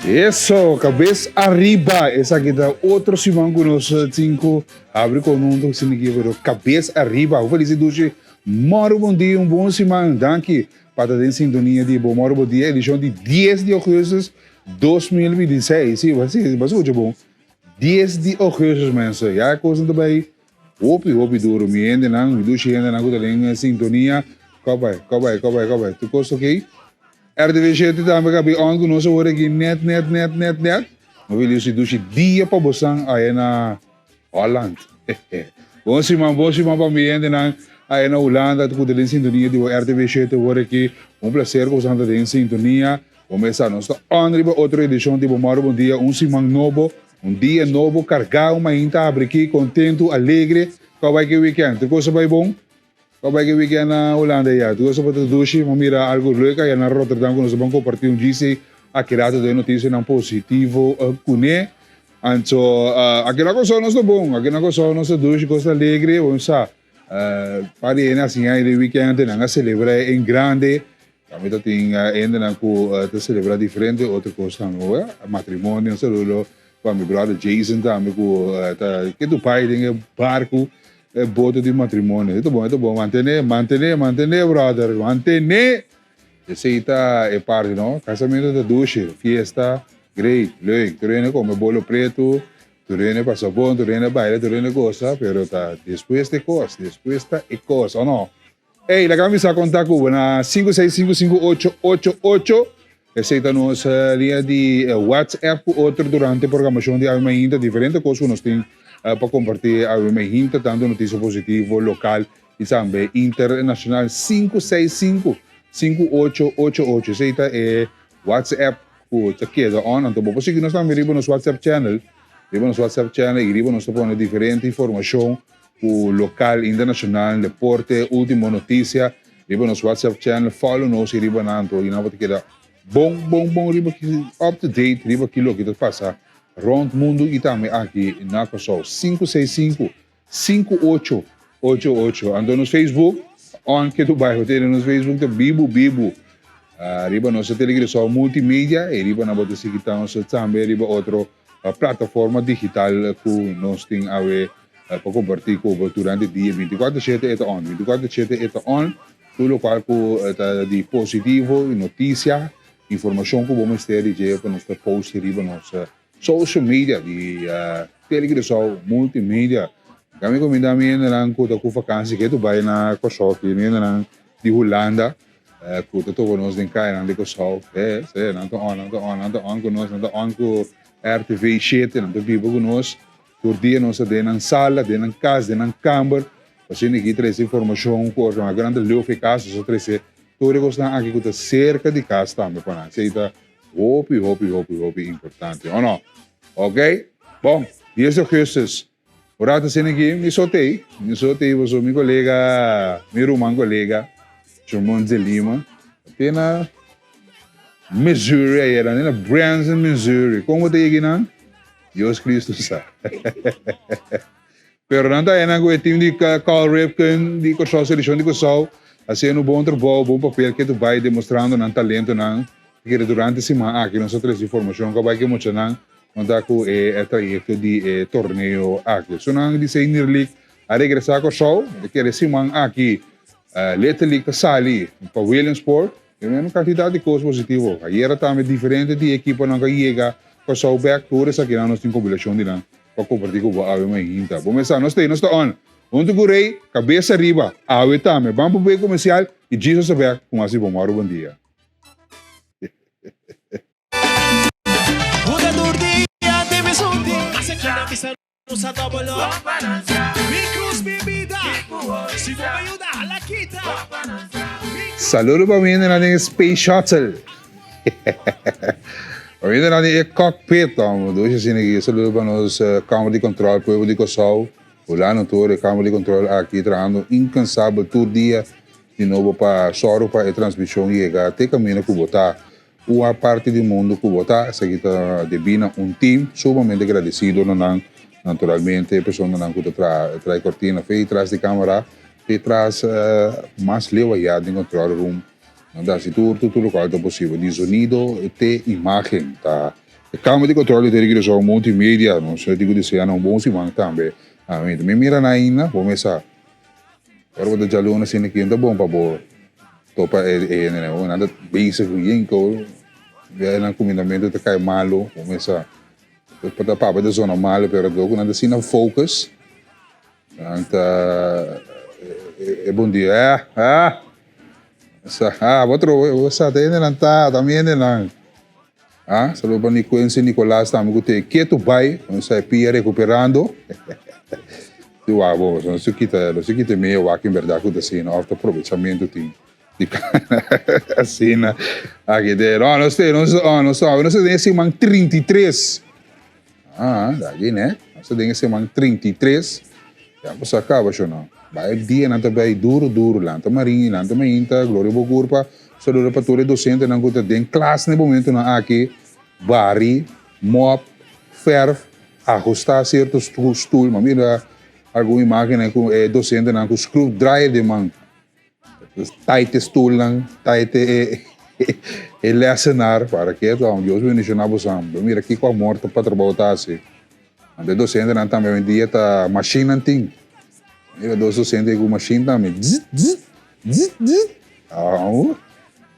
Eso, kabes ariba. Esaki ta otro siman ku nos tin ku habri kon huntu asina aki, pero kabes ariba. Hopi feliz i dushi. Mòru bon dia, un bon siman. Danki pa ta den sintonia di bo Mòru Bon Dia, edishon di dies di ougùstus 2026. Si, bo si, bo skucha bon. Dies di ougùstus, mensen. Ya e kosnan ta bai hopi, hopi duru. Mi hendenan, mi dushi hendenan ku ta den sintonia. Kòp bai, kòp bai, kòp bai, kòp bai. Tur kos okey? RTV shete tambe ka bin on ku nos awor aki net net net net net. No wili si dushi dia pa bosan aya na Holland. Bon siman bon siman pa mi hendenan aya na Hulanda ku ta den sintonia di bo RTV shete awor aki. Un placer ku bosan ta den sintonia. Bo mesa nos ta on riba otro edishon di bo Mòru Bon Dia. Un siman nobo, un dia nobo kargá un mainta habri aki kontentu alegre. Kòw bai ki weekend? Tur kos a bai bon? Pa bai ke weekend na Hulanda ya. Tur cosa ta dushi. M'a mira algo leuk aya na Rotterdam ku nos a ban komparti un djis aki rato den notisianan positivo kuné. Anto aki na Kòrsou nos ta bon. Aki na Kòrsou nos ta dushi, kos ta alegre. Bo sa par di hende a siña den weekend nan a selebrá en grande. Tambe ta tin hendenan ku ta selebrá diferente otro kos tambe. Matrimonio, un saludo pa mi brother Jason tambe ku ta ke Dubai den e barku. E boto di matrimonio. E ta bon, e ta bon. Mantené, mantené, mantené, brother. Mantené! Esei ta e parti, no? Casamento ta dushi, fiesta, great, leuk. Tur hende come bolo pretu, tur hende pasa bon, tur hende baila, tur hende goza, pero ta despues ta e cos, despues ta e cos, o no? Ey, laga mi sa konta ku bo na 5655888. Esei ta nos liña di WhatsApp ku otro durante programashon di Awe Mainta. Diferente kos ku nos tin pa kompartí Awe Mainta, tantu notisia positivo, lokal i tambe internashonal. 5655888, esei ta e WhatsApp ku ta keda on. Anto bo por sigui nos tambe riba nos WhatsApp channel, riba nos WhatsApp channel i riba nos ta pone diferente informashon. Ku lokal, internashonal, deporte, ultimo notisia riba nos WhatsApp channel. Follow nos i riba nan anto i nan bo ta keda bon bon bon riba ki up to date riba ki loke ta pasa rond mundu i tambe aki na Kòrsou. 565 5888 Anto nos Facebook on ke tu bai hotel nos Facebook ta bibu bibu riba nos Telegrasow Multimedia i riba nan bo ta sigui ta nos tambe riba otro plataforma digital ku nos tin awe pa kompartí ku bo durante dia. Bintikuater shete e ta on, bintikuater shete e ta on. Tur lokual ku ta di positivo i notisia, informashon ku bo mester di dje pa nos ta post riba nos social media di Telecuraçao Multimedia. Ka mi kumindá mi hendenan ku ta ku fakansi ke tu bai na Kòrsou, mi hendenan di Hulanda ku ta topa nos den kayanan di Kòrsou. E, se, nan ta on, nan ta on, nan ta on ku nos, nan ta on ku RTV shete, nan ta biba ku nos. Tur dia nos ta den nan sala, den nan kas, den nan kamber, pa asina aki trese informashon ku otro. Nan ta leu for e kas, nos ta trese tur e kosnan aki ku ta serka di kas tambe pa nan. Esei ta hopi, hopi, hopi, hopi importante, o no? Ok? Bon, dies di augustus, un rato asina aki mi so t'ei, mi so t'ei pasobra mi kolega, mi ruman kolega, Jermon Zelima, te na Missouri ayera, te na Branson, Missouri. Kon bo ta yega einan? Dios Cristo sa. Pero nan ta enan ku e team di Cal Ripken di Kòrsou, selekshon di Kòrsou, hasiendo un bon trabou, bon papel ke tu bai demostrando nan talentonan. Kere durante siman aki nos a trese informashon ku a bai ke muchanan no ta ku e trayekto di e torneo aki. So nan di Senior League a regresá Kòrsou, kere siman aki Little League ta sali pa Williamsport. E meno kantidat di kos positivo. Ayera tambe diferente di ekiponan ku a yega Kòrsou bèk. Tur esakinan nos tin kombilashon di nan pa kompartí ku bo awe mainta. Bo mester sa, nos ta ei, nos ta on. Huntu ku Rei, kabes ariba. Awe tambe. Ban pa bue komersial i Jesus ta bèk ku mas di bo. Mòru bon dia. Saludo pa mi hendenan den e Space Shuttle. Pa mi hendenan den e cockpit, amo. Dushi asina aki. Saludo pa nos kamer di control, pueblo di Kòrsou. Hulano tur e kamer di control aki trahando incansabel tur dia di nobo pa sòru pa e transmishon yega te kaminda ku bo ta. Ua parti di mundu ku bo ta, esaki ta debí na un tim sumamente gradesido na nan, naturalmente e personanan ku ta traha trae kortina fe tras di kamera, te tras mas leu ayá den control room, nan ta hasi tur tur tur lokual ta posibel, di zonido te imágen ta. E Kamer di Control di Tele Curaçao Multimedia, nos tin ku desea nan un bon siman tambe. Ami mi mira nan ainda, bo mesa. Ora bo ta djaluna asina aki, no ta bon pa bo topa e hendenan. Bo nan ta bezig ku yen kou, ya nan kumindamentu ta kai malu, bo mesa. Pa ta papia ta zona malu, pero dor ku nan ta asina focus, nan ta e bon dia. Ah, ah! Sa, ah, bo trobe, bo sa ta hendenan ta, ta mi hendenan. Ah, saludo pa Nicuense Nicolas tambe ku te ketu bai, no sa e pia recuperando. Di wak bo, no se kita, no se kita medio wak en berdad ku ta asina, of ta probechamento tin. Di asina. Aki te, no, no ste, no, no, no sa, no se den siman 33. Ah, daki ne. Nos ta den e siman 33. Ya bo sa kaba sho no. Bai dianan ta bai duro duro. Lanta marin, lanta mainta. Gloria bo kurpa. Saludo pa tur e docentenan ku ta den klas na e momentonan aki. Bari, mop, ferf, ahusta sierto stul. Mi a mira algun imagennan ku e docentenan ku skroefdraaier den man. Tight e stoelnan, tight e e lessenaar, para ke to Dios bendiciona bosan. Bo mira kiko amor ta pa trabou ta hasi. Anto e docentenan tambe hoy-en-dia ta machinenan tin. Mira dos docente ku machine tambe. Zzz zzz zzz zzz. Awo.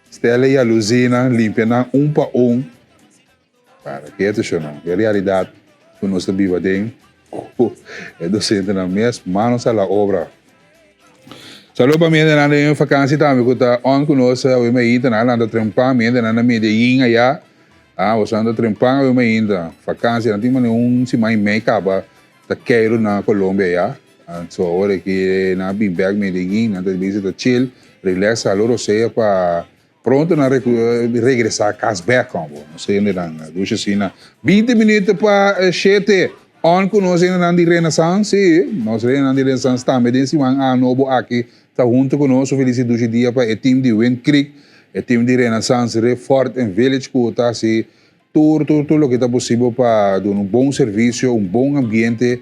Stella y Aluzinan limpia nan un pa un. Para ke ta shona? E realidat ku nos ta biba den ku e dosentenan mes manos a la obra. Saludo pa mi hendenan den vakansi tambe ku ta on ku nos awe mainta. Nan a lanta trempan, mi hendenan na Medellin aya. Ah, boso a lanta trempan awe mainta. Vakansi, nan tin manera un siman i mei kaba ta keiru na Colombia aya. So awor aki nan a bin bek Medellin, nan ta bisa ta chill, relax, halo rosea pa Pronto nan regresa cas bek combo. Nos hendenan dushi asina. 20 minuut pa shete. On cu nos hendenan di Renaissance. Si, nos hendenan di Renaissance tambe den siman a nobo aki ta hunto cu nos. Un feliz y dushi dia pa e team di Wind Creek, e team di Renaissance Rif Fort and Village cu ta haci Tur, tur, tur loke ta posibel pa duna un bon servisio, un bon ambiente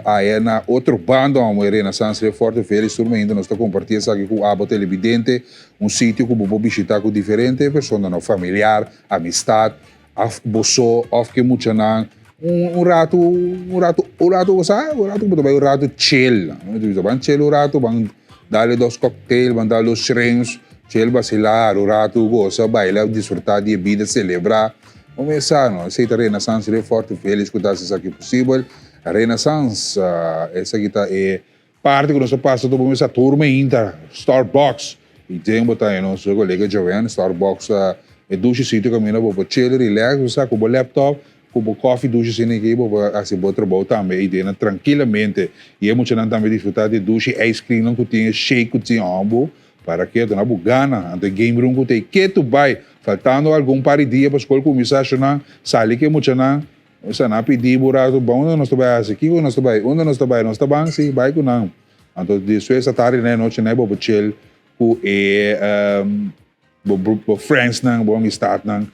aya na otro banda amo e Renaissance Re Forte Village. Tur mainta nos ta kompartí esaki ku abo telebidente, un sitio ku bo por bishitá ku diferente personanan, familiar, amistat, òf bo so òf ku e muchanan. Un un ratu, un ratu, un ratu bo sa, un ratu ku bo ta bai un ratu chill. Ban chill un ratu, ban dale dos cocktail, ban dale dos shrimps. Chel basilá, un ratu gosa, baila, disfrutá di e bida, selebrá. Bo mes sa, no? Esei ta Renaissance Re Forte Village ku ta hasi esaki posibel. Renaissance, esaki ta e parti ku nos ta pasa tur bo mes sa tur mainta, Starbucks. I den bo ta nos kolega Joanne, Starbucks ta e dushi sitio kaminda bo por chill, relax, bo sa ku bo laptop, ku bo kofi dushi asina aki bo por hasi bo trabou tambe i dena trankilamente. I e muchanan tambe disfrutá di e dushi ice creamnan ku tin, e shake ku tin, bo. Para ketu na bo gana, anto e game room ku ta ei ketu bai, faltando algun par di dia pa skol kuminsá ashonan, sali ku e muchanan, sa nan a pidi bo rato, ba unda nos ta bai hasi, kiko nos ta bai, unda nos ta bai, nos ta ban, si, bai ku nan. Anto despues a tardi na e nochi nan e bo por chill ku e bo friendsnan, bo amistatnan.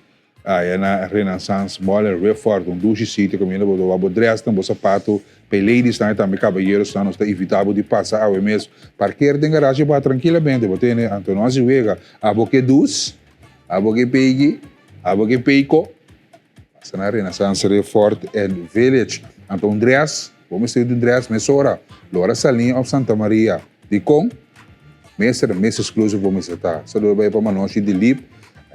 Aya na Renaissance Mall en Riffort, un dushi sitio kaminda bo ta wak bo dressnan, bo sapato, pa e ladiesnan i tambe kabayeronan nos ta invitá bo di pasa awe mes. Parker den garage bo trankilamente, bo tene anto no hasi wega. Abo ke dus, abo ke pegi, abo ke peiko, pasa na Renaissance Riffort en Village. Anto un dress, bo mester di un dress mesora, Lora Saliña of Santa Maria. Dikon? Mester ta mes exclusive bo mester ta. Saludo bai pa Manoshi Dilip.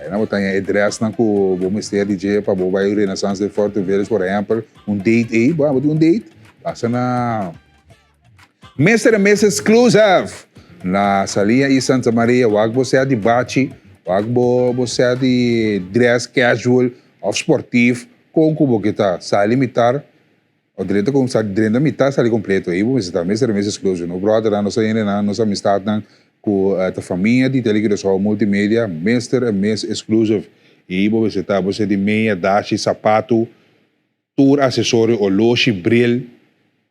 Ayina bo ta haña e dressnan ku bo mester di dje pa bo bai Renaissance den Forte Village por ehempel. Un date ei, bo tin un date? Pasa na Mester ta mes exclusive na Saliña y Santa Maria. Wak bo sea di bachi, wak bo bo sea di dress casual of sportief, kon ku bo ke ta. Sali mitar. O drenta con sa drenta mitad sali completo ey bo mester ta mester mes exclusive no brothernan nos hendenan nos amistadnan cu ta famia di Tele Curaçao Multimedia mester e mes exclusive ey bo mester ta bo ser di meya dashi sapato tur accesorio oloshi bril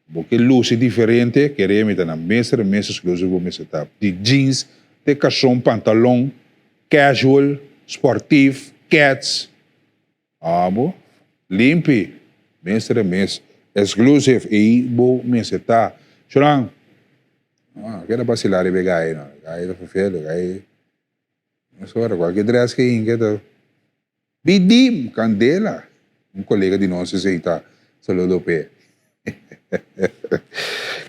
bo ke luci diferente kere mi ta na mester e mes exclusive bo mester ta di jeans te cason pantalon casual sportief keds. Abo limpi mester e mes exclusive ey bo mester ta. Shuran ah keda basila riba e gai no e gai ta ferfelo e gai mesora cualkier dress ke hinke ta bidim candela. Un kolega di nos esei ta. Saludo p'e.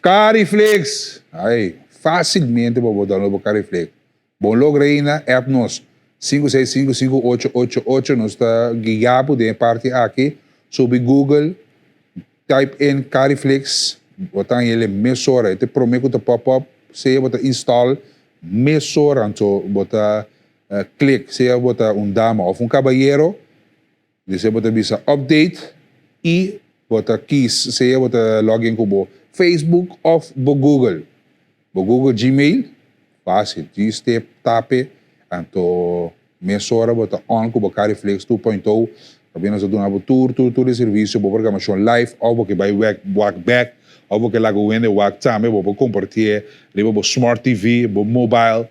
Cariflex! Ai, fásilmente bo por download bo Cariflex. Bon logra ainda, app nos 5655888, nos ta guia bo den e parti aki. Subi Google, type in Cariflex, bo ta haña el mesora. E ta e promé ku ta pop up, sea bo ta install mesora, anto bo ta click, sea bo ta un dama òf un kabayero. Despues bo ta bisa update y bo ta kies sea bo ta login cu bo Facebook of bo Google. Bo Google Gmail, facil, djis tep tape anto mesora bo ta on cu bo Cariflex 2.0 Pasobra nos ta duna bo tur tur tur e servicio, bo programacion live of bo ke bay wek wak bek of bo ke laga un hende wak tambe bo por compartie riba bo smart TV, bo mobile.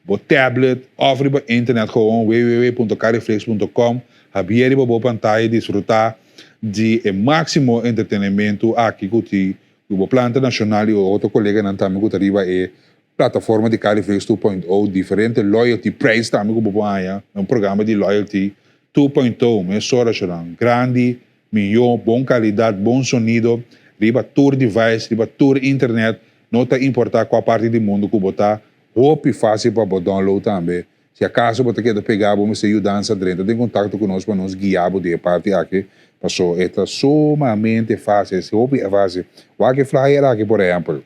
Bo tablet of riba internet gewoon www.cariflex.com Habié riba bo pantaya disfruta di e maximo entretenimento aki cu ti cu bo planta nacional y otro coleganan tambe cu ta riba e plataforma di Cariflex 2.0 diferente loyalty prijs tambe cu bo por haya un programa di loyalty 2.0 mesora shonan grandi Mihó, bon kalidat, bon sonido riba tur device, riba tur internet, no ta importá kua parti di mundu ku bo ta, hopi fásil pa bo download tambe. Si akaso bo ta keda pegá bo mester yudansa drenta den kontakto ku nos pa nos guia bo di e parti aki, paso e ta sumamente fásil, es hopi fásil. Wak e flyer aki por ehèmpel.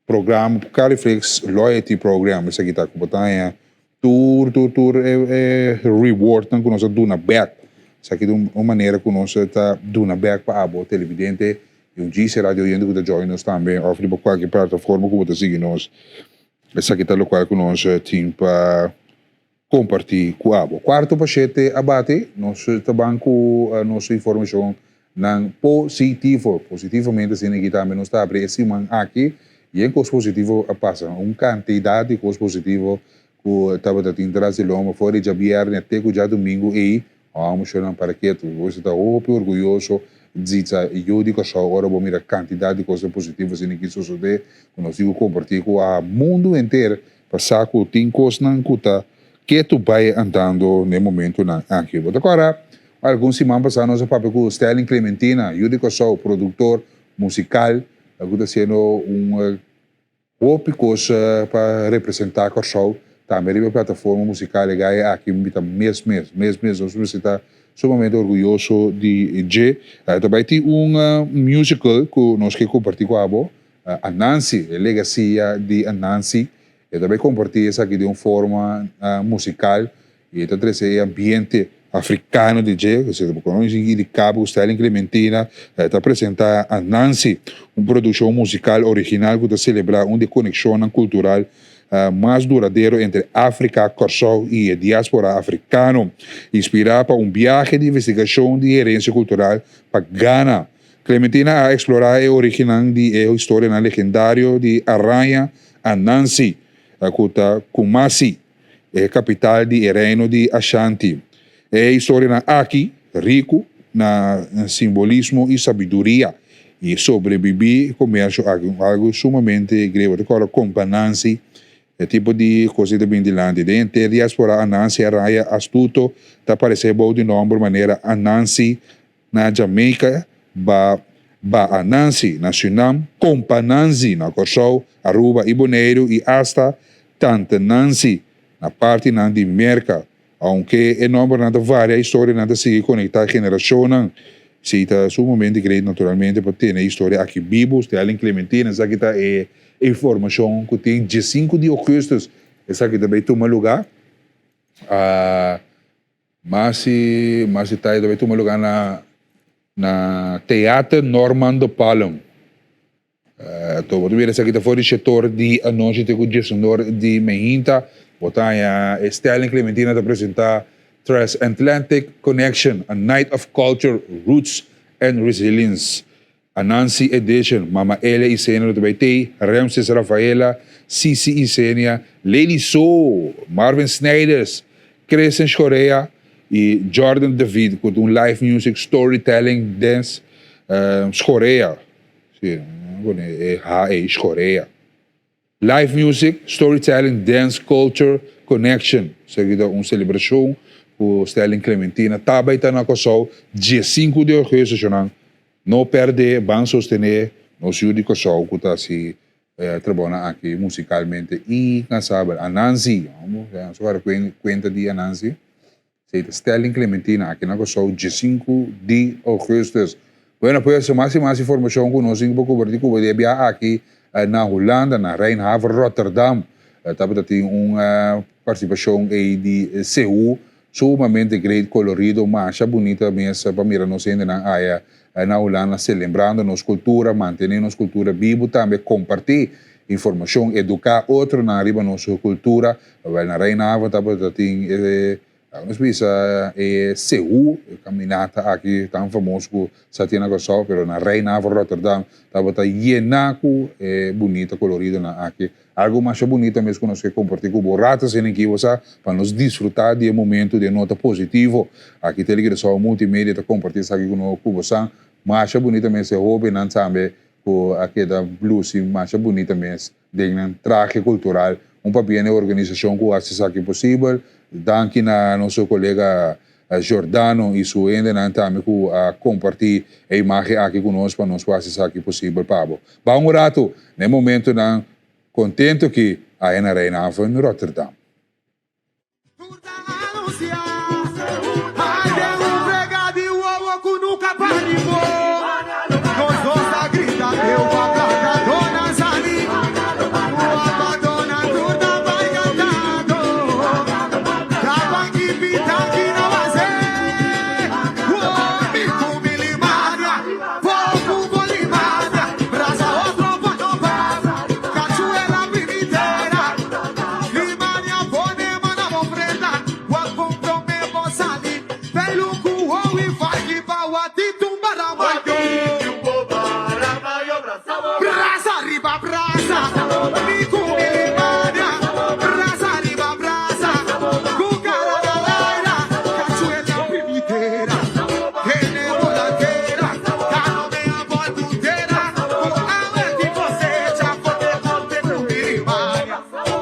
Programa Cariflex Loyalty Program esaki ta ku bo ta haña tur tur tur e e rewardnan ku nos a duna bek. Esaki ta un manera ku nos ta duna bek pa abo televidente i un djis e radio oyente ku ta join nos tambe òf riba kualke plataforma ku bo ta sigui nos. Esaki ta lokual ku nos tin pa Kompartí ku abo. Kuarto pa shete a bati, nos ta ban ku nos informashon nan positivo. Positivamente asina aki tambe nos ta abri e siman aki i e kos positivo a pasa. Un kantidat di kos positivo ku tabata tin tras di lomba for di djabièrnè te ku djadumingu ei. Amo shownan para ketu. Bo ta hopi orguyoso di ta yu di Kòrsou ora bo mira kantidat di kosnan positivo asina ki sosodé ku nos tin ku kompartí ku a mundu henter pa sa ku tin kosnan ku ta ketu bai andando na e momentunan aki. Bo ta kòrda algun siman pasá nos a papia ku Sterling Clementina, yu di Kòrsou, produktor musikal ku ta hasiendo un Hopi kos pa representá Kòrsou tambe riba e plataforma musikal e gaya aki mi ta mes mes, mes mes nos mester ta sumamente orguyoso di dje. Ta bai tin un musical ku nos ke kompartí ku abo, Anansi, e legasia di Anansi. E ta bai kompartí esaki den un forma musikal I e ta trese e ambiente africano di dje, esei ta bo conoce i di cabo cu Sterling Clementina ta presenta Anansi, un produccion musical original cu ta celebra un di e conexionnan cultural mas duradero entre Africa, Corsou i e diaspora africano. Inspira pa un biahe di investigacion di herencia cultural pa Ghana, Clementina a explora e originnan di e historianan legendario di araña Anansi, cu ta Kumasi. e kapital di e reino di Ashanti. E historianan aki, riku na simbolismo i sabiduria, i sobrebibí komersio aki, un algu sumamente greu. Ta kòrda kompa Nancy, e tipo di kos ei ta bin dilanti. Den henter diaspora Anansi Araya astuto ta aparesé bou di nòmber manera Anansi Na Jamaica, ba Ba Anansi, na Surinam, Kompa Nanzi, na Kòrsou, Aruba i Boneiru i asta Tante Nancy na partinan di Merka. Ounke e nòmbernan ta varia, historianan ta sigui konektá generashonnan. Si ta sumamente great naturalmente pa tene e historia aki bibu. Sterling Clementina, esaki ta e informashon ku tin diesinku di ougùstùs esaki ta bai tuma lugá. Mas i mas detaye ta bai tuma luga na na Theater Norman de Palm. Anto bo ta mira esaki ta for di shetor di anochi te ku diesunor di mehinta. Bo ta haña e Sterling Clementina ta presenta Transatlantic Connection, A Night of Culture, Roots and Resilience. Anansi Edition, Mama Elia Isenia lo ta bai tei, Remses Rafaela, Sisi Isenia, Lady So, Marvin Snijders, Christian Schorea y Jordan David cu ta un live music storytelling dance Schorea, si, pone e H ei, Schorea. Live music, storytelling, dance, culture, connection. Esaki ta un celebracion ku Sterling Clementina ta bai ta na Kòrsou 15 di ougùstus shonnan. No pèrdè, ban sostené nos yu di Kòrsou ku ta hasi trabounan aki musikalmente inkansabel. Anansi, nos a wòrdu kuenta di Anansi. Esei ta Sterling Clementina aki na Kòrsou 15 di ougùstus. Bueno pues mas i mas informashon ku nos tin ku por kompartí ku bo di e biaha aki na Hulanda, na Rijnhaven Rotterdam. Tabata tin un partisipashon ei di CU sumamente great, kolorido, masha bunita mes pa mira nos hendenan aya na Hulanda selebrando nos kultura, mantené nos kultura bibu tambe, kompartí informashon, eduká otronan riba nos kultura. Wèl na Rijnhaven tabata tin e, nos bisa e seú, e kaminata aki tan famoso ku sa tin na Kòrsou, pero na Rijnhaven Rotterdam tabata yená ku e bunita koloridonan aki. Algu masha bunita mes ku nos ke kompartí ku bo rato asina aki bo sa, pa nos disfrutá di e momentu, di e nota positivo. Aki Telecuraçao Multimedia ta kompartí esaki ku no ku bo sa. Masha bunita mes e hóbennan tambe ku a keda lusi masha bunita mes den nan trahe kultural. Un pabia na e organisashon ku hasi esaki posibel. Danki na nos kolega Giordano i su hendenan tambe ku a kompartí e imágen aki ku nos pa nos por hasi esaki posibel pa bo. Ba un ratu na e momentunan kontentu ki aya na Rijnhaven, Rotterdam. Tur ta anuncia Ay den un frega di wowo cu nunca paribó Nos dos ta grita eu pa placa dona sali Guapa dona tur ta bay cantando Tabanki pitanki no hace Wowo mi cu mi limaria Poco bo limaria Brasa otro pa no pasa Cachuela primitera Limania pone man na bo frenta Wak bon prome bo sali Pelu ku howi faki pa wati tumba ramayo Brasa riba brasa Mi ku mi limania Brasa riba brasa Ku kara na laira Kachuela primitera Tene bolatera Kano me a boltu tera Ku awe ti kosecha Kote kote ku mi limania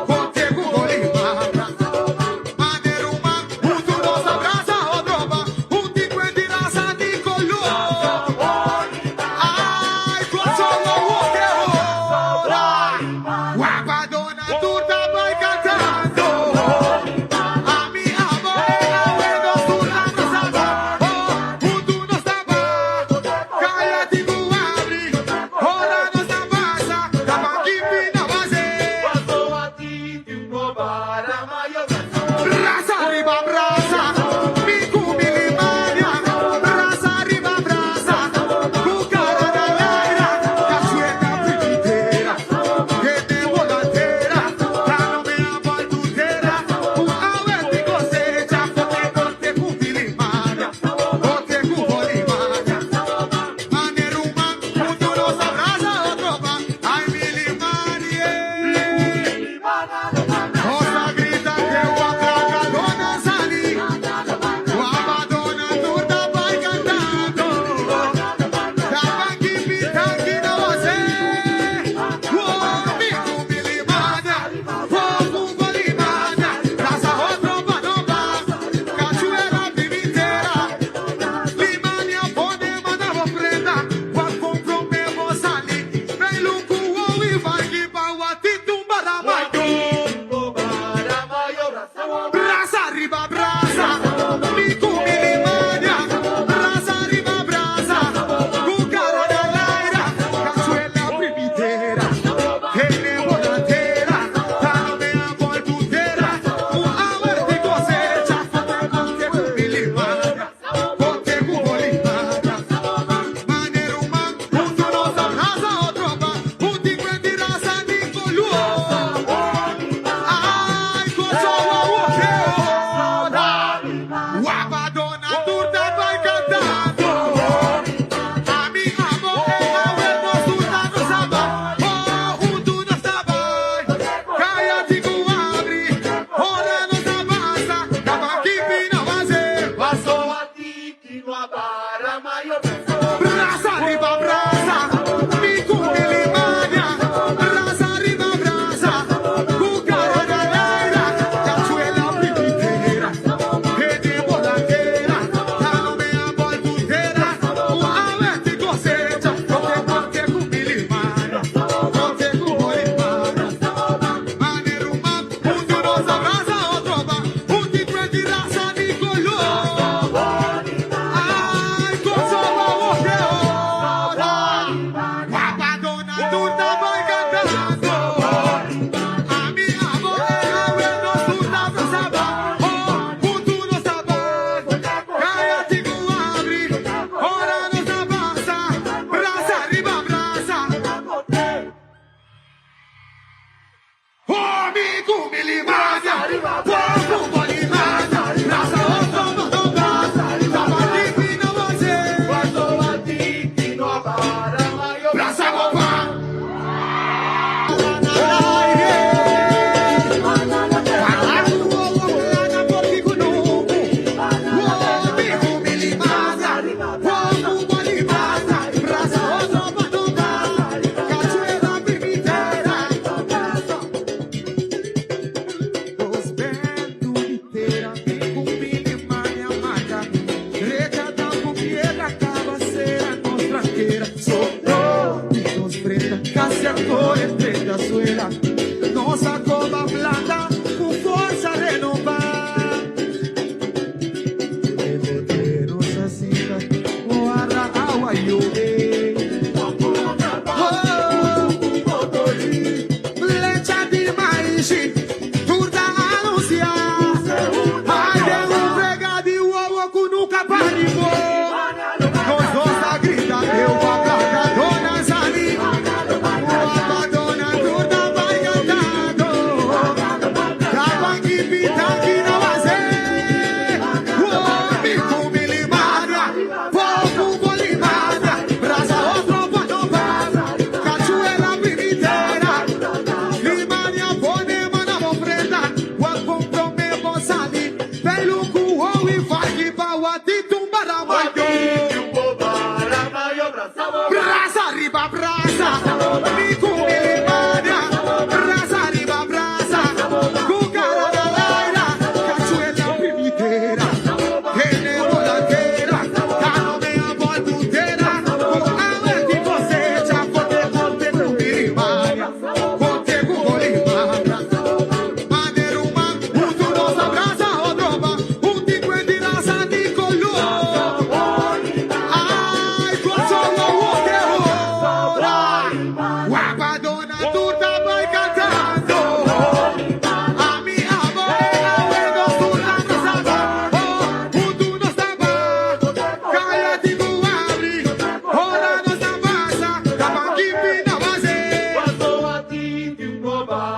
Kote ku bo limania Ane ruman Huntu nos a brasa otro pa Un tipo di rasa di kolor Ai Kòrsou wowo te ora Wapa dona tur ta bai kantando Ami abo e awe nos tur a brasaba Oh huntu nos ta ba Kaya tin ku abri Ora nos ta pasa Ta pa kipi na base. Brasa riba brasa, mi ku mi limaria. Brasa riba brasa, ku kara na laira. Kachueta primitera, hende bolatera.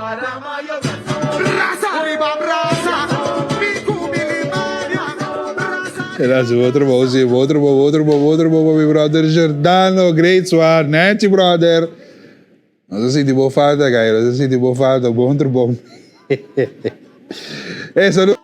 Brasa riba brasa, mi ku mi limaria. Brasa. Era su otro bo, si, otro bo, otro bo, otro bo, mi brother Giordano, great zwaar, Nancy brother. Nos a sinti bo falta, guy, nos a sinti bo falta, bon trabou. Eh, salu.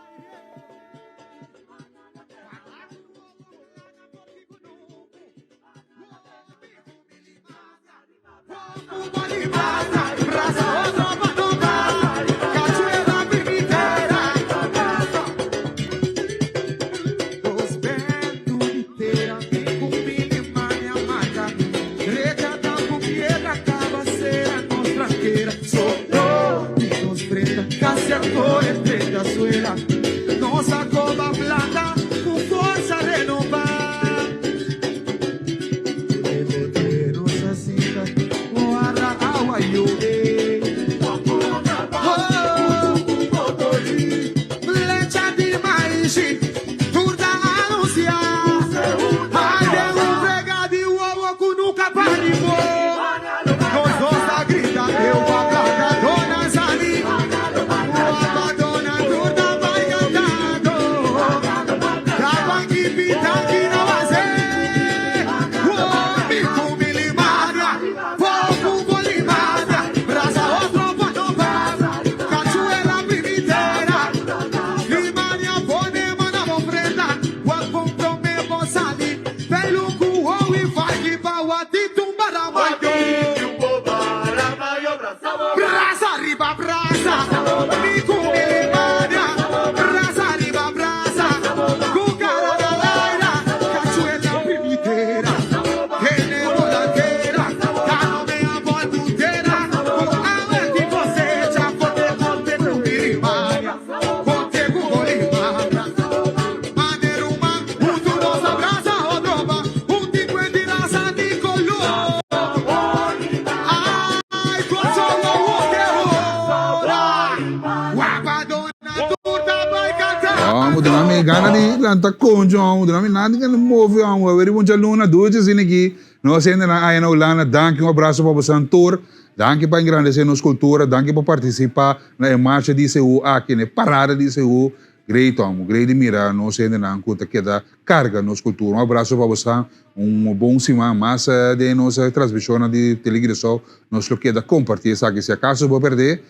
Amo duna mi gana di lanta concho amo duna mi nada di gana move amo a weri mucha luna duchi asina aki nos hendenan aya na Hulanda danki un abrazo pa boso tur danki pa engrandece nos cultura danki pa participa na e marcha di ICU aki na e parada di ICU great amo great di mira nos hendenan cu ta keda carga nos cultura un abrazo pa boso un bon siman mas den nos transmisionnan di Tele Curaçao nos lo keda comparti esaki si acaso bo perde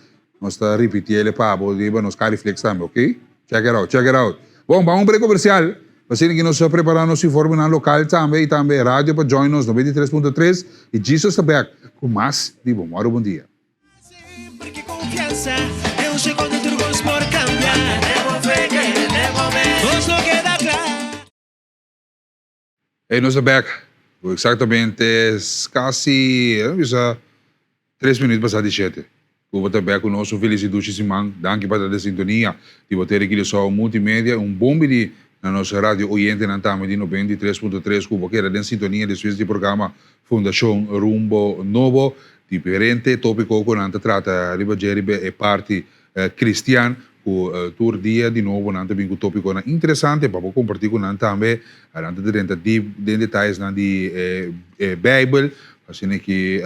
Nos ta ripiti el e pa bo riba nos Cariflex tambe, ok? Check it out, check it out. Bon, ban un break comercial. Asina ki nos ta prepara nos informenan local tambe y tambe radio pa join nos 93.3 y Jesus ta back cu mas di Bo Moro Bon Dia. Hey, nos ta back. Cu exactamente casi, eh, bisa tres minuut pasa di shete. Cu bo ta back cu nos un feliz y dushi siman. Danki pa ta den sintonia di bo Tele Curaçao Multimedia. Un bon bini na nos radio oyentenan tambe di 93.3 cu bo keda den sintonia despues di programa Fundacion Rumbo Nobo. Diferente topico cu nan ta trata riba dje riba e parti Cristian, cu tur dia di nobo nan ta bin cu topiconan interesante pa bo comparti cu nan tambe. Nan ta drenta diep den detayesnan di e Bijbel, asina ki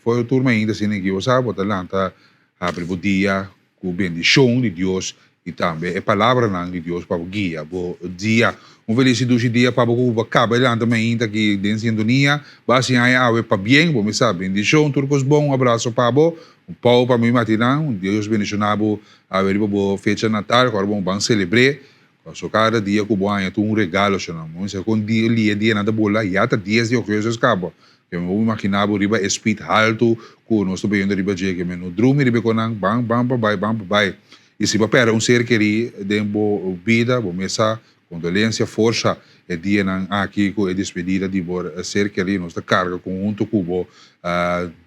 for tur mainta asina ki bo sa bo ta lanta habri bo dia cu bendicion di Dios y tambe e palabranan di Dios pa bo guia bo dia. Un feliz y dushi dia pa bo cu bo caba di lanta mainta aki den sintonia. Bo a siña awe pabien, bo mi sa bendicion, tur cos bon, un abrazo pa bo. Un pau pa mi matinan, un Dios bendiciona bo awe riba bo fecha natal, cu ora bo ban celebre, paso cada dia cu bo haña tur un regalo shona. Bo mester con dia lia dianan ta bula, ya ta dies di augustus caba. Ke mi bo imagina bo riba e speed halto cu nos ta bayendo riba dje, ke mi no drumi riba e conan, ban ban pa bay, ban pa bay. Y si bo a perde un ser keri den bo bida, bo mes sa Kondolensia forsa e dianan aki ku e despedida di bo ser kerí. Nos ta karga konhunto ku bo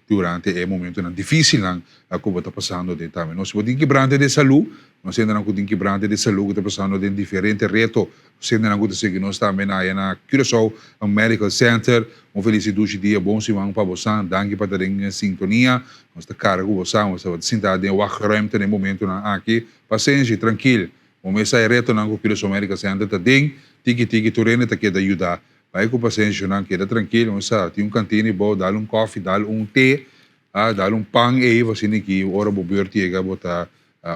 durante e momentonan difísilnan ku bo ta pasando den tambe. Nos si bo tin kibrante den salú, nos hendenan ku tin kibrante den salú ku ta pasando den diferente reto, nos hendenan ku ta sigui nos tambe na aya na Curaçao Medical Center. Un felis i dushi dia, bon siman pa bosan. Danki pa ta den sintonia. Nos ta karga ku bosan. Nos tabata sintá den wachtruimte den momentonan aki. Pasenshi, trankil. Bo mes sa e retonan ku Curaçao Medical Center ta den, tiki tiki tur hende ta keda yuda. Bai ku pasenshi nan, keda trankil, bo sa, tin un kantina ei bou, dal un kòfi, dal un te. A dal un pan ei asina ki ora bo beurt yega bo ta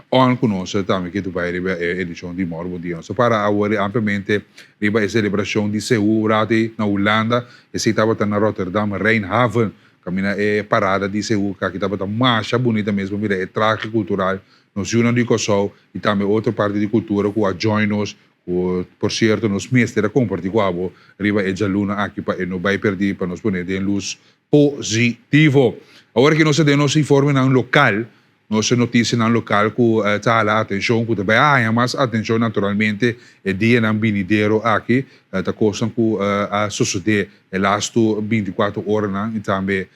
on ku nos tambe ke bai riba e edishon di Mòru Bon Dia. Nos a para awor ampliamente riba e selebrashon di Seú Rati na Hulanda. Esei tabata na Rotterdam Rijnhaven. Kaminda e parada di Seú aki tabata masha bunita mes. Bo mira e trahe kultural nos yunan di Kòrsou i tambe otro parti di kultura ku a join nos ku por sierto nos mester a kompartí ku abo riba e djaluna aki pa e no bai pèrdí pa nos pone den lus positivo. Awor aki nos ta den nos informenan lokal, nos notisianan lokal ku ta hala atenshon, ku ta bai a haña mas atenshon naturalmente e dianan binidero aki, ta kosnan ku a sosodé e lastu 24 oranan i tambe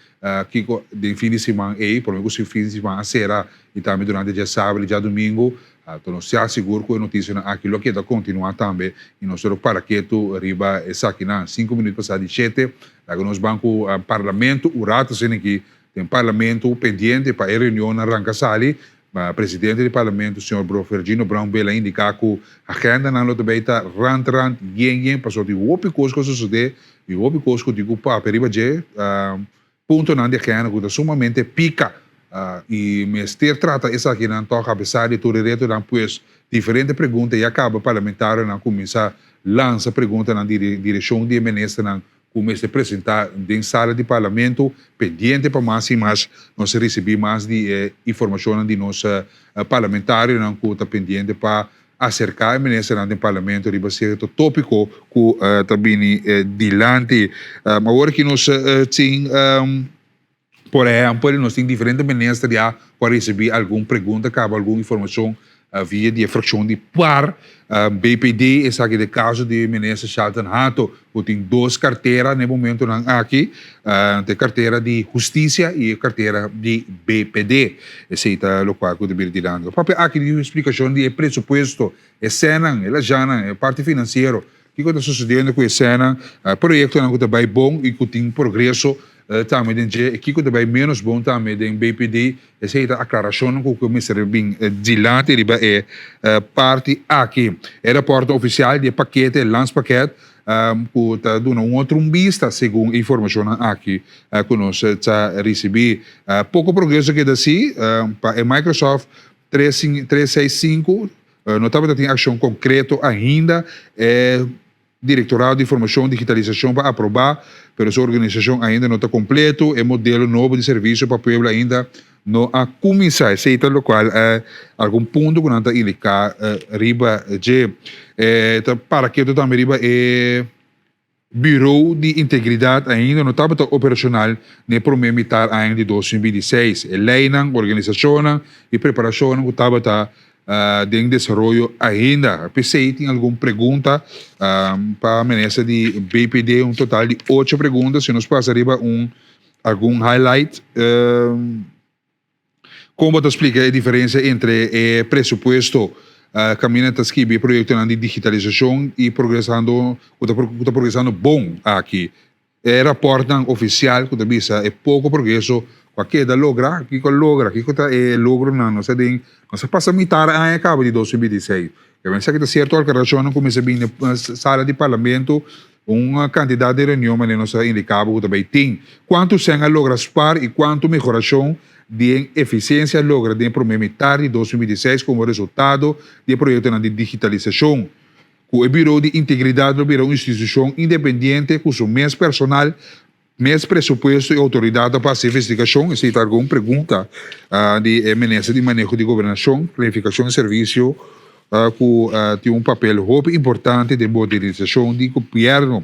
kiko den fin di siman ei, promé ku fin di siman a sera i tambe durante djasabra i djadumingu. Ta nos ya sigur ku e notisianan aki lo keda kontinuá tambe i nos lo para ketu riba esakinan. Sinku minüt pasá di shete. Laga nos ban ku Parlamento un rato asina aki den Parlamento pendiente pa e reunionnan ranka sali. Presidente di Parlamento señor Bro Fergino Brownbill a indica cu agendanan lo ta bay ta rand rand yen yen pasobra tin hopi cos cu a sucede y hopi cos cu tin cu papia riba dje. Puntonan di agenda cu ta sumamente pica y mester trata esakinan toch apesar di tur e retonan pues diferente pregunta ya caba parlamentarionan cuminsa lansa preguntanan di direccion di e ministernan cu mester presenta den sala di parlamento pendiente pa mas y mas nos ricibi mas di e informacionnan di nos parlamentarionan cu ta pendiente pa aserká e ministernan den parlamento riba sierto tópiko ku ta bini dilanti. Awor ki nos tin, por ehèmpel, nos tin diferente minister ya ku a risibí algun pregunta kaba algun informashon via di e frakshon di par, BPD, esaki ta e kaso di minister Shalton Hato ku tin dos kartera na e momentonan aki, ta e kartera di hustisia i e kartera di BPD. Esei ta lokual ku ta bira dilanti. Papia aki di un splikashon di e presupuesto, e sènan, e lajanan, e parti finansiero, kiko ta susediendo ku e sènan, proyektonan ku ta bai bon i ku tin progreso tambe den dje, e kiko ta bai ménos bon tambe den BPD. Esei ta aklarashonnan ku ku mester bin dilanti riba e parti aki. E rapòrt ofisial di e pakete, e landspakket, ku ta duna un otro un bista segun e informashonnan aki ku nos ta risibí. Poko progreso keda si pa e Microsoft 365 no tabata tin akshon konkreto ainda. E Direktorado di Formashon Digitalisashon pa aprobá, pero su organisashon ainda no ta kompleto. E modelo nobo di servisio pa pueblo ainda no a kuminsá. Esei ta lokual algun punto ku nan ta indiká riba dje. E ta para ketu tambe riba e Buro di Integridat ainda no tabata operashonal na e promé mitar aña di 2026. E leinan, organisashonnan i preparashonnan ku tabata den desaroyo ainda. P'esei tin algun pregunta pa minister di BPD, un total di ocho pregunta. Si nos pasa riba un algun highlight, kon bo ta splika e diferensia entre e presupuesto kaminda ta skibi e proyektonan di digitalisashon i progresando ku ta progresando bon aki? E rapòrtnan ofisial ku ta bisa e poko progreso ku a keda logra, kiko a logra, kiko ta e logronan? Nos a den, nos a pasa mitar aña kaba di 2026. E mester aki ta sierto alkarashonnan ku mester bini na sala di parlamento, un kantidat di reunion manera nos a indiká bo ku ta bai tin. Kuantu sèn a logra spar i kuantu mehorashon den efisiensia a logra den e promé mitar di 2026 komo resultado di e proyektonan di digitalisashon? Ku e Buro di Integridat lo bira un institushon independiente ku su mes personal, mes presupuesto i outoridat pa hasi investigashon? Esei ta algun pregunta di e Minister di Maneho di Gobernashon, Planifikashon i Servisio ku tin un papel hopi importante den modernisashon di gobièrnu.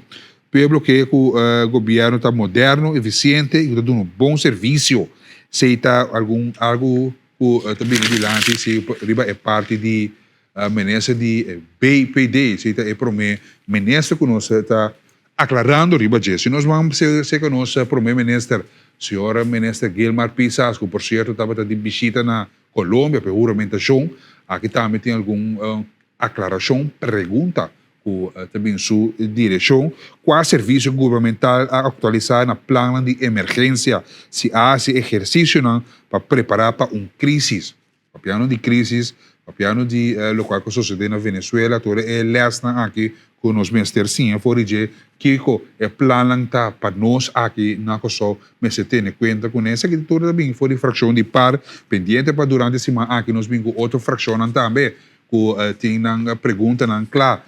Pueblo ke ku gobièrnu ta moderno, efisiente i ku ta duna un bon servisio. Esei ta algun algu ku ta bini dilanti si riba e parti di Minister di BPD, esei ta e prome minister ku nos ta aklarando riba dje. Si nos ban serka nos prome minister, señor minister Gilmar Pisas, ku por sierto tabata di bishita na Colombia pa e huramentashon, aki tambe tin algun aklarashon, pregunta ku ta bin su direkshon. Kua servisio gubernamental a aktualisá na plannan di emergensia si a hasi ehersisionan pa prepará pa un krísis? Papiando di crisis, papiando di locual cu sucede na Venezuela, tur e lesnan aki cu nos mester siña for di dje, kico e plannan ta pa nos aki na Kòrsou mester tene cuenta cune. Esaki tur ta bin for di fraccion di par, pendiente pa durante siman aki nos bin cu otro fraccionnan tambe cu tin nan preguntanan cla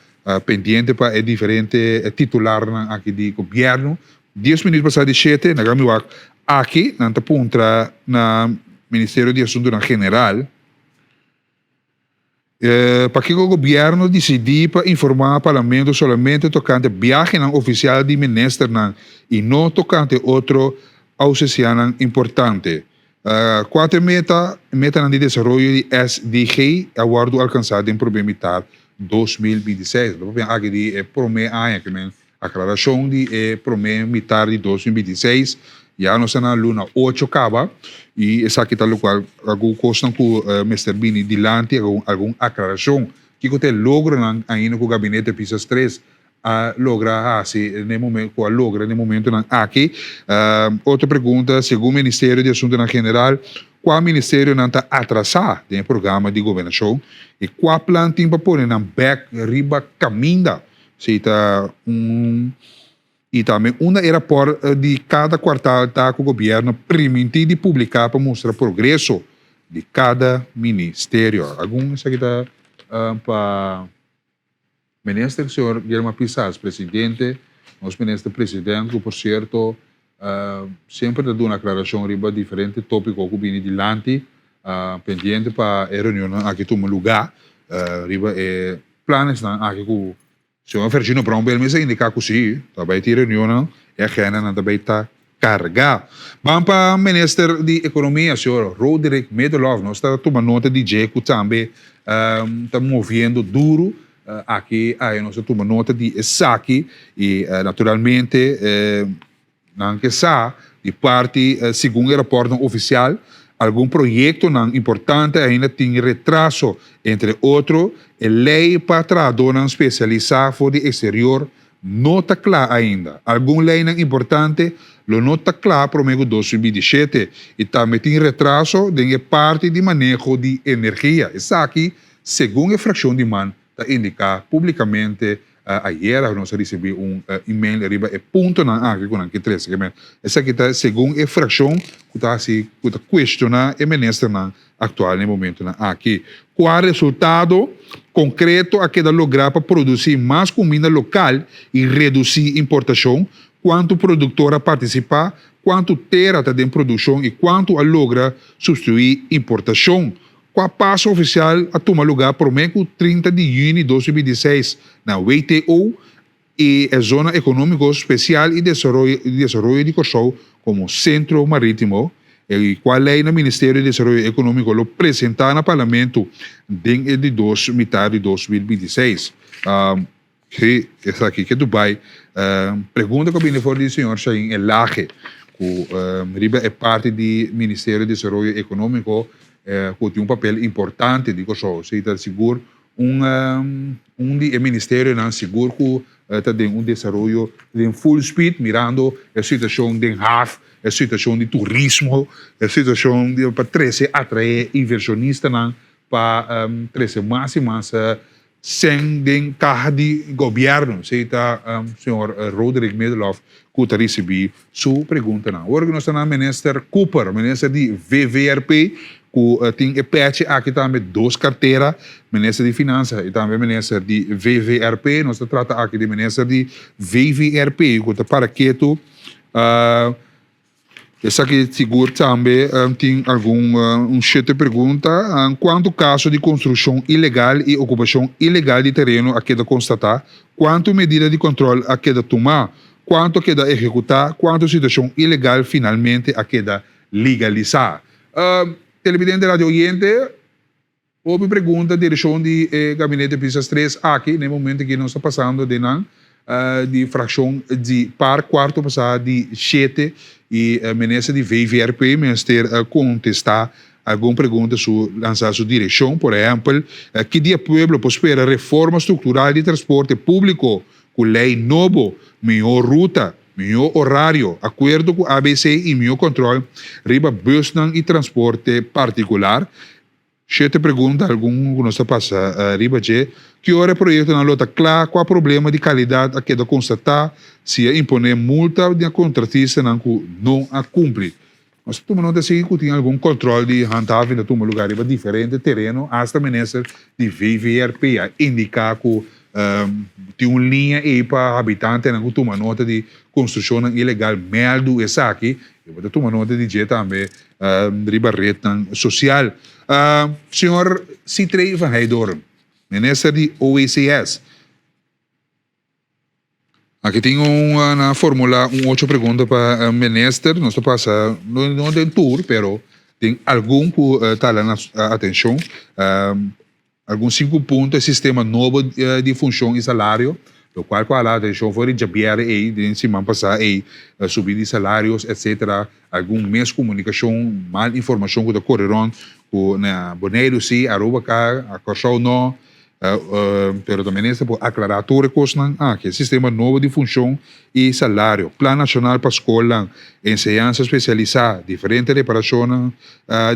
pendiente pa e diferente titularnan aki di gobierno. Dies minuut pasa di shete, na Gami wak aki nan ta puntra na Ministerio di Asuntunan General pakiko gobierno disidi pa informa Parlamento solamente tokante biahenan ofisial di ministernan i no tokante otro ausesianan importante. Kua ta e meta? Metanan di desaroyo di SDG a wòrdu alkansá den promé mitar 2026. Lo papia aki di e promé aña ke men aklarashon di e promé mitar di 2026. Ya nos ta na luna ocho kaba i esaki ta lokual algun kosnan ku mester bini dilanti, algun aklarashon. Kiko ta e logronan ainda ku Gabinete Pisas tres a logra hasi n'e momento ku a logra n'e momentonan aki. Otro pregunta, segun Ministerio di Asuntonan General, kua ministerionan ta atrasá den e programa di gobernashon i kua plan tin pa pone nan bèk riba kaminda? Si ta un i tambe unda e rapòrt di kada kuartal ta ku gobièrnu primintí di publiká pa mustra progreso di kada ministerio? Algun esaki ta pa. Minister señor Guillermo Pisas, presidente, nos minister president cu por cierto semper ta duna aclaracion riba diferente topico cu bini dilanti, pendiente pa e reunionnan aki tuma luga riba e planesnan aki cu señor Fergino Brownbill mes a indica cu si ta bay tin reunionnan e agendanan ta bay ta Carga. Ban pa Minister di Economia, señor Roderick Middelhof. Nos ta tuma nota di dje cu tambe ta moviendo duro aki. Aye nos ta tuma nota di esaki y naturalmente nan ke sa di parti segun e raportnan oficial algun proyectonan importante ainda tin retraso, entre otro e ley pa trahadornan specialisa for di exterior No ta kla ainda. Algun leinan importante lo no ta kla promé ku 2027 i tambe tin retraso den e parti di maneho di energia. Esaki, segun e frakshon di man ta indiká públikamente ayera. Nos a risibí un email riba e puntonan aki ku nan ke trese. Esaki ta segun e frakshon ku ta hasi ku ta kuestioná e ministernan aktual na e momentunan aki. Kua resultado konkreto a keda lográ pa produsí mas kuminda lokal i redusí importashon? Kuantu produktor a partisipá? Kuantu tera ta den produkshon i kuantu a logra supstituí importashon? Kua paso ofisial a tuma lugá promé ku 30 di yüni 2026 na WTO i e Zona Ekonómiko Spesial i Desaroyo di Kòrsou komo sentro marítimo, i kua lei na Ministerio di Desaroyo Ekonómiko lo presentá na Parlamento den e di dos mitar di 2026. Sí, esaki ke Dubai. Pregunta ku a bini for di señor Shahin Elhage ku riba e parti di Ministerio di Desaroyo Ekonómiko ku tin un papel importante di Kòrsou. Esei ta sigur Un un di e ministerionan sigur ku ta den un desaroyo den full speed mirando e situashon den haf, e situashon di turismo, e situashon di pa trese atraé invershonistanan pa trese mas i mas sèn den kaha di gobièrnu. Esei ta señor Roderick Middelhof ku ta risibí su preguntanan. Ora ku nos ta na Minister Cooper, Minister di VVRP, ku tin e pechi aki tambe dos kartera, Minister di Finansa i tambe Minister di VVRP. Nos ta trata aki di Minister di VVRP ku ta para ketu. Esaki sigur tambe tin algun un shete pregunta. Kuantu kaso di konstrukshon ilegal i okupashon ilegal di tereno a keda konstatá? Kuantu medida di kòntròl a keda tumá? Kuantu a keda ehekutá? Kuantu situashon ilegal finalmente a keda legalisá? Televidente radio oyente, hopi pregunta direkshon di e Gabinete Pisas tres aki na e momento ki nos ta pasando den nan di frakshon di par kuarto pasá di shete i minister di VVRP mester kontestá algun pregunta su lansa su direkshon. Por ehèmpel, ki dia pueblo por spera reforma struktural di transporte públiko ku lei nobo, mihó ruta, mihó orario, akuerdo ku ABC i mihó kòntròl riba bùsnan i transporte partikular. Shete pregunta, algun ku nos ta pasa riba dje, Ki ora e proyektonan lo ta kla? Kua problema di kalidat a keda konstatá? Si a imponé multa di a kontratistanan ku no a kumpli? Nos ta tuma nota si ku tin algun kòntròl di handhaving ta tuma lugá riba diferente tereno. Asta minister di VVRP a indiká ku tin un liña ei pa habitantenan ku tuma nota di konstrukshonnan ilegal mèldu esaki. I bo ta tuma nota di dje tambe riba retnan sosial. Señor Sitrey van Heydoorn, minister di OECS. Aki tin un nan a formula un ocho pregunta pa minister. Nos ta pasa no den tur pero den algun ku ta hala nos atencion. Algun sinku punto e sistema nobo di funcion y salario locual cu a hala atencion for di djabièrnè ey den siman pasa ey subi di salarios etcetera. Algun miscomunicacion mal informacion cu ta core rond cu na Boneiru si Aruba ka Corsou no. Pero ta minister por aclara tur e cosnan aki, e sistema nobo di funcion y salario, plan nacional pa scolnan, enseñansa specialisa, diferente reparacionnan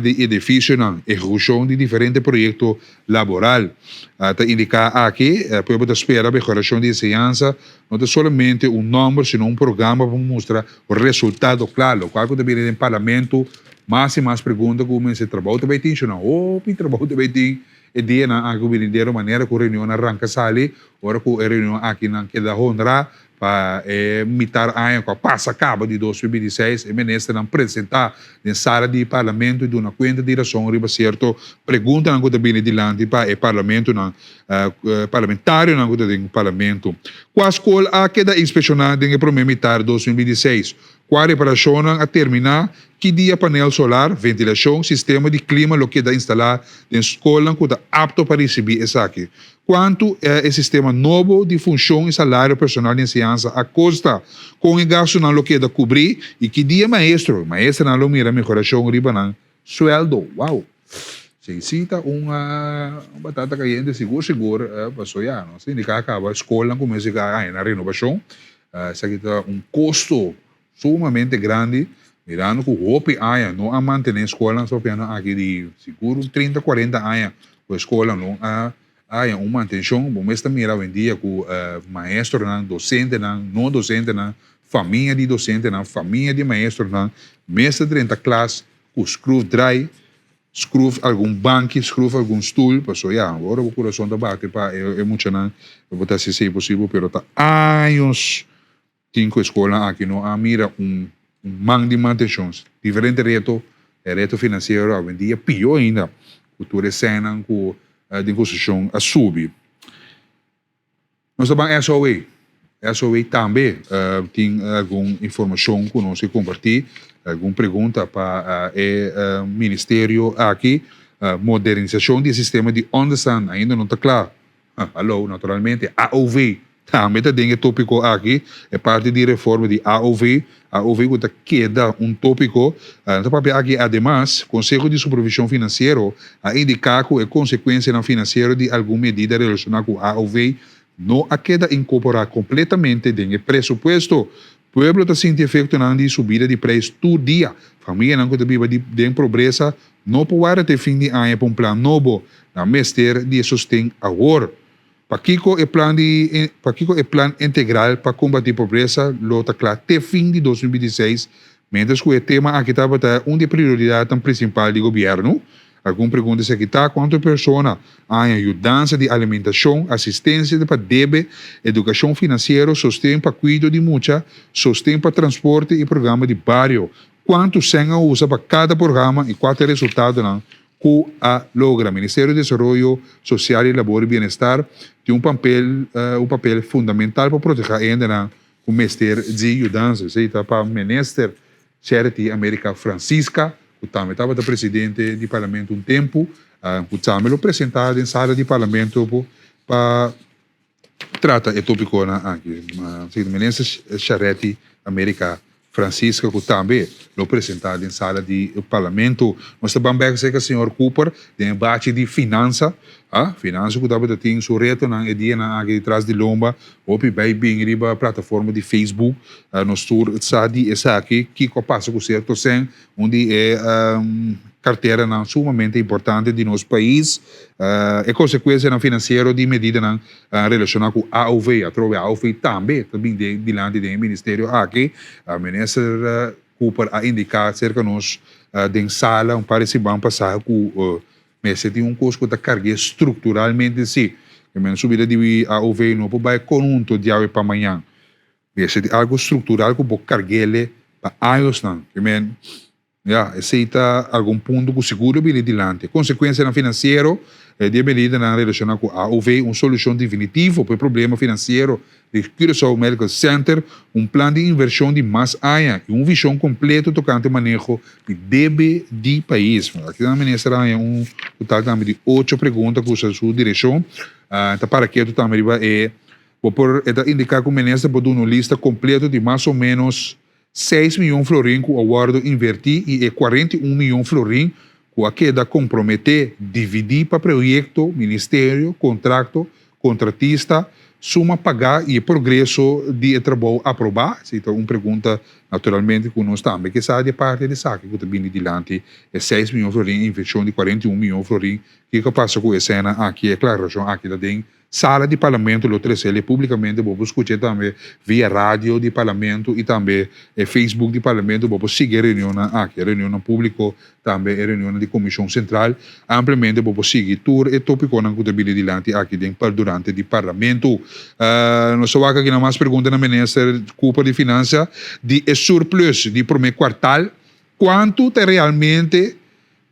di edificionan, ehecucion di diferente proyecto laboral. Ta indica aki, pueblo ta spera mehoracion di enseñansa no ta solamente un nomber sino un programa pa mustra resultado cla, locual cu ta bini den parlamento mas y mas pregunta cu mester trabou ta bay tin, sino hopi trabou ta bay tin. E dianan aki ku binidero manera ku reunionnan ranka sali, ora ku e reunion akinan keda honrá pa e mitar aña ku a pasa kaba di 2026, e ministernan presentá den sala di parlamento i duna kuenta di rason riba sierto preguntanan ku ta bini dilanti pa e parlamentonan, parlamentarionan ku ta den parlamento. Kua skol a keda inspekshoná den e promé mitar 2026? Kua reparashonnan a terminá? Ki dia panel solar, ventilashon, sistema di klima lo keda instalá den skolnan ku ta apto pa risibí esaki? Kuantu e sistema nobo di funshon i salario personal di enseñansa a kosta? Kon e gastunan lo keda kubrí? I ki dia maestro i maestranan lo mira mehorashon riba nan suèldo? Wow! Si si ta un batata kayente sigur sigur paso ya nos tin di kaba skolnan kuminsá haña nan renobashon. Esaki ta un kosto sumamente grandi, mirando ku hopi aña no a mantené skolnan sopiano aki di sigur un trinta, kuarenta aña ku e skolnan no a haña un mantenshon. Bo mes ta mira awendia ku maestronan, dosentenan, no dosentenan, famia di dosentenan, famia di maestronan mes ta drenta klas ku skrufdraai. Skruf algun banki, skruf algun stul, paso ya, ora bo kurason ta bati pa e muchanan, bo ta hasi esei posibel, pero ta años tin ku e skolnan aki no a mira un man di mantenshon. Diferente reto, e reto finansiero awendia pio ainda, ku tur e sènnan ku den konstrukshon a subi. Nos ta ban SOA. SOA tambe tin algun informashon ku nos ke kompartí, algun pregunta pa e ministerio aki. Modernisashon di e sistema di ònderstan ainda no ta kla. Hallo, naturalmente AOV tambe ta den e tópiko aki, e parti di reforma di AOV, AOV ku ta keda un tópiko. Nan ta papia aki ademas, Konseho di Supervishon Finansiero a indiká ku e konsekuensianan finansiero di algun medida relashoná ku AOV no a keda inkorporá kompletamente den e presupuesto. Pueblo ta sinti efektonan di subida di preis tur dia. Famianan ku ta biba di den pobresa no por warda te fin di aña pa un plan nobo. Nan mester di e sosten awor. Pakiko e plan di pakiko e plan integral pa kombatí pobresa lo ta kla te fin di 2026, miéntras ku e tema aki tabata un di e prioridatnan prinsipal di gobièrnu? Algun pregunta esaki ta, kuantu persona a haña yudansa di alimentashon, asistensia pa debe, edukashon finansiero, sosten pa kuido di mucha, sosten pa transporte i programa di bario? Kuantu sèn a usa pa kada programa i kua ta e resultadonan ku a logra. Ministerio di Desaroyo Sosial i Labor i Bienestar tin un pampel un papel fundamental pa protehá e hendenan ku mester di yudansa. Esei ta pa Minister Charity America Francisca, ku tambe tabata presidente di Parlamento un tempu, ku tambe lo presentá den sala di Parlamento pa trata e tópikonan aki. Minister Charetti America Francisca ku tambe lo presentá den sala di Parlamento. Nos ta ban bèk serka señor Cooper den e bachi di finansa. A, finansa ku tabata tin su retonan e dianan aki tras di lomba. Hopi bai bin riba plataforma di Facebook. Nos tur sa di esaki, kiko a pasa ku sierto sèn. Un di e. karteranan sumamente importante di nos pais. E konsekuensianan finansiero di medidanan relashoná ku AOV, atrobe AOV tambe ta bin den dilanti den e ministerio aki. Minister Cooper a indiká serka nos den sala un par di siman pasá ku mester tin un kos ku ta karg'é strukturalmente si. Ke men subida di AOV no por bai konhunto diawe pa mañan. Mester tin algu struktural ku por karg'é pa añosnan. Ke men Ya, esei ta algun punto ku sigur lo bini dilanti. Konsekuensianan finansiero di e medidanan relashoná ku AOV, un solushon definitivo pa e problema finansiero di Curaçao Medical Center, un plan di invershon di mas aña i un vishon kompleto tokante maneho di debe di pais. Aki nan minister a haña un total tambe di ocho pregunta ku usa su direkshon. Ta para ketu tambe riba e bo por e ta indiká ku minister por duna un lista kompleto di mas o ménos Seis miyon florin ku a wòrdu invertí i e 41 miyon florin ku a keda komprometé, dividí pa proyekto, ministerio, kontrakto, kontratista, suma pagá i e progreso di e trabou aprobá? Esei ta un pregunta naturalmente ku nos tambe ke sa di e parti di esaki ku ta bini dilanti e seis miyon florin e invershon di 41 miyon florin. Kiko a pasa ku e sena aki? E aklarashon aki ta den Sala di Parlamento lo trece publicamente, bo por scucha tambe via radio di Parlamento y tambe e Facebook di Parlamento, bo por sigui e reunionnan aki, e reunionnan publico, tambe e reunionnan di Comision Central, ampliamente bo por sigui tur e topiconan cu ta bini dilanti aki den durante di Parlamento. Nos ta wak aki na mas pregunta na Minister Cooper di Finansa di e surplus di prome kwartal, cuanto ta realmente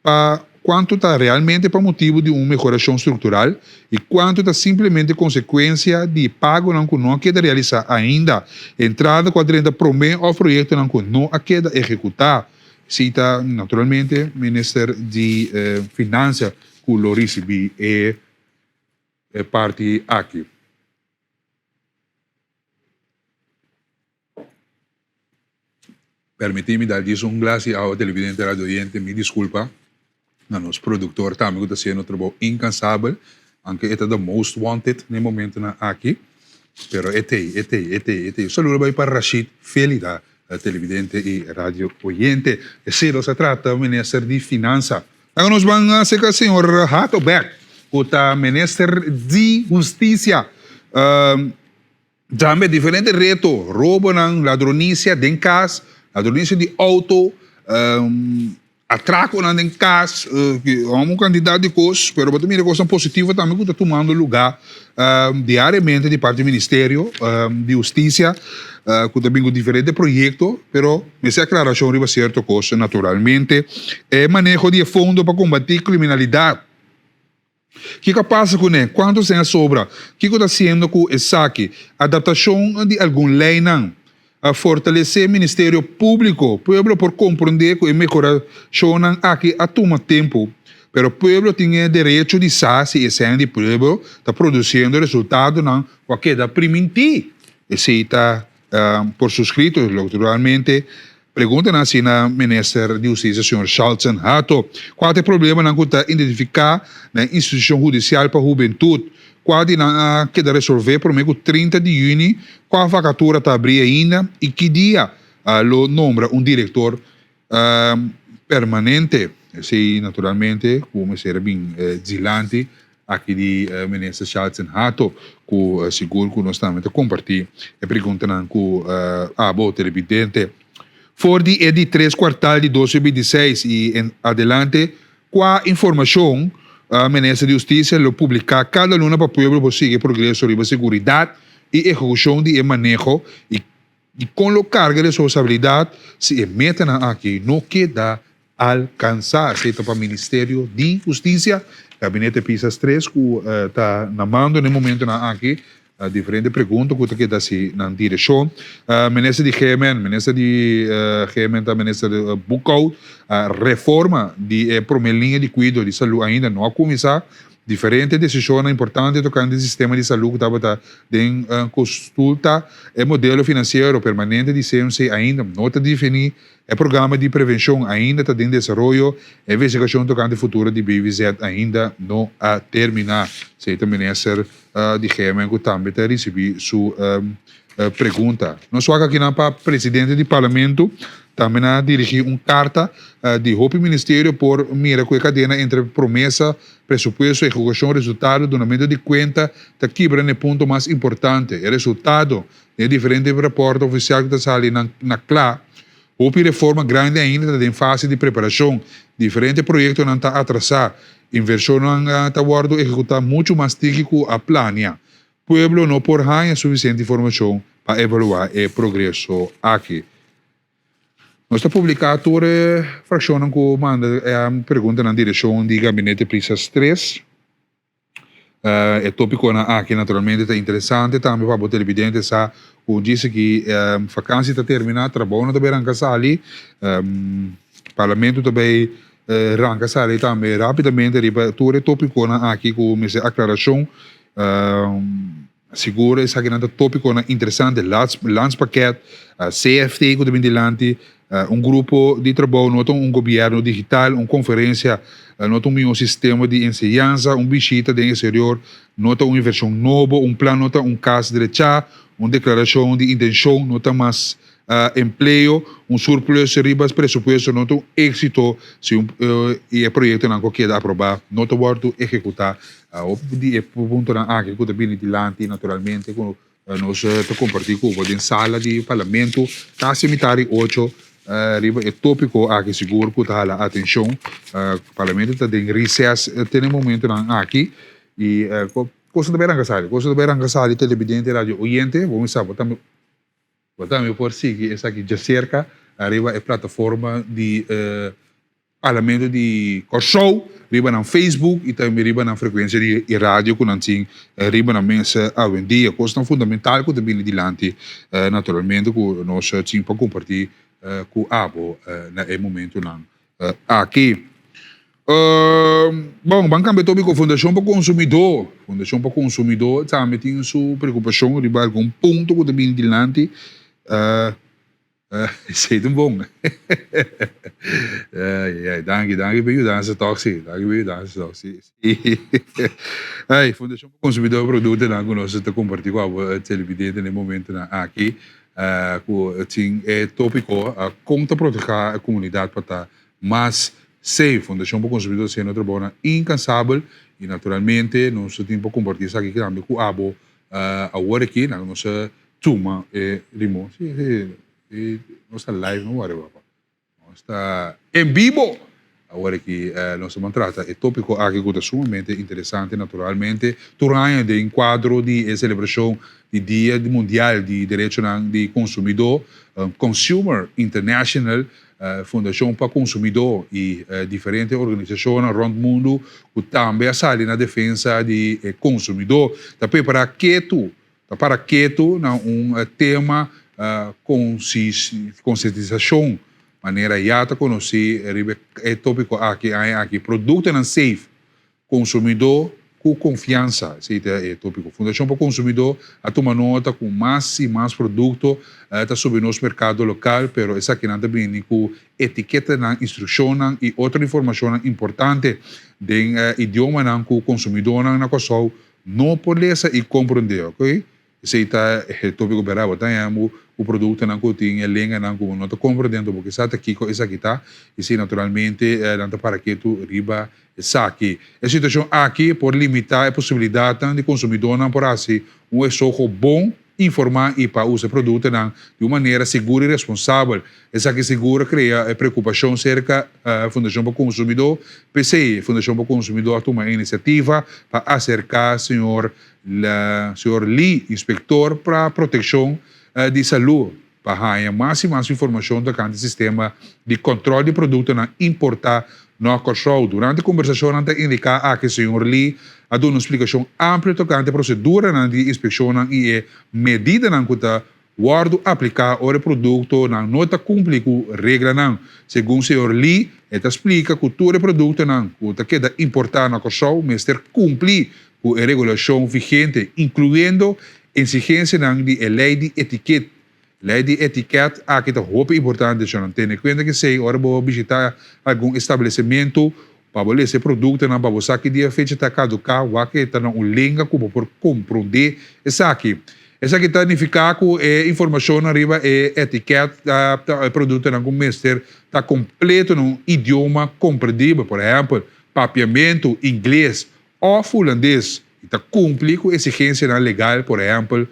pa kuantu ta realmente pa motibu di un mehorashon struktural i kuantu ta simplemente konsekuensia di pagonan ku no a keda realisá ainda, entrada ku a drenta promé òf proyektonan ku no a keda ehekutá. Esei ta naturalmente Minister di Finansia ku lo risibí e parti aki. Permití mi dal djis un glas di awa televidente radio oyente mi disculpa na nos productor tambe cu ta haciendo un trabou incansabel aunke e ta the most wanted na e momentonan aki pero e t'ey e t'ey e t'ey e t'ey un saludo bay pa Rashid Felida televidente y radio oyente esey nos a trata minister di finansa Laga nos ban acerca señor Hato bek cu ta minister di husticia. Tambe diferente reto, robonan, ladronisia den kas, ladronisia di outo, atrakonan den kas, un kantidat di kos, pero bo ta mira kosnan positivo tambe ku ta tumando lugá diariamente di parti Ministerio di Hustisia ku ta bin ku diferente proyekto, pero mester aklarashon riba sierto kos naturalmente. E maneho di e fondo pa kombatí kriminalidat. Kiko a pasa kuné? Kuantu sèn a sobra? Kiko ta hasiendo ku esaki? Adaptashon di algun leinan. A fortalesé Ministerio Públiko. Pueblo por komprondé ku e mehorashonnan aki a tuma tempu, pero pueblo tin e derecho di sa si e sèn di pueblo ta produsiendo resultadonan ku a keda primintí. Esei ta por suskrito, naturalmente. Preguntanan hasi na Minister di Hustisia señor Charlton Hato. Kua ta e problemanan ku ta identifiká na e institushon hudisial pa hubentut? Kua di nan a keda resolvé promé ku 30 di yüni? Kua vakatura ta abrí ainda i ki dia lo nombra un direktor permanente? Esei naturalmente ku mester a bin dilanti Aki di Minister Charlton Hato ku sigur ku nos tambe ta kompartí e preguntanan ku abo televidente. For di e di tres kuartal di 2026 i en adelante kua informashon Minister di Hustisia lo publiká kada luna pa pueblo por sigui e progreso riba seguridat i ehekushon di e maneho i kon lo karga responsabilidat si e metanan aki no keda alkansá. Esei ta pa Ministerio di Hustisia. Gabinete Pisas tres ku ta na mando na e momentunan aki. Diferente pregunta ku ta keda hasi nan direkshon. Minister di GMN, Minister di GMN ta Minister Boekhout. Reforma di e prome liña di kuido di salú ainda no a kuminsá. Diferente desishonnan importante tokante sistema di salú ku tabata den konsulta. E modelo finansiero permanente di CMC ainda no ta definí. E programa di prevenshon ainda ta den desaroyo, e investigashon tokante futuro di BVZ ainda no a terminá, esei ta minister di GMN ku tambe ta risibí su pregunta. Nos wak akinan pa presidente di parlamento. Tambe nan a dirigí un karta di hopi ministerio por mira ku e kadena entre promesa, presupuesto, ehekukashon, resultado, dunamentu di kuenta ta kibra na e punto mas importante, e resultado. Den e diferente rapòrt ofisial ku ta sali na kla, hopi reforma grandi ainda ta den fase di preparashon, diferente proyektonan ta atrasá, invershonnan ta wòrdu ehekutá muchu mas tiki ku a plania. Pueblo no por haña sufisiente informashon pa evaluá e progreso aki. Nos ta publiká tur e frakshonnan ku manda e preguntanan direkshon di Gabinete Prisas 3. E tópikonan aki naturalmente ta interesante tambe pa bo televidente sa ku djis aki fakansi ta terminá, trabounan ta bai ranka sali, parlamento ta bai ranka sali tambe rápidamente riba tur e tópikonan aki ku mester aklarashon. Sigur esakinan ta tópikonan interesante, landspakket, CFT ku ta bin dilanti, un grupo di trabou no ta un gobièrnu digital, un konferensia no ta un mihó sistema di enseñansa, un bishita den eksterior no ta un invershon nobo, un plan no ta un kas drechá, un deklarashon di intenshon no ta mas empleo, un surplus riba presupuesto no ta un éksito si un i e proyektonan ku a keda aprobá no ta wòrdu ehekutá. Hopi di e puntonan aki ku ta bini dilanti naturalmente ku nos ta kompartí ku bo den sala di parlamento kasi mitar di ocho riba e tópiko aki sigur ku ta hala atenshon. Parlamento ta den recess te na e momentonan aki i kos ta bai ranka sali, kos ta bai ranka sali televidente, radio oyente, bo mester sa bo tambe. Bo tambe por sigui esaki djaserka riba e plataforma di Parlamento di Kòrsou, riba nan Facebook i tambe riba nan frekuensia di radio ku nan tin riba nan mes awendia. Kosnan fundamental ku ta bini dilanti naturalmente ku nos tin pa kompartí ku abo na e momentunan aki. Bon, ban kambia tópiko. Fundashon pa Konsumidó. Fundashon pa Konsumidó tambe tin su preokupashon riba algun punto ku ta bini dilanti. Esei ta un bon. Ai, ai, danki, danki pa yudansa tòg si. Danki pa yudansa tòg si. Ai, Fundashon pa Konsumidó produktonan ku nos ta kompartí ku abo televidente na e momentonan aki ku tin e tópiko kon ta protehá e komunidat pa ta mas safe. Fundashon pa Konsumidó ta hasiendo trabounan inkansabel i naturalmente nos ta tin pa kompartí esaki tambe ku abo awor aki. Laga nos a tuma e limon. Si, si, nos ta live no wòri papa. Nos ta en bibo! Awor aki nos ta ban trata e tópiko aki ku ta sumamente interesante naturalmente. Tur aña den kuadro di e selebrashon di Dia Mundial di Derechonan di Konsumidó, Consumer International, Fundashon pa Konsumidó i diferente organisashonnan rònt mundu ku tambe a sali na defensa di e konsumidó ta prepará ketu, ta para ketu na un tema konsientisashon manera ya ta konosí riba e tópiko aki aña aki, Produktonan safe. Konsumidó ku konfiansa, esei ta e tópiko. Fundashon pa Konsumidó a tuma nota ku mas i mas produkto ta subi nos merkado lokal, pero esakinan ta bini ku etiketanan, instrukshonnan i otro informashonnan importante den idiomanan ku konsumidónan na Kòrsou no por lesa i komprondé. Esei ta e tópiko bèrdat. Bo ta haña bo ku produktonan ku tin e lenganan ku bo no ta komprendé, anto bo ke sa ta kiko esaki ta. I si naturalmente nan ta para ketu riba esaki. E situashon aki por limitá e posibilidatnan di konsumidónan por hasi un esoho bon informá i pa usa e produktonan di un manera sigur i responsabel. Esaki sigur a krea e preokupashon serka Fundashon pa Konsumidó. P'esei Fundashon pa Konsumidó a tuma e inisiativa pa aserká señor Señor Lee, inspektor pa protekshon di salú, pa haña mas i mas informashon tokante sistema di kòntròl di produktonan importá na Kòrsou. Durante kombersashonnan ta indiká aki señor Lee a duna un splikashon amplio tokante proseduranan di inspekshonnan i e medidanan ku ta Wòrdu apliká ora e produktonan no ta kumpli ku reglanan. Segun señor Lee, e ta splika ku tur e produktonan ku ta keda importá na Kòrsou mester kumpli ku e regulashon vigente, inkluyendo eksigensianan di e lei di etiket. Lei di etiket aki ta hopi importante, shonnan. Tene kuenta ku esei ora bo bishitá algun establesimentu pa bo lesa e produktonan pa bo sa ki dia fecha ta kaduká, wak e ta na un lenga ku bo por komprondé esaki. Esaki ta nifiká ku e informashonnan riba e etikèt ta e produktonan ku mester ta kompleto na un idioma komprendibel, por ehèmpel, papiamentu, ingles òf hulandes, i ta kumpli ku eksigensianan legal, por ehèmpel,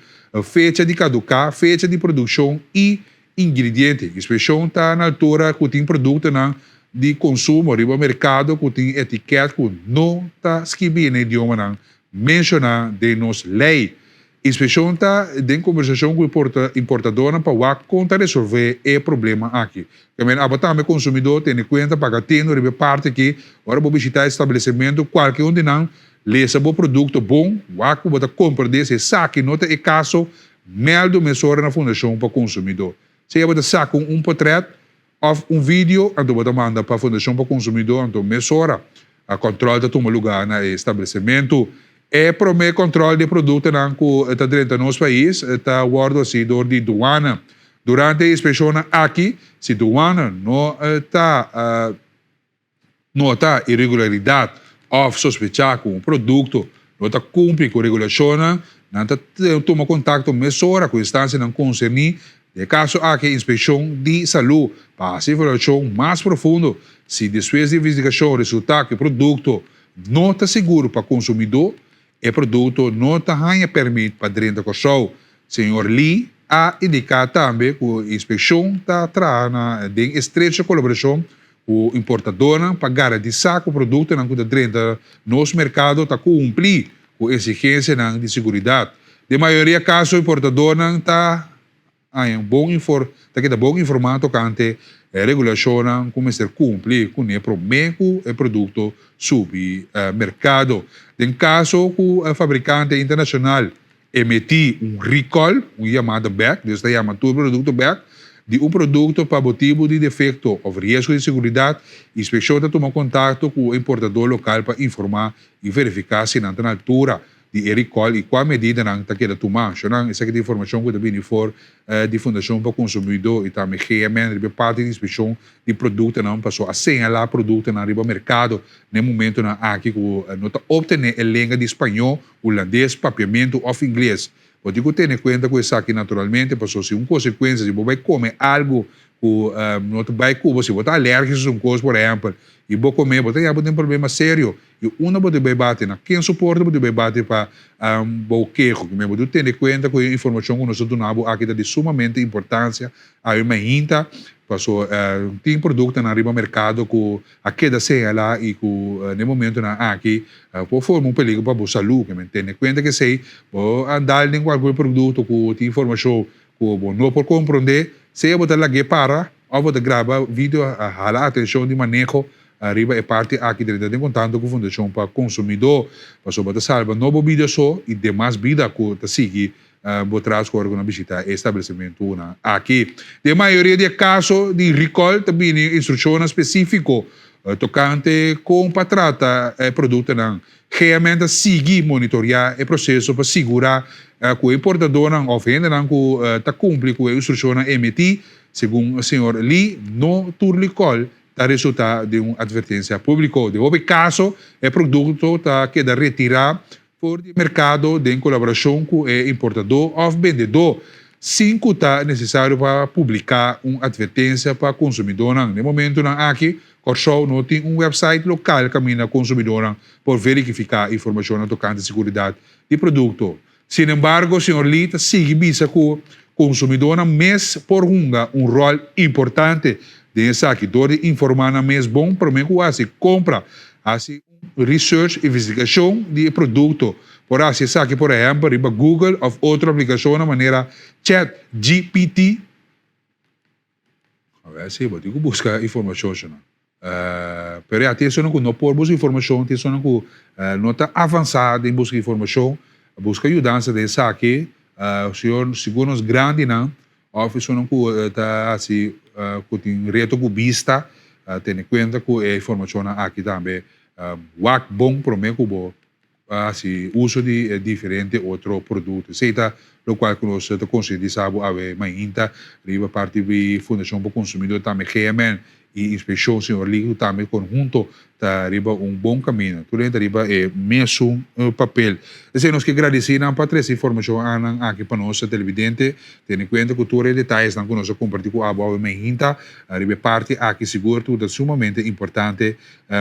fecha di kaduká, fecha di produkshon i ingrediente. Inspekshon ta na altura ku tin produktonan di konsumo riba merkado ku tin etikèt ku no ta skibí na idiomanan menshoná den nos lei. Inspekshon ta den kombersashon ku importadónan pa wak kon ta resolvé e problema aki. Kaminda abo tambe konsumidó tene kuenta paga tendo riba e parti aki ora bo bishitá establesimentu kualke un di nan lesa bo produkto bon wak ku bo ta komprendé si esaki no ta e kaso mèldu mesora na Fundashon pa Konsumidó. Sea bo ta saka un potrèt Òf un video anto bo ta manda pa Fundashon pa Konsumidó anto mesora a kòntròl ta tuma lugá na e establesimentu. E promé kòntròl di e produktonan ku ta drenta nos pais ta wòrdu hasí dor di duana. Durante e inspekshonnan aki, si duana no ta nota iregularidat òf sospechá ku un produkto no ta kumpli ku regulashonnan, nan ta tuma kontakto mesora ku instansianan konserní, den e kaso aki Inspekshon di Salú, pa hasi evaluashon mas profundo. Si despues di investigashon resultá ku e produkto no ta sigur pa konsumidó, E produkto no ta haña pèrmit pa drenta Kòrsou. Señor Lee a indiká tambe ku inspekshon ta traha na den estrecho kolaborashon ku importadornan pa garantisá ku produktonan ku ta drenta nos merkado ta kumpli ku eksigensianan di siguridat. Den mayoria kaso importadornan ta Haña un bon infor ta keda bon informá tokante e regulashonnan ku mester kumpli kuné promé ku e produkto subi merkado. Den kaso ku e fabrikante internashonal emití un recall, un yamada bèk, dus ta yama tur produkto bèk, di un produkto pa motibu di defekto òf riesgo di seguridat, inspekshon ta tuma kontakto ku e importadó lokal pa informá i verifiká si nan ta na altura di e recall i kua medidanan ta keda tumá. Shonnan, esaki ta informashon ku ta bini for di Fundashon pa Konsumidó i tambe GMN riba e parti di inspekshon di produktonan paso a señalá produktonan riba merkado na e momentonan aki ku no ta optené e lenga di spañó, hulandes, papiamentu òf ingles. Bo tin ku tene kuenta ku esaki naturalmente paso si un konsekuensia si bo bai kome algu ku no ta bai ku bo, si bo ta alèrgiko un kos por ehèmpel i bo kome bo ta yaba den problema serio. I unda bo debe bati? Na ken soporte bo debe bati pa bo keho? Kimen bo debe tene kuenta ku e informashon ku nos ta duna bo aki ta di sumamente importansia. Awe mainta paso tin produktonan riba merkado ku a keda señalá i ku na e momentonan aki por forma un peligro pa bo salú. Kimen tene kuenta ku esei, bo a dal den kualkier produkto ku tin informashon ku bo no por komprondé, sea bo ta lag'é para òf bo ta graba video a hala atenshon di maneho riba e parti aki drenta den kontanto ku Fundashon pa Konsumidó, pasobra bo ta salba no bo bida so i demas bida ku ta sigui bo tras ku ora ku nan bishita e establesimentunan aki. Den mayoria di e kaso di recall ta bini instrukshonnan spesífiko tokante kon pa trata e produktonan. GMN ta sigui monitoriá e proseso pa sigurá ku e importadónan òf hendenan ku ta kumpli ku e instrukshonnan emití. Segun señor Lee, no tur recall ta resultá den un atvertensia públiko. Den hopi kaso e produkto ta keda retirá for di e merkado den kolaborashon ku e importadó òf bendedó, sin ku ta nesesario pa publiká un atvertensia pa konsumidónan. Den momentunan aki, Kòrsou no tin un wèpsait lokal kaminda konsumidónan por verikifiká informashonnan tokante seguridat di produkto. Sinembargo, señor Lee ta sigui bisa ku konsumidónan mes por hunga un ròl importante den esaki dor di informá nan mes bon promé ku hasi kompra, hasi un research, investigashon, di e produkto. Por hasi esaki por ehèmpel riba Google òf otro aplikashonnan manera ChatGPT. Awel si, bo tin ku buska informashon shona. Pero ya, tin esnan ku no por buska informashon, tin esnan ku no ta avansá den buska informashon, buska yudansa den esaki. Señor, sigur nos grandinan òf esnan ku ta hasi ku tin reto ku bista, tene kuenta ku e informashonnan aki tambe. Wak bon promé ku bo pa hasi uso di e diferente otro produkto. Esei ta lokual ku nos ta konsientisá bo awe mainta riba parti di Fundashon pa Konsumidó tambe GMN. i inspekshon señor Lee ku tambe konhunto ta riba un bon kaminda. Tur hende ta riba e mesun papel. Esei nos ke gradisí nan pa trese informashon anan aki pa nos televidente. Tene kuenta ku tur e detayesnan ku nos a kompartí ku abo awe mainta riba e parti aki sigur tur ta sumamente importante.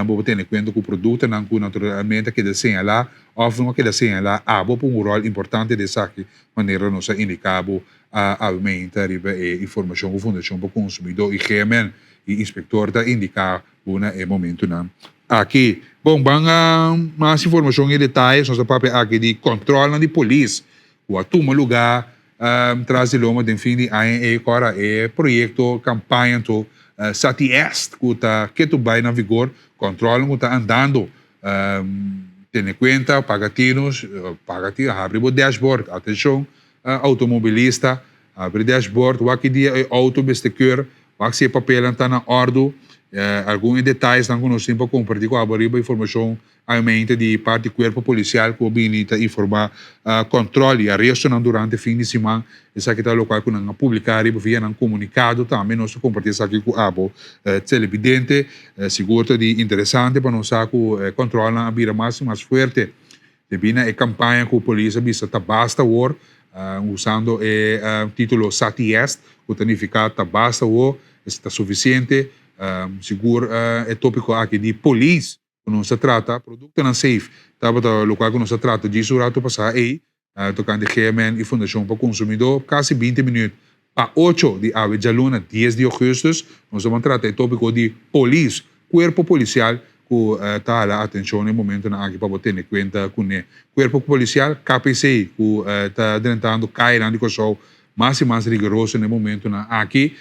Bo por tene kuenta ku produktonan ku naturalmente a keda señalá òf no a keda señalá abo por un ròl importante den esaki manera nos a indiká bo awe mainta riba e informashon ku Fundashon pa Konsumidó i GMN i inspektor ta indiká bo na e momentunan aki. Bon, ban a mas informashon i detayes. Nos ta papia aki di kòntròlnan di polis ku a tuma lugá tras di loma den fin di aña ei ku ora e proyekto kampaña anto Sati Est ku ta ketu bai na vigor, kòntròlnan ku ta andando. Tene kuenta, paga tinu, paga tinu, habri bo dashboard, atenshon Outomobilista, Habri dashboard, wak ki dia e outo mester keur, wak si e papelnan ta na òrdu. Algun e detayesnan ku nos tin pa kompartí ku abo riba informashon ayomente di parti kuerpo polisial ku a bini ta informá kòntròl i arestonan durante fin di siman. Esaki ta lokual ku nan a publiká riba via nan komunikado. Tambe nos ta kompartí esaki ku abo telebidente. Sigur ta di interesante pa nos sa ku e kòntròlnan a bira mas i mas fuerte. Debí na e kampaña ku polis a bisa ta basta awor, usando e título Sati Est, ku ta nifiká ta basta awor, ta sufisiente. Sigur e tópiko aki di polis ku nos ta trata, produktonan safe, tabata lokual ku nos a trata djis un ratu pasá ei, tokante GMN i Fundashon pa Konsumidó, kasi binti minüt pa ocho di awe djaluna dies di ougùstùs, nos ta ban trata e tópiko di polis, kuerpo polisial ku ta hala atenshon na e momentunan aki pa bo tene kuenta kuné. Kuerpo polisial, KPC, ku ta drentando kayanan di Kòrsou mas i mas riguroso na e momentunan aki,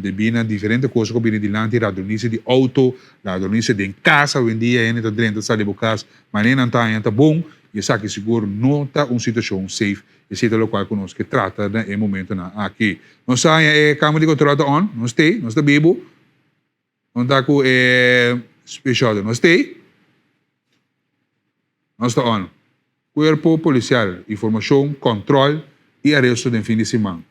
debí na diferente kos ku a bini dilanti, ladronisia di outo, ladronisia den kas, awendia hende ta drenta sali bo kas manera nan ta haña ta bon, i esaki sigur no ta un situashon safe. Esei ta lokual ku nos ke trata na e momentunan aki. Nos a haña e kama di kontròl ta on, nos t'ei, nos ta bibu. Nos ta ku e special, nos t'ei, nos ta on. Kuerpo polisial, informashon, kòntròl i aresto den fin di siman.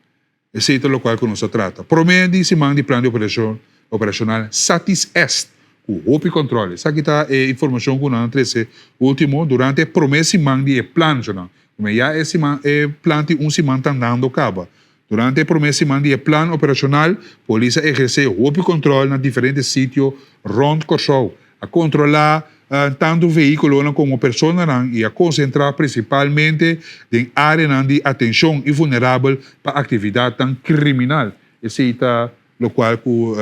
Esei ta lokual ku nos ta trata. Promé di siman di plan di operashon operashonal Satis Est ku hopi kòntròl. Esaki ta e informashon ku nan a trese último durante e promé siman di e plan. Nan kuma ya e siman e plan tin un siman ta andando kaba. Durante e promé siman di e plan operashonal polis a ehersé hopi kòntròl na diferente sitio rònt Kòrsou. A kontrolá tantu vehíkulonan komo personanan i a konsentrá prinsipalmente den áreanan di atenshon i vulnerabel pa aktividatnan kriminal. Esei ta lokual ku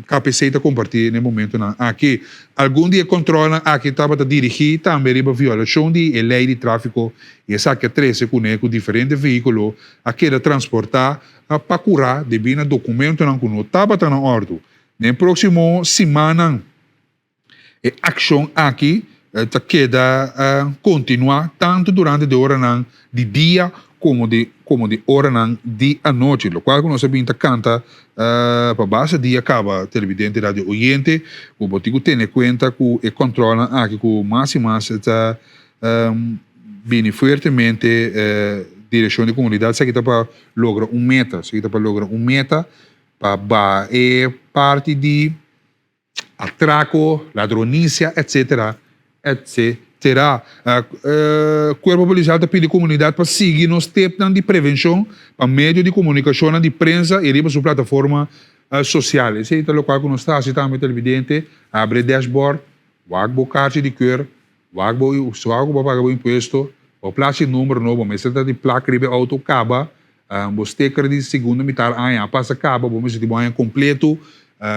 KPC ta kompartí na e momentunan aki. Algun di e kontrolnan aki tabata dirigí tambe riba violashon di e lei di tráfiko i esaki a trese kuné ku diferente vehíkulo a keda transportá pa kurá debí na dokumentonan ku no tabata na òrdu. Den e próksimo simannan e akshon aki ta keda kontinuá tantu durante di oranan di dia komo di komo di oranan di anochi. Lokual ku nos a bin ta kanta pa basta dia kaba televidente radio oyente ku bo tin ku tene kuenta ku e kòntròlnan aki ku mas i mas ta bini fuertemente direkshon di komunidat. Esaki ta pa logra un meta, esaki ta pa logra un meta. Pa baha e parti di atraco, ladronicia, etc. Etc. Cuerpo Policial ta pidi comunidad pa sigui nos stepnan di prevencion pa medio di comunicacionnan di prensa y riba su plataforma social. Esey ta locual cu nos ta haci tambe televidente, habri e dashboard, wak bo carchi di keur, Wak bo wak ku bo a paga bo impuesto, bo plachi number nobo mester ta di plak riba e auto kaba, bo sticker di segundo mitar aña a pasa kaba, bo mester tin bo aña kompleto.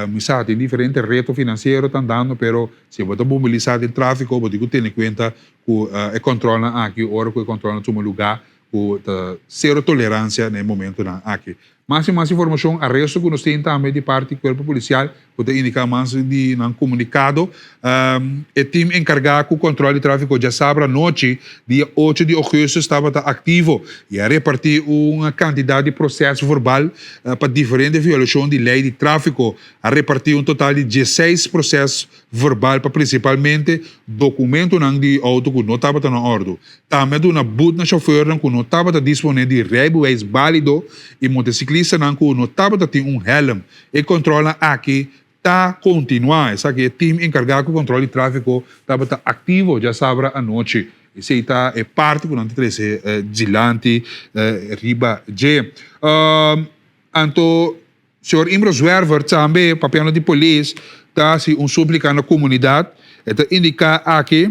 Mi sa tin diferente reto finansiero ta andando pero si bo ta mobilisa den trafiko bo tin ku tene kuenta ku e kòntròlnan aki ora ku e kòntròlnan tuma lugá ku ta sero toleransia na e momentonan aki. Mas i mas informashon aresto ku nos tin tambe di parti kuerpo polisial ku ta indiká mas di nan komunikado. E tim enkargá ku kòntròl di tráfiko djasabra anochi dia ocho di ougùstùs tabata aktivo i a repartí un kantidat di proses verbal pa diferente violashon di lei di tráfiko. A repartí un total di diesseis proses verbal pa prinsipalmente dokumentonan di outo ku no tabata na òrdu. Tambe a duna but na shofèrnan ku no tabata disponé di rijbewijs bálido i motosiklistanan ku no tabata tin un hèlm. E kòntròlnan aki Ta kontinuá. Esaki e tim enkargá ku kontrol di tráfiko tabata aktivo djasabra anochi. Esei ta e parti ku nan ta trese dilanti riba dje. Anto señor Imro Zwerver tambe papiando di polis ta hasi un súplika na komunidat. E ta indiká aki,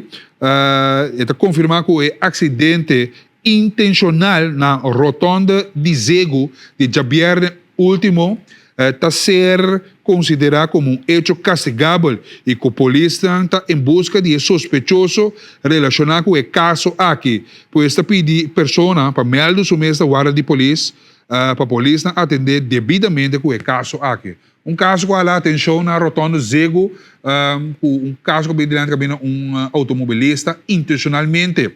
e ta konfirmá ku e aksidente intenshonal na rotònde di Zegu di djabièrnè último ta ser konsiderá komo un echo kastigabel i ku polisnan ta en buska di e sospechoso relashoná ku e kaso aki. Pues ta pidi persona pa mèldu su mes na warda di polis pa polisnan atendé debidamente ku e kaso aki. Un kaso ku a hala atenshon na rotònde Zegu ku un kaso ku a bini dilanti kaminda un outomobilista intenshonalmente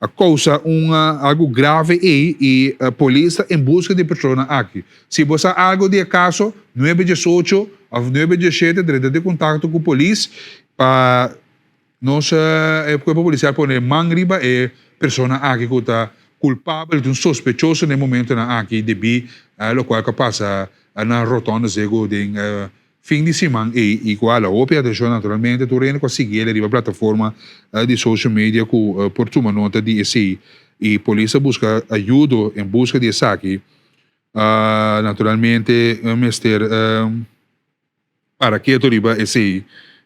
a kousa un algu grave ei i polis ta en buska di e persona aki. Si bo sa algu di e kaso, nuebe diesocho òf nuebe dieshete drenta den kontakto ku polis pa nos e kuerpo polisial pone man riba e persona aki ku ta kulpabel, ta un sospechoso na e momentonan aki debí lokual ku a pasa na rotonde Zego den fin di siman ei i ku a hala hopi atenshon naturalmente tur hende ku a sigui el riba plataforma di social media ku por tuma nota di esei i polis a buska ayudo en buska di esaki naturalmente mester para keto riba esei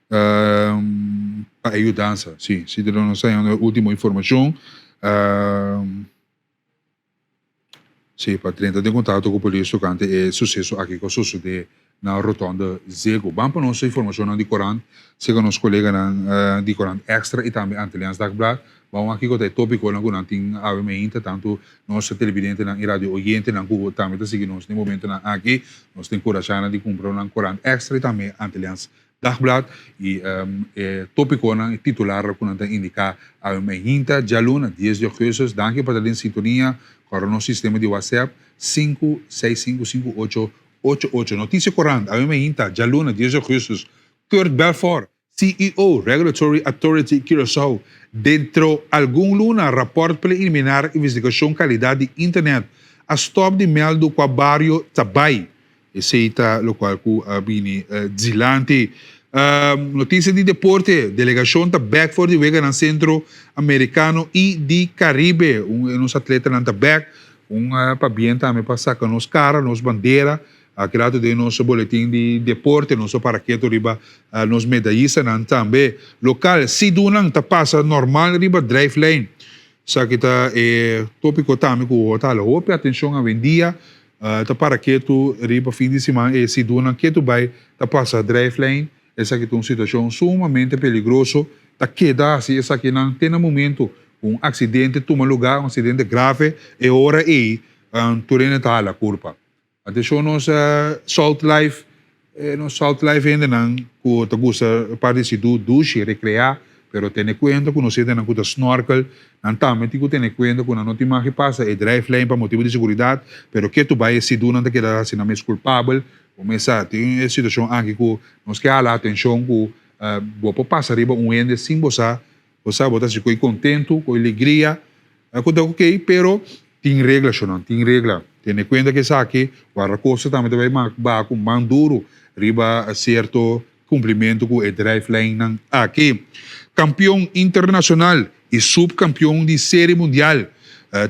pa e yudansa si si nos ta hañando e ultimo informashon. Sí, pa drenta den kontakto ku polis tokante e suseso aki ku a sosodé na Rotonde Zego. Ban pa nos informashonnan di korant serka nos koleganan di Korant Extra i tambe Antilliaans Dagblad. Ban wak kiko ta e topikonan ku nan tin awe meinta, tantu nos televidentenan i radio oyentenan ku tambe ta sigui nos den momentonan aki. Nos ta enkurashá nan di kumpra nan Korant Extra i tambe Antilliaans Dagblad y e topiconan y titularnan cu nan ta indica awe mainta djaluna dies di augustus. Danki pa ta den sintonia cu nos sistema di WhatsApp sinku seis sinku sinku ocho ocho ocho. Noticia Corant awe mainta djaluna dies di augustus Kurt Belfort, CEO Regulatory Authority Curaçao Dentro algun luna raport preliminar investigacion calidad di internet a stop di meldo cua bario ta bay. Esei ta lokual ku a bini dilanti. Notisia di deporte, Delegashon ta bèk for di weganan Sentro Amerikano i di Karibe. Un e nos atletanan ta bèk. Un pabien tambe pa saka nos kara, nos bandera. Aki rato den nos boletin di deporte nos a para ketu riba nos medayistanan tambe. Lokal, Sidunan ta pasa normal riba drijflijn. Esaki ta e topiko tambe ku ta hala hopi atenshon awendia. Ta para ketu riba fin di siman e sidunan ketu bai ta pasa drijflijn. Esaki ta un situashon sumamente peligroso. Ta keda hasi esakinan te na momento ku un aksidente tuma lugá, un aksidente grave, e ora ei tur hende ta hala kurpa. Atenshon nos Salt Life, nos Salt Life hendenan ku ta gusta parti di sidu dushi, rekreá, pero tene kuenta ku nos hendenan ku ta snorkel, Nan tambe tin ku tene kuenta ku nan no tin mag di pasa e drijflijn pa motibu di seguridat, pero ke tu bai e sidu nan ta keda hasi nan mes kulpabel. Bo mes sa, tin e situashon aki ku nos ke hala atenshon ku bo por pasa riba un hende sin bo sa, bo sa bo ta hasi ku e kontentu, ku e legria, ku ta okey, pero tin regla shonnan, tin regla. Tene kuenta ku esaki, Wardakosta tambe ta bai baha ku man duru riba sierto Kumplimentu ku e drijflijnnan aki. Kampion internashonal i supkampion di Seri Mundial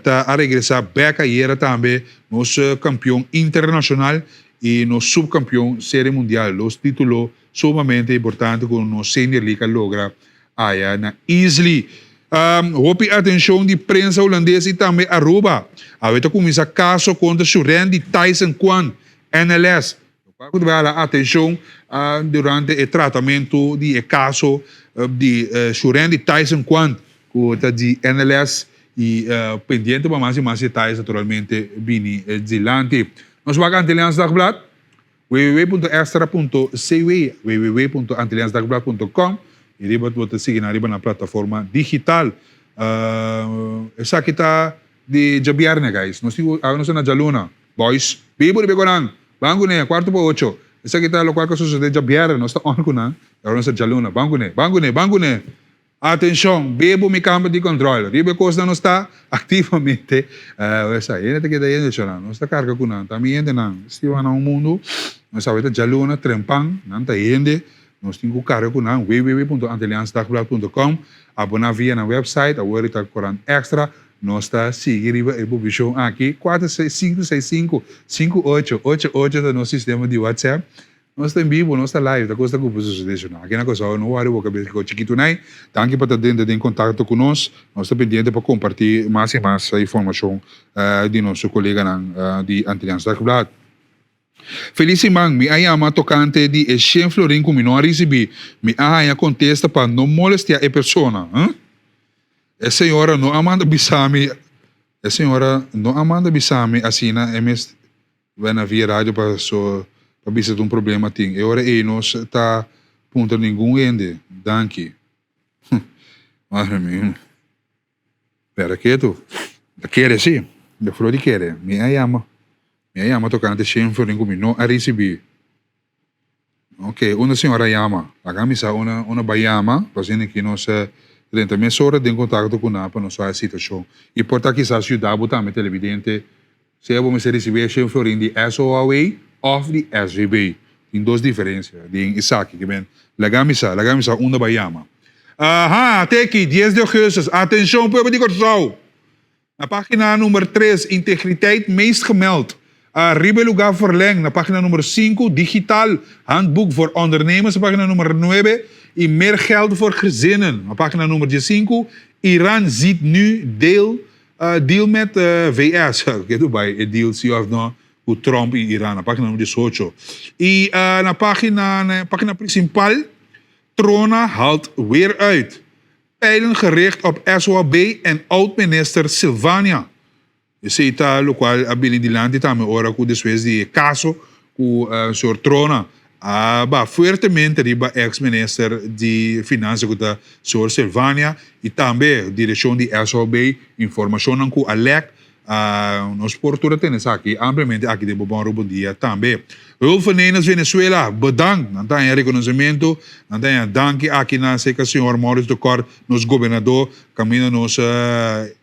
ta a regresá bèk ayera tambe nos kampion internashonal i nos supkampion Seri Mundial. Dos título sumamente importante ku nos Senior League a logra aya na Easley. Hopi atenshon di prensa hulandes i tambe Aruba. Awe ta kuminsá kaso kontra Shurendi Tyson Kwan, NLS. Lokual ku ta bai hala atenshon durante e tratamentu di e kaso di Shurendi Tyson Quant ku ta di NLS i pendiente pa mas i mas detayes naturalmente bini dilanti. Nos wak Antilliaans Dagblad, www.extra.cw, www.antilliaansdagblad.com i riba bo ta sigui nan riba nan plataforma digital. Esaki ta di djabièrnè guys, nos tin ku awe nos ta na djaluna. Boys, bibu riba e koran! Ban kuné, kuartu pa ocho. Esaki ta lokual ku a sosodé djabièrnè, nos ta on ku nan, i awor nos ta djaluna. Ban kuné, ban kuné, ban kuné! Atenshon, bebo mi kamber di kòntròl. Riba e kosnan nos ta aktivamente esa hende ta keda yendo shona. Nos ta karga ku nan. Ta mi hendenan stiba na un mundu. Nos sabe ta djaluna, trempan, nan ta hende. Nos tin ku karga ku nan. www.antilliaansdagblad.com Aboná via nan website. Awor ta Korant Extra. Nos ta sigui riba e bubishon aki. Kuater seis sinku seis sinku sinku ocho ocho ocho ta nos sistema di WhatsApp. Nos ta en bibo, nos ta live, ta kosta ku por sosodé su no. Aki na Kòrsou no wòri bo kabes kiko chikitu nai. Danki pa ta drenta den kontakto ku nos. Nos ta pendiente pa kompartí mas i mas informashon di nos koleganan di Antilliaans Dagblad. Felis siman, mi a yama tokante di e shen florin ku mi no a risibí. Mi a haña kontesta pa no molestiá e persona. Huh? E señora no a manda bisa mi, e señora no a manda bisa mi asina e mes Wena via radio pa so pa bisa ta un problema tin. E ora ei nos ta puntra ningun hende. Danki. Madre mia. Pera ketu. Ta kere si. Ta flor di kere. Mi a yama. Mi a yama tokante shen florin ku mi no a risibi. Ok, unda señora yama? Laga mi sa unda unda bai yama, pa asina ki nos drenta mesora den kontakto ku nan pa nos sa e situashon. I por ta kisas yuda bo tambe televidente, sea bo mester risibí e shen florin di SOAW òf di SVB. Tin dos diferensia den esaki. Ke men, laga mi sa, laga mi sa unda bai yama. Aha, teki, dies di ougùstus, atenshon pueblo di Kòrsou! Na página number tres, Integriteit meest gemeld. Riba e lugá verleng. Na página number sinku, Digitaal handboek voor ondernemers. Na página number nuebe, i Meer geld voor gezinnen. Na página number diesinku, Iran ziet nu deel deal met VS. Ke tu bai e deal si òf no ku Trump i Iran. Na página number diesocho. I na página na página prinsipal, Trona haalt weer uit. Pijlen gericht op SOAB en oud-minister Silvania. Esey ta locual a bini dilanti tambe ora cu despues di e caso cu señor Trona a baha fuertemente riba ex-minister di Financia cu ta señor Silvania y tambe direccion di SOAB, informacionnan cu a lek. Nos por tur a tene esaki ampliamente aki den Bobon Aruba un dia tambe. Hulpverleners Venezuela, bedankt! Nan ta haña rekonosementu, nan ta haña danki aki na serka señor Maurice de Kort, nos gobernador, kaminda nos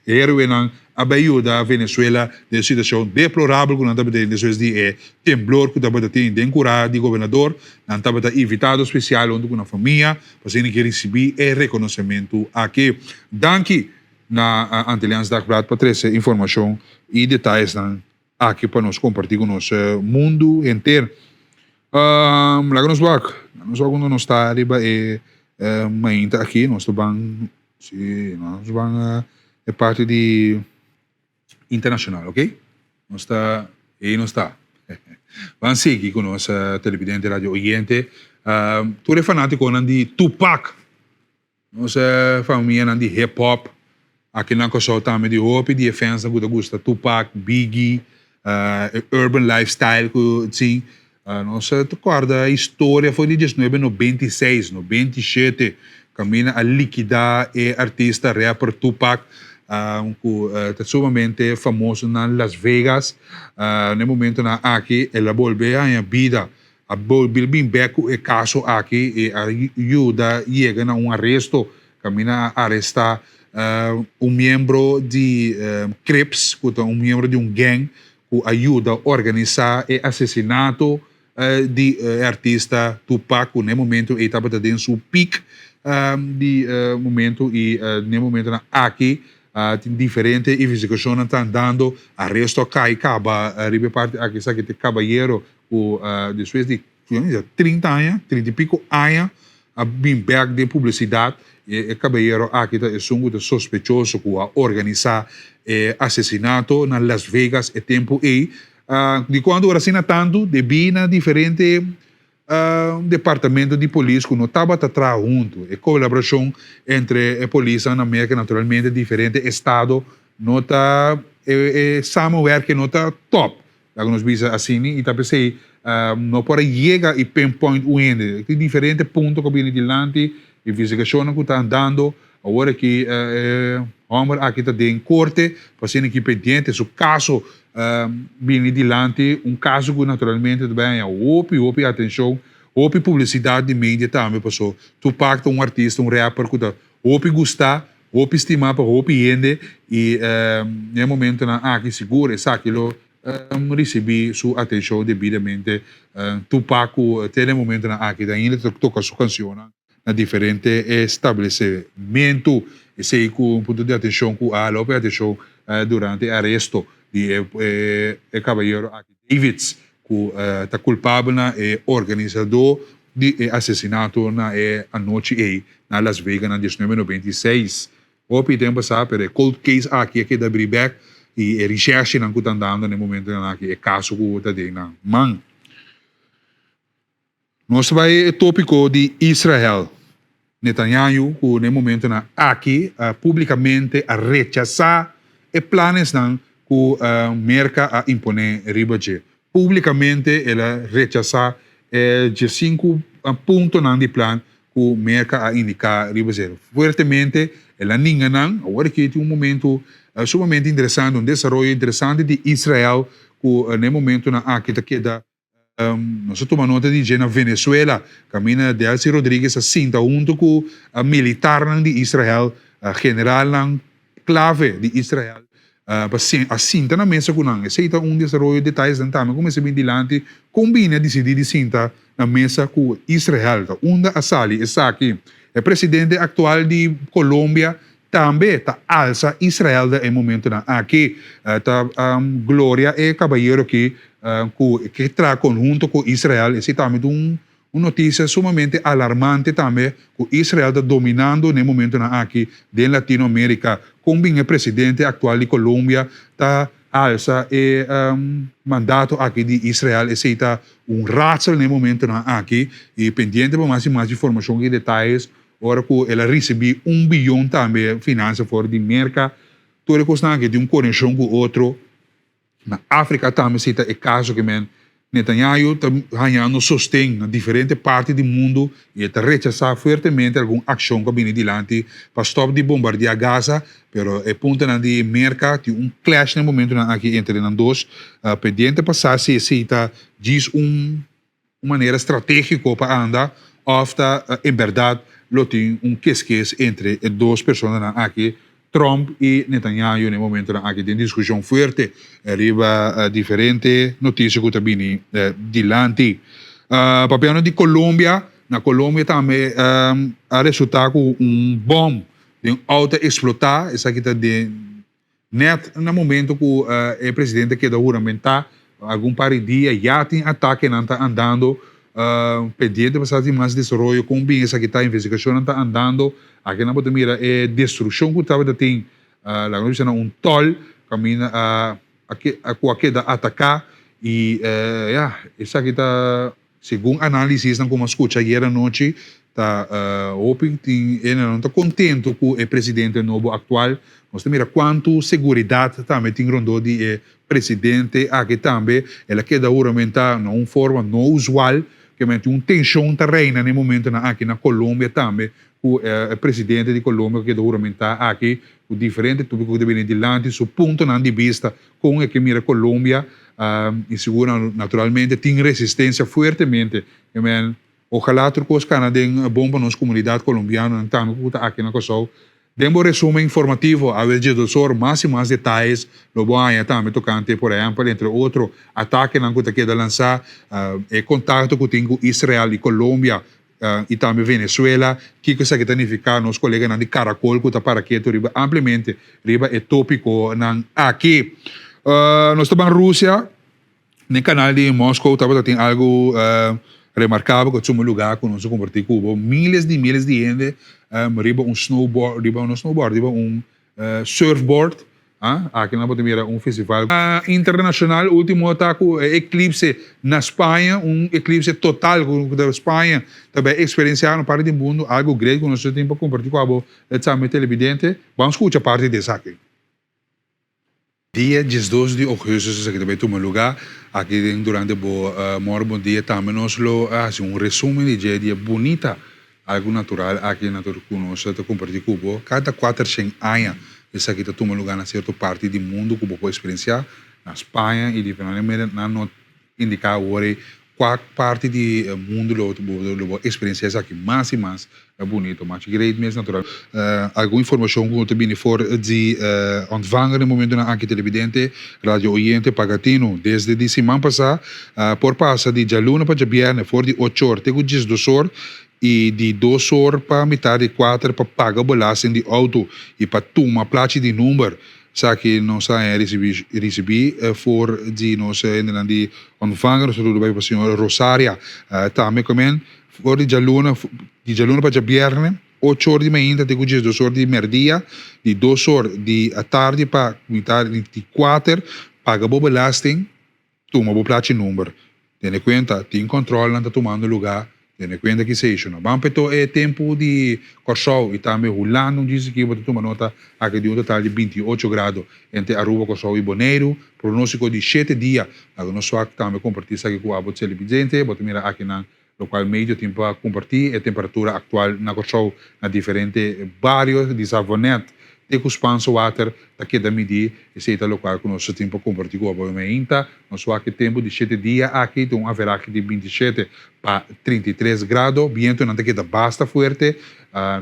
héroenan a bai yuda Venezuela den e situashon deplorabel ku nan tabata den despues di e temblor ku tabata tin den kura di gobernador. Nan tabata invitado spesial huntu ku nan famia pa asina ke risibí e rekonosementu aki. Danki! Na Antilliaans Dagblad pa trece informacion y detayesnan aki pa nos comparti cu nos mundu henter. Laga nos wak, laga nos wak unda nos ta riba e mainta aki. Nos ta ban, si, nos ban e parti di internacional, ok? Nos ta, ey nos ta. Ban sigui cu nos televidente, radio oyente. Tur e fanaticonan di Tupac. Nos e famianan di hip hop aki na Kòrsou tambe di hopi di e fansnan ku ta gusta Tupac, Biggie, e urban lifestyle ku tin. Nos ta kòrda historia for di diesnuebe nobenta i seis, nobenta i shete kaminda a likidá e artista rapper Tupac ku ta sumamente famoso na Las Vegas. Na e momentonan aki el a bolbe haña bida. A bolbe bin bek ku e kaso aki i a yuda yega na un aresto kaminda a arestá un miembro di Crips ku ta un miembro di un gang ku a yuda organisá e asesinato di e artista Tupac ku na e momento ei tabata den su peak di momento i na e momentonan aki tin diferente investigashonnan ta andando. Aresto a kai kaba riba e parti aki esaki ta e kabayero ku despues di 30 aña, 30 i piko aña a bin bek den publisidat. E kabayero aki ta esun ku ta sospechoso ku a organisá e asesinato na Las Vegas e tempu ei. Dikon dura asina tantu? Debí na diferente departamento di polis ku no tabata traha huntu. E kolaborashon entre e polisnan na Merka naturalmente diferente estado no ta e samenwerking no ta top. Laga nos bisa asini y ta pesey no por a yega y pinpoint un hende. Tin diferente punto cu a bini dilanti, investigacionnan cu ta andando. Awor aki e homber aki ta den corte pa asina ki pendiente su caso bini dilanti. Un caso cu naturalmente ta bay haña hopi hopi atencion, hopi publicidad di media tambe paso Tupac ta un artista, un rapper cu ta. hopi gustá, hopi stimá pa hopi hende i den e momentonan aki sigur esaki lo risibí su atenshon debidamente. Tupac ku te den e momentonan aki ta ainda ta toka su kanshonnan na diferente establesimentu. Esei ku un punto di atenshon ku a hala hopi atenshon durante e aresto di e kabayero aki Davids ku ta kulpabel na e organisadó di e asesinato na e anochi ei na Las Vegas na 1996. Hopi tempu pasá pero e cold case aki a keda abrí bèk i e rishèrshinan ku ta andando na e momentunan aki e kaso ku ta den nan man. Nos ta bai e tópiko di Israel. Netanyahu ku na e momentunan aki públikamente a rechasá e planesnan ku Merka a imponé riba dje. Públikamente el a rechasá e diesinku puntonan di plan ku Merka a indiká riba dje. Fuertemente el a ninga nan. Awor aki tin un momentu sumamente interesante, un desaroyo interesante di Israel ku na e momentunan aki ta keda Nos a tuma nota di dje na Venezuela, kaminda Delcy Rodriguez a sinta huntu ku militarnan di Israel, generalnan klave di Israel, pa a sinta na mesa ku nan. Esei ta un desaroyo detayesnan tambe ku mester bin dilanti kon bini a disidí di sinta na mesa ku Israel. Ta unda a sali esaki? E presidente aktual di Colombia Tambe ta alsa Israel den e momentonan aki. Ta gloria e kabayero aki ku ke traha konhunto ku Israel. Esei tambe ta un notisia sumamente alarmante tambe ku Israel ta dominando den e momentonan aki den Latinoamerika. Kon bin e presidente aktual di Colombia ta alsa e mandato aki di Israel? Esei ta un raadsel den e momentonan aki i pendiente pa mas i mas informashon i detayes. Ora ku el a risibí un biyon tambe finansa for di Merka, tur e kosnan aki tin un konekshon ku otro. Na Afrika tambe si ta e kaso ke men Netanyahu ta hañando sosten na diferente parti di mundu i e ta rechasá fuertemente algun akshon ku a bini dilanti pa stòp di bombardiá Gaza, pero e puntonan di Merka tin un clash na e momentunan aki entre nan dos. Pendiente pa sa si esei ta djis un un manera strategico pa anda of ta en berdad lo tin un keskes entre e dos personanan aki, Trump y Netanyahu na e momentonan aki den discusion fuerte riba diferente noticia cu ta bini dilanti. Papiando di Colombia, na Colombia tambe a resulta cu un bom den auto a explota, esaki ta den Nèt na momento ku e presidente keda huramentá, algun par di dia ya tin atakenan ta andando, pendiente pa sa tin mas desaroyo kon bin esaki ta, investigashonnan ta andando. Aki nan bo ta mira e destrukshon ku tabata tin, laga nos bisa na un tòl kaminda a ku a keda ataká i ya esaki ta. Segun análisisnan ku mi a skucha ayer anochi, ta hopi tin hende no ta kontentu ku e presidente nobo aktual. Nos ta mira kuantu seguridat tambe tin rondó di e presidente aki tambe. El a keda huramentá na un forma no usual, ke men tin un tenshon ta reina na e momentonan aki na Colombia tambe ku e presidente di Colombia ku keda huramentá aki ku diferente tópiko ku ta bini dilanti su puntonan di bista kon e ke mira Colombia i sigur naturalmente tin resistencia fuertemente. Amen. Ojalá tur kos kana den bon pa nos komunidat kolombianonan tambe ku ta aki na Kòrsou. Den bo resumen informativo awe djedosor mas i mas detayes lo bo haña tambe tokante por ehèmpel entre otro atakenan ku ta keda lansá, e kontakto ku tin ku Israel i Colombia i tambe Venezuela, kiko esaki ta nifiká nos koleganan di Caracol ku ta para ketu riba ampliamente riba e tópikonan aki. Nos ta ban Rusia, den kanal di Moscow tabata tin algu remarkabel ku a tuma lugá ku nos a kompartí ku bo, miles di miles di hende riba un snowboard, riba no snowboard, riba un surfboard. Aki nan bo ta mira un festival internacional. Ultimo ta cu e eclipse na Spaña, un eclipse total cu ta Spaña ta bay experiencia na parti di mundo, algo great cu nos tin pa comparti cu abo tambe televidente. Ban scucha parti di esaki. Dia 12 di augustus esaki ta bay tuma lugar aki den durante bo Moro Bon Dia tambe nos lo haci un resumen di dje dia bunita. Algu natural aki na tur ku nos ta kompartí ku bo. Kada kuatershen aña esaki ta tuma lugá na sierto parti di mundu ku bo por eksperensiá. Na Spaña i diferente manera nan no indiká awor ei Kua parti di mundu lo lo bo eksperensia esaki mas i mas bunito? Machi great mes natural. Algun informashon ku ta bini for di ontvanger den momentunan aki televidente, radio oyente paga tinu desde di siman pasá por pasa di djaluna pa djabièrnè for di ocho or te ku diesdos or i di dos or pa mitar di kuater pa paga belasting di outo i pa tuma plachi di number. Esaki nos a haña risibí risibí for di nos hendenan di Ontvanger. Nos saludo bai pa señor Rosaria. Tambe komen for di djaluna di djaluna pa djabièrnè ocho or di mainta te ku diesdos or di mèrdia, di dos or di atardi pa mitar di kuater paga bo belasting. Tuma bo plachi number. Tene kuenta, tin kòntròlnan ta tumando lugá. Tene kuenta ki seisho no ban petó e tempu di Kòrsou i tambe Hulanda un djis aki bo ta tuma nota aki di un total di 28 grado entre Aruba, Kòrsou i Boneiru. Pronóstiko di shete dia. Laga nos wak tambe kompartí esaki ku abo telebidente. Bo ta mira akinan lokual medio tin pa kompartí e temperatura aktual na Kòrsou na diferente bario di Savonet te ku Spaanse Water ta keda midí. Esei ta lokual ku nos tin pa kompartí ku abo mainta. Nos wak e tempu di shete dia aki ta un averahe di 27 pa 33 grado. Bientunan ta keda basta fuerte.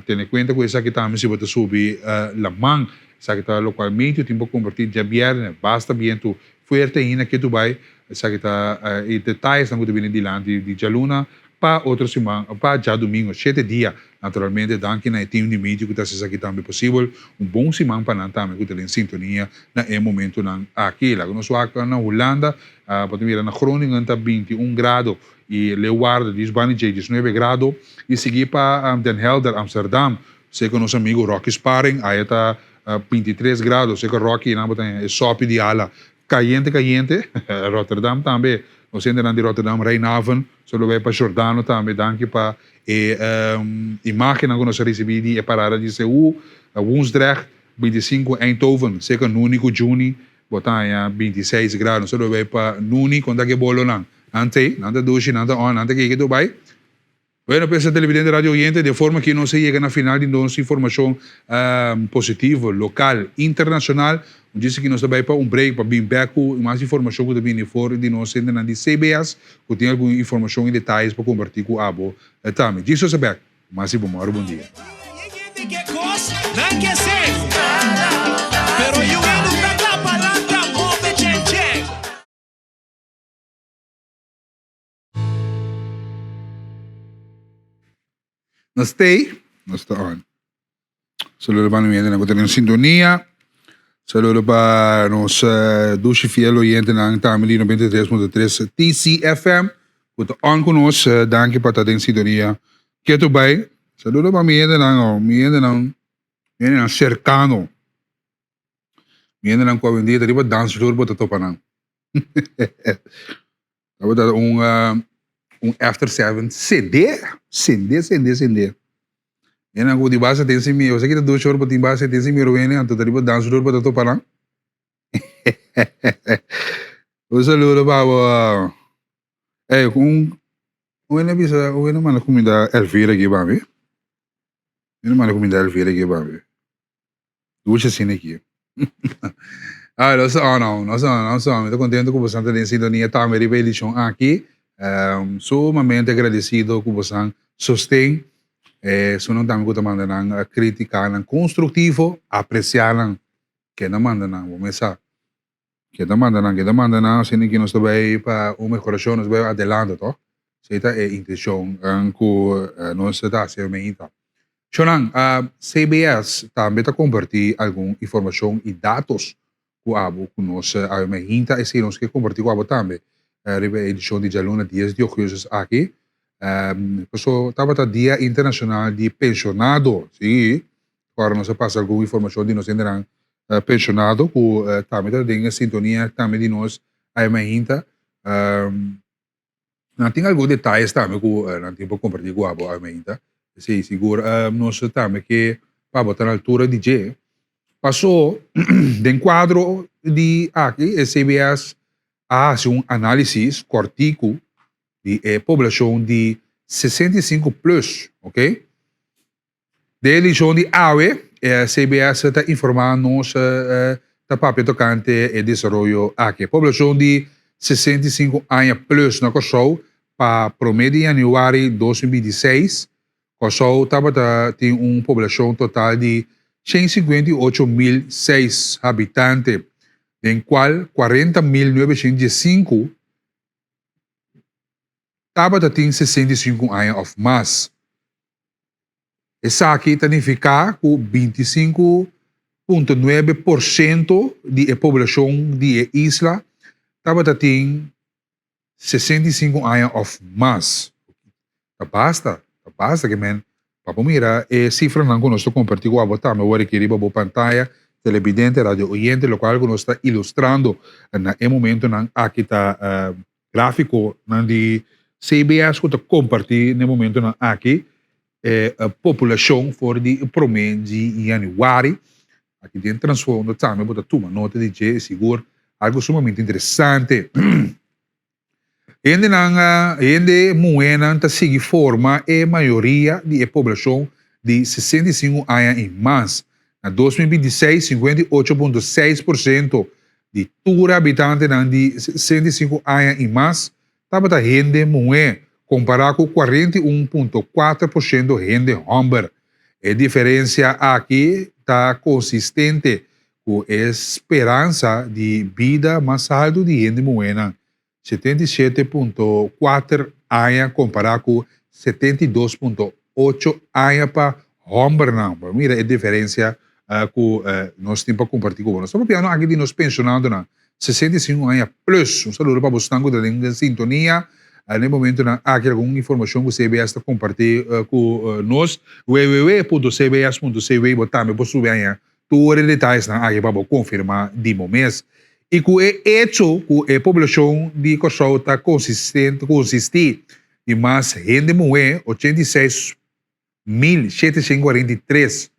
Tene kuenta ku esaki tambe si bo ta subi laman. Esaki ta lokual medio tin pa kompartí djabièrnè. Basta bientu fuerte ainda ke bai. Esaki ta e detayesnan ku ta bini dilanti di djaluna pa otro siman, pa djadumingo, shete dia. Naturalmente danki na e team di media ku ta hasi esaki tambe posibel. Un bon siman pa nan tambe ku ta den sintonia na e momentunan aki. Laga nos wak na Hulanda, bo ta mira na Groningen ta 21 grado i Leeuwarden dies bani dje 19 grado i sigui pa Den Helder, Amsterdam, serka nos amigu Rocky Sparing aya ta 23 grado, serka Rocky nan bo ta e sòpi di ala Cayente cayente, Rotterdam tambe, nos hendenan di Rotterdam, Rijnhaven, solo bay pa Jordano tambe, danki pa e imagennan cu nos a ricibi di e parada di CU, Woensdrecht, 25, Eindhoven, cerca Nuni cu Juni, bo ta haña 26 grado, nos solo bay pa Nuni, con ta ke bolonan, nan t'ey, nan ta dushi, nan ta on, nan ta keke tur bay. Bueno pues televidente radio oyente de forma ki nos a yega na final di nos informacion positivo local internacional un djis aki nos ta bay pa un break pa bin bek cu mas informacion cu ta bini for di nos hendenan di CBS cu tin algun informacion y detayes pa comparti cu abo tambe djis nos a bek mas y bo moro bon dia. Nos stay, nos ta on. Saludo pa mi hendenan ku ta den sintonia. Saludo pa nos dushi fiel oyentenan tambe di 93.3 TCFM ku ta on ku nos. Danki pa ta den sintonia. Ketu bai. Saludo pa mi hendenan, mi hendenan, mi hendenan serkano. Mi hendenan ku awendia ta riba dansvloer bo ta topa nan. Tabata un un after seven sende, sende, sende, sende. Mi hendenan ku di basa ten sin miedo. Esaki ta dos shor bo tin basa ten sin miedo wene anto ta riba dansvloer bo ta topa nan. Un saludo pa bo. Ey un un hende bisa un hende manda kuminda Elvira aki pa mi. Un hende manda kuminda Elvira aki pa mi. Dushi asina aki. Ay, nos ta on, on, nos ta on, nos ta on. Mi ta contento cu bosan ta den sintonia tambe riba e edicion aki. Sumamente agradecido cu bosan sosten. Esunnan tambe cu ta manda nan criticanan constructivo, aprecia nan. Keda manda nan, bo mes sa. Keda manda nan, keda manda nan, asina ki nos ta bay pa un mehoracion, nos ta bay adelante, toch? Esey ta e intencion cu nos ta haci mainta. Shonan, CBS tambe ta comparti algun informacion y datos cu abo cu nos awe mainta. Esey nos ke comparti cu abo tambe riba e edicion di djaluna 10 di augustus aki. Paso tabata Dia Internacional di Pensionado, si, ora nos a pasa algun informacion di nos hendenan pensionado cu tambe ta den e sintonia tambe di nos awe mainta. Nan tin algun detayes tambe ku nan tin por kompartí ku abo awe mainta. Esei sigur nos tambe ke pa bo ta na altura di dje. Paso den kuadro di aki e CBS a hasi un análisis kòrtiku di e poblashon di 65 plus, oke. Den edishon di awe, CBS ta informá nos ta papia tokante e desaroyo aki. E poblashon di 65 aña plus na Kòrsou Pa promé di yanüari 2026, Kòrsou tabata tin un poblashon total di 158.006 habitante, den kual 40.915 tabata tin 65 aña òf mas. Esaki ta nifiká ku 25.9% di e poblashon di e isla tabata tin 65 aña òf mas. Ta basta, ta basta ke men pa bo mira e sifranan ku nos ta kompartí ku abo tambe wor aki riba bo pantaya, telebidente, radio oyente, lokual ku nos ta ilustrando na e momentonan aki ta Gráfikonan di CBS ku ta kompartí na e momentunan aki e populashon for di e promé di yanüari. Aki den trasfondo tambe bo ta tuma nota di dje, e sigur algu sumamente interesante. Hendenan, hende muhénan ta sigui forma e mayoria di e poblashon di 65 aña i mas. Na 2026, 58.6% Di tur habitantenan di 65 aña i mas tabata hende muhé, kompará ku 41.4% hende hòmber. E diferensia aki ta konsistente ku e speransa di bida mas haltu di hende muhénan, 77.4 aña kompará ku 72.8 aña pa hòmbernan. Bo mira e diferensia ku nos tin pa kompartí ku bo. Nos ta papiando aki di nos penshonadonan, 65 aña plus. Un saludo pa bosnan ku ta den sintonia na e momentunan aki. Algun informashon ku CBS ta kompartí ku nos, www.cbs.cw. Bo tambe por subi aña Tur e detayesnan aki pa bo konfirmá di bo mes. I ku e echo ku e poblashon di Kòrsou ta konsistí di mas hende muhé, 86.743,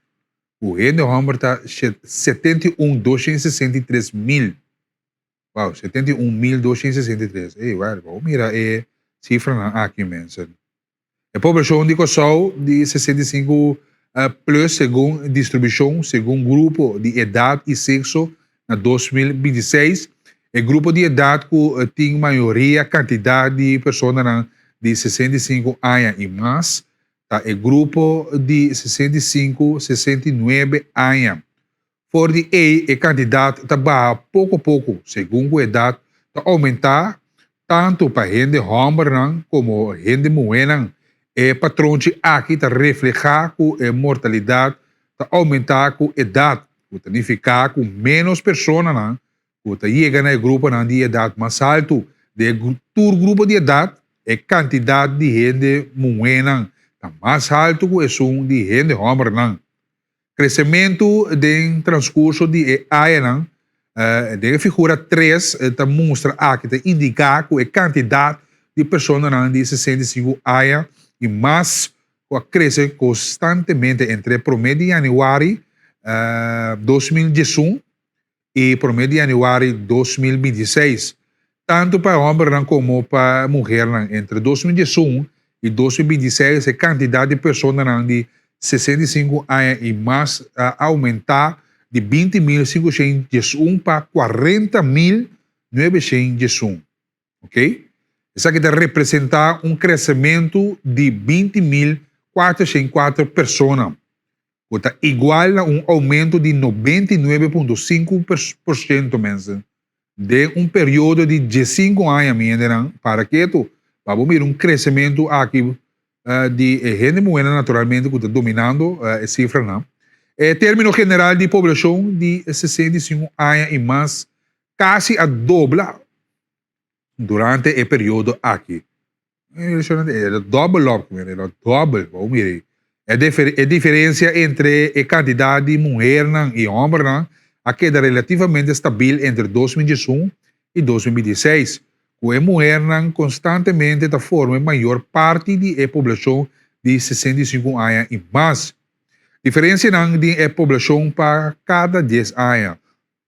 ku hende hòmber ta 71.263 mil. Wow, 71.263. Ey, wèl, bo mira e sifranan aki, mensen. E poblashon di Kòrsou di 65 plus segun distribushon segun grupo di edat i sekso na 2026. E grupo di edat ku tin mayoria kantidat di personanan di 65 aña i mas ta e grupo di 65, 69 aña. For di ei e kantidat ta baha poko poko segun ku edat ta oumentá tantu pa hende hòmbernan komo hende muhénan. E patronchi aki ta reflehá ku e mortalidat ta oumentá ku edat, ku ta nifiká ku ménos personanan ku ta yega na e gruponan di edat mas haltu. Den e tur grupo di edat e kantidat di hende muhénan ta mas haltu ku esun di hende hòmbernan. Kresementu den transkurso di e añanan den e figura 3 ta mustra aki ta indiká ku e kantidat di personanan di 65 aña i mas ku a krese konstantemente entre promé di yanüari 2011 i promé di yanüari 2026, tantu pa e hòmbernan komo pa e muhernan. Entre 2011 i 2026 e kantidat di personanan di 65 aña i mas a oumentá di 20.511 pa 40.911. Oké? Esaki ta representá un kresementu di 20.404 persona, ku ta igual na un oumento di 99.5% mensen den un periodo di 15 aña. Mi hendenan, para ketu pa bo mira un kresementu aki di e hende muhénan naturalmente ku ta dominando e sifranan. E término general di poblashon di 65 aña i mas kasi a dobla durante e periodo aki. El a dòbel òp, el a dòbel, bo mira ei. E diferensia entre e kantidat di muhernan i hòmbernan a keda relativamente stabil entre 2011 i 2026, ku e muhernan konstantemente ta forma e mayor parti di e poblashon di 65 aña i mas. Diferensianan den e poblashon pa kada dies aña.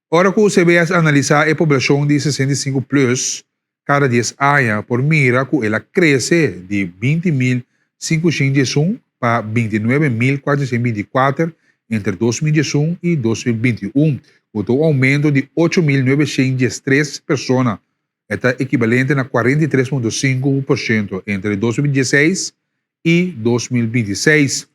Ora ku CBS analisá e poblashon di 65 plus kada dies aña por mira ku el a krese di 20.511 pa 29.424 entre 2011 i 2021, ku ta un oumento di 8.913 persona. E ta ekibalente na 43.5% entre 2016 i 2026.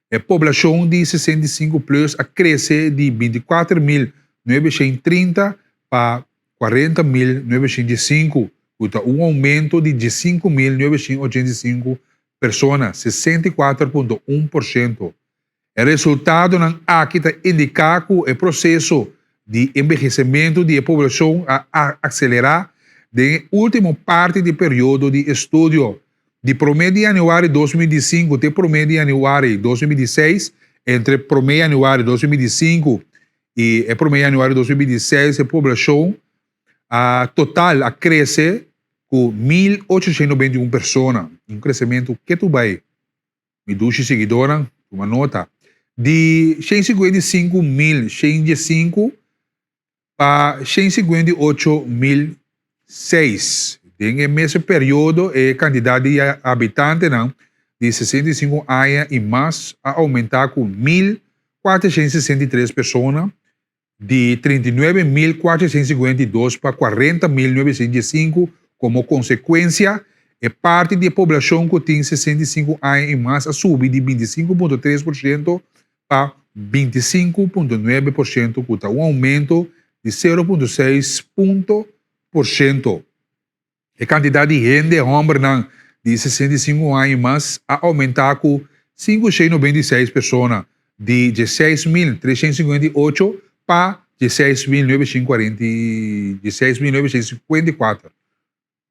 E poblashon di 65 plus a krese di 24.930 pa 40.905, ku ta un oumento di 15.985 persona, 64.1%. E resultadonan aki ta indiká ku e proseso di enbehesementu di e poblashon a akselerá den e último parti di periodo di estudio. Di promé di yanüari 2015 te promé di yanüari 2016, entre promé yanüari 2015 i e promé yanüari 2016 e poblashon a total a krese ku 1891 persona, un kresementu ketu bai. Mi dushi siguidónan, tuma nota. Di 155.115 pa 158.006. Den e mesun periodo e kantidat di habitantenan di 65 aña i mas a oumentá ku 1.463 persona, di 39.452 pa 40.915. Komo konsekuensia, e parti di e poblashon ku tin 65 aña i mas a subi di 25.3% pa 25.9%, ku ta un oumento di 0.6 punto porshento. E kantidat di hende hòmbernan di 65 aña i mas a oumentá ku 596 persona, di 16.358 pa 16.954.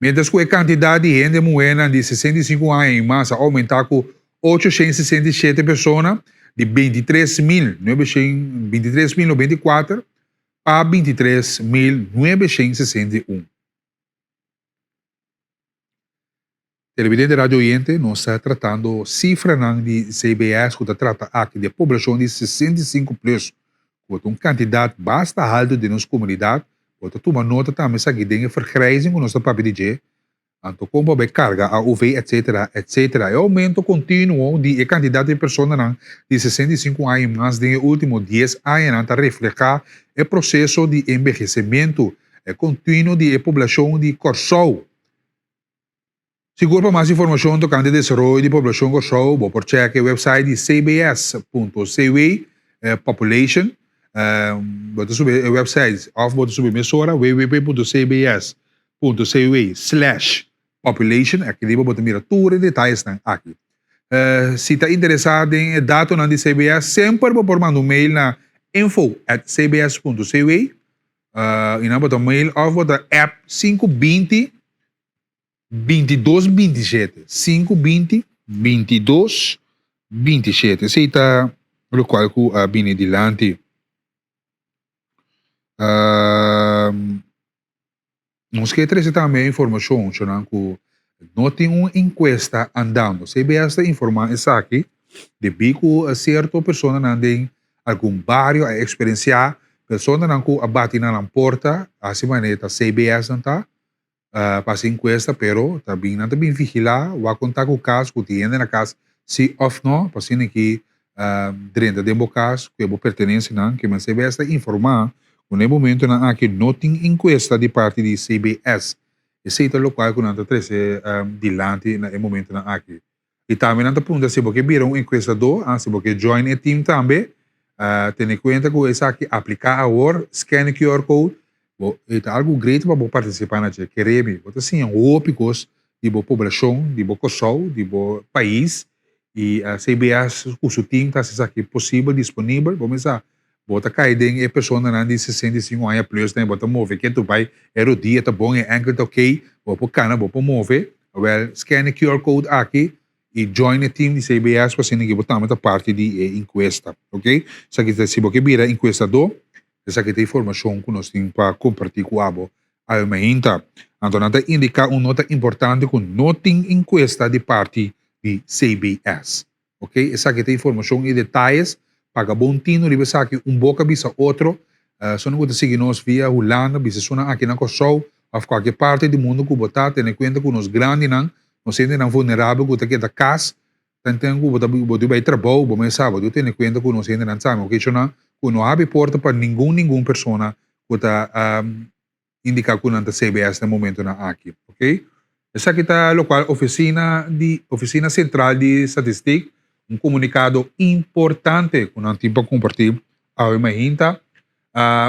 Miéntras ku e kantidat di hende muhénan di 65 aña i mas a oumentá ku 867 persona, di 23.094 pa 23.961. Televidente radio oyente, nos ta tratando cifranan di CBS cu ta trata aki di e poblacion di 65 plus, cu ta un cantidad basta halto den nos comunidad. Bo ta tuma nota tambe esaki den e vergrijzing cu nos ta papia di dje. Anto kon bo a bai karga AOV etc. Etc. E oumento kontinuo di e kantidat di personanan di 65 aña i mas den e último 10 añanan ta reflehá e proseso di enbehesementu kontinuo di e poblashon di Kòrsou. Sigur pa mas informashon tokante desaroyo di poblashon Kòrsou bo por chèk e wèpsait di cbs.cw population. Bo ta subi e wèpsait òf bo ta subi mesora www.cbs. Punto cw slash population aki riba bo ta mira tur e detayesnan aki. Si ta interesa den e datonan di CBS semper bo por manda un mail na info at cbs punto cw y nan bo ta mail of bo ta app 520 2227 520 2227 esey ta locual cu a bini dilanti. Nos ke trese tambe e informashon shonan ku no tin un enkuesta andando. CBS ta informá esaki debí ku sierto personanan den algun bario a eksperensiá personanan ku a bati na nan porta hasi manera ta CBS nan ta pa hasi enkuesta pero ta bin nan ta bin vigilá wak konta ku kas ku tin hende na kas si òf no pa asina ki drenta den bo kas ku e bo pertenensianan. Kimen CBS ta informá ku na e momentunan aki no tin enkuesta di parti di CBS. Esei ta lokual ku nan ta trese dilanti na e momentunan aki. I tambe nan ta puntra si bo ke bira un enkuestadó, si bo ke join e team tambe, tene kuenta ku esaki apliká awor, scan e QR code, bo e ta algu great pa bo partisipá na dje. Kere mi, bo ta siña hopi kos di bo poblashon, di bo Kòrsou, di bo pais. I CBS ku su team ta hasi esaki posibel, disponibel. Bo mester sa, bo ta kai den e personanan di 65 aña plus den, bo ta move ketu bai, e rodia ta bon, e enkel ta ok, bo por kana, bo por move. Awel, scan e QR code aki i join e team di CBS pa asina ki bo tambe ta parti di e enkuesta. Ok, esaki ta si bo ke bira enkuestadó, esaki ta informashon ku nos tin pa kompartí ku abo awe mainta. Anto nan ta indiká un nota importante ku no tin enkuesta di parti di CBS. Ok, esaki ta informashon i detayes. Paga bon tinu riba esaki, un boka bisa otro. Esunnan ku ta sigui nos via Hulanda, bisa esunnan aki na Kòrsou òf kualke parti di mundu ku bo ta, tene kuenta ku nos grandinan, nos hendenan vulnerabel ku ta keda kas, tanten ku bo ta bo di bai trabou, bo mes sa, bo di tene kuenta ku nos hendenan tambe. Ok, shonnan ku no habri porta pa ningun ningun persona ku ta. indica cu nan ta CBS na momentonan aki. Ok. Esaki ta locual Oficina di Oficina Central di Statistic un comunicado importante cu nan tin pa comparti awe mainta.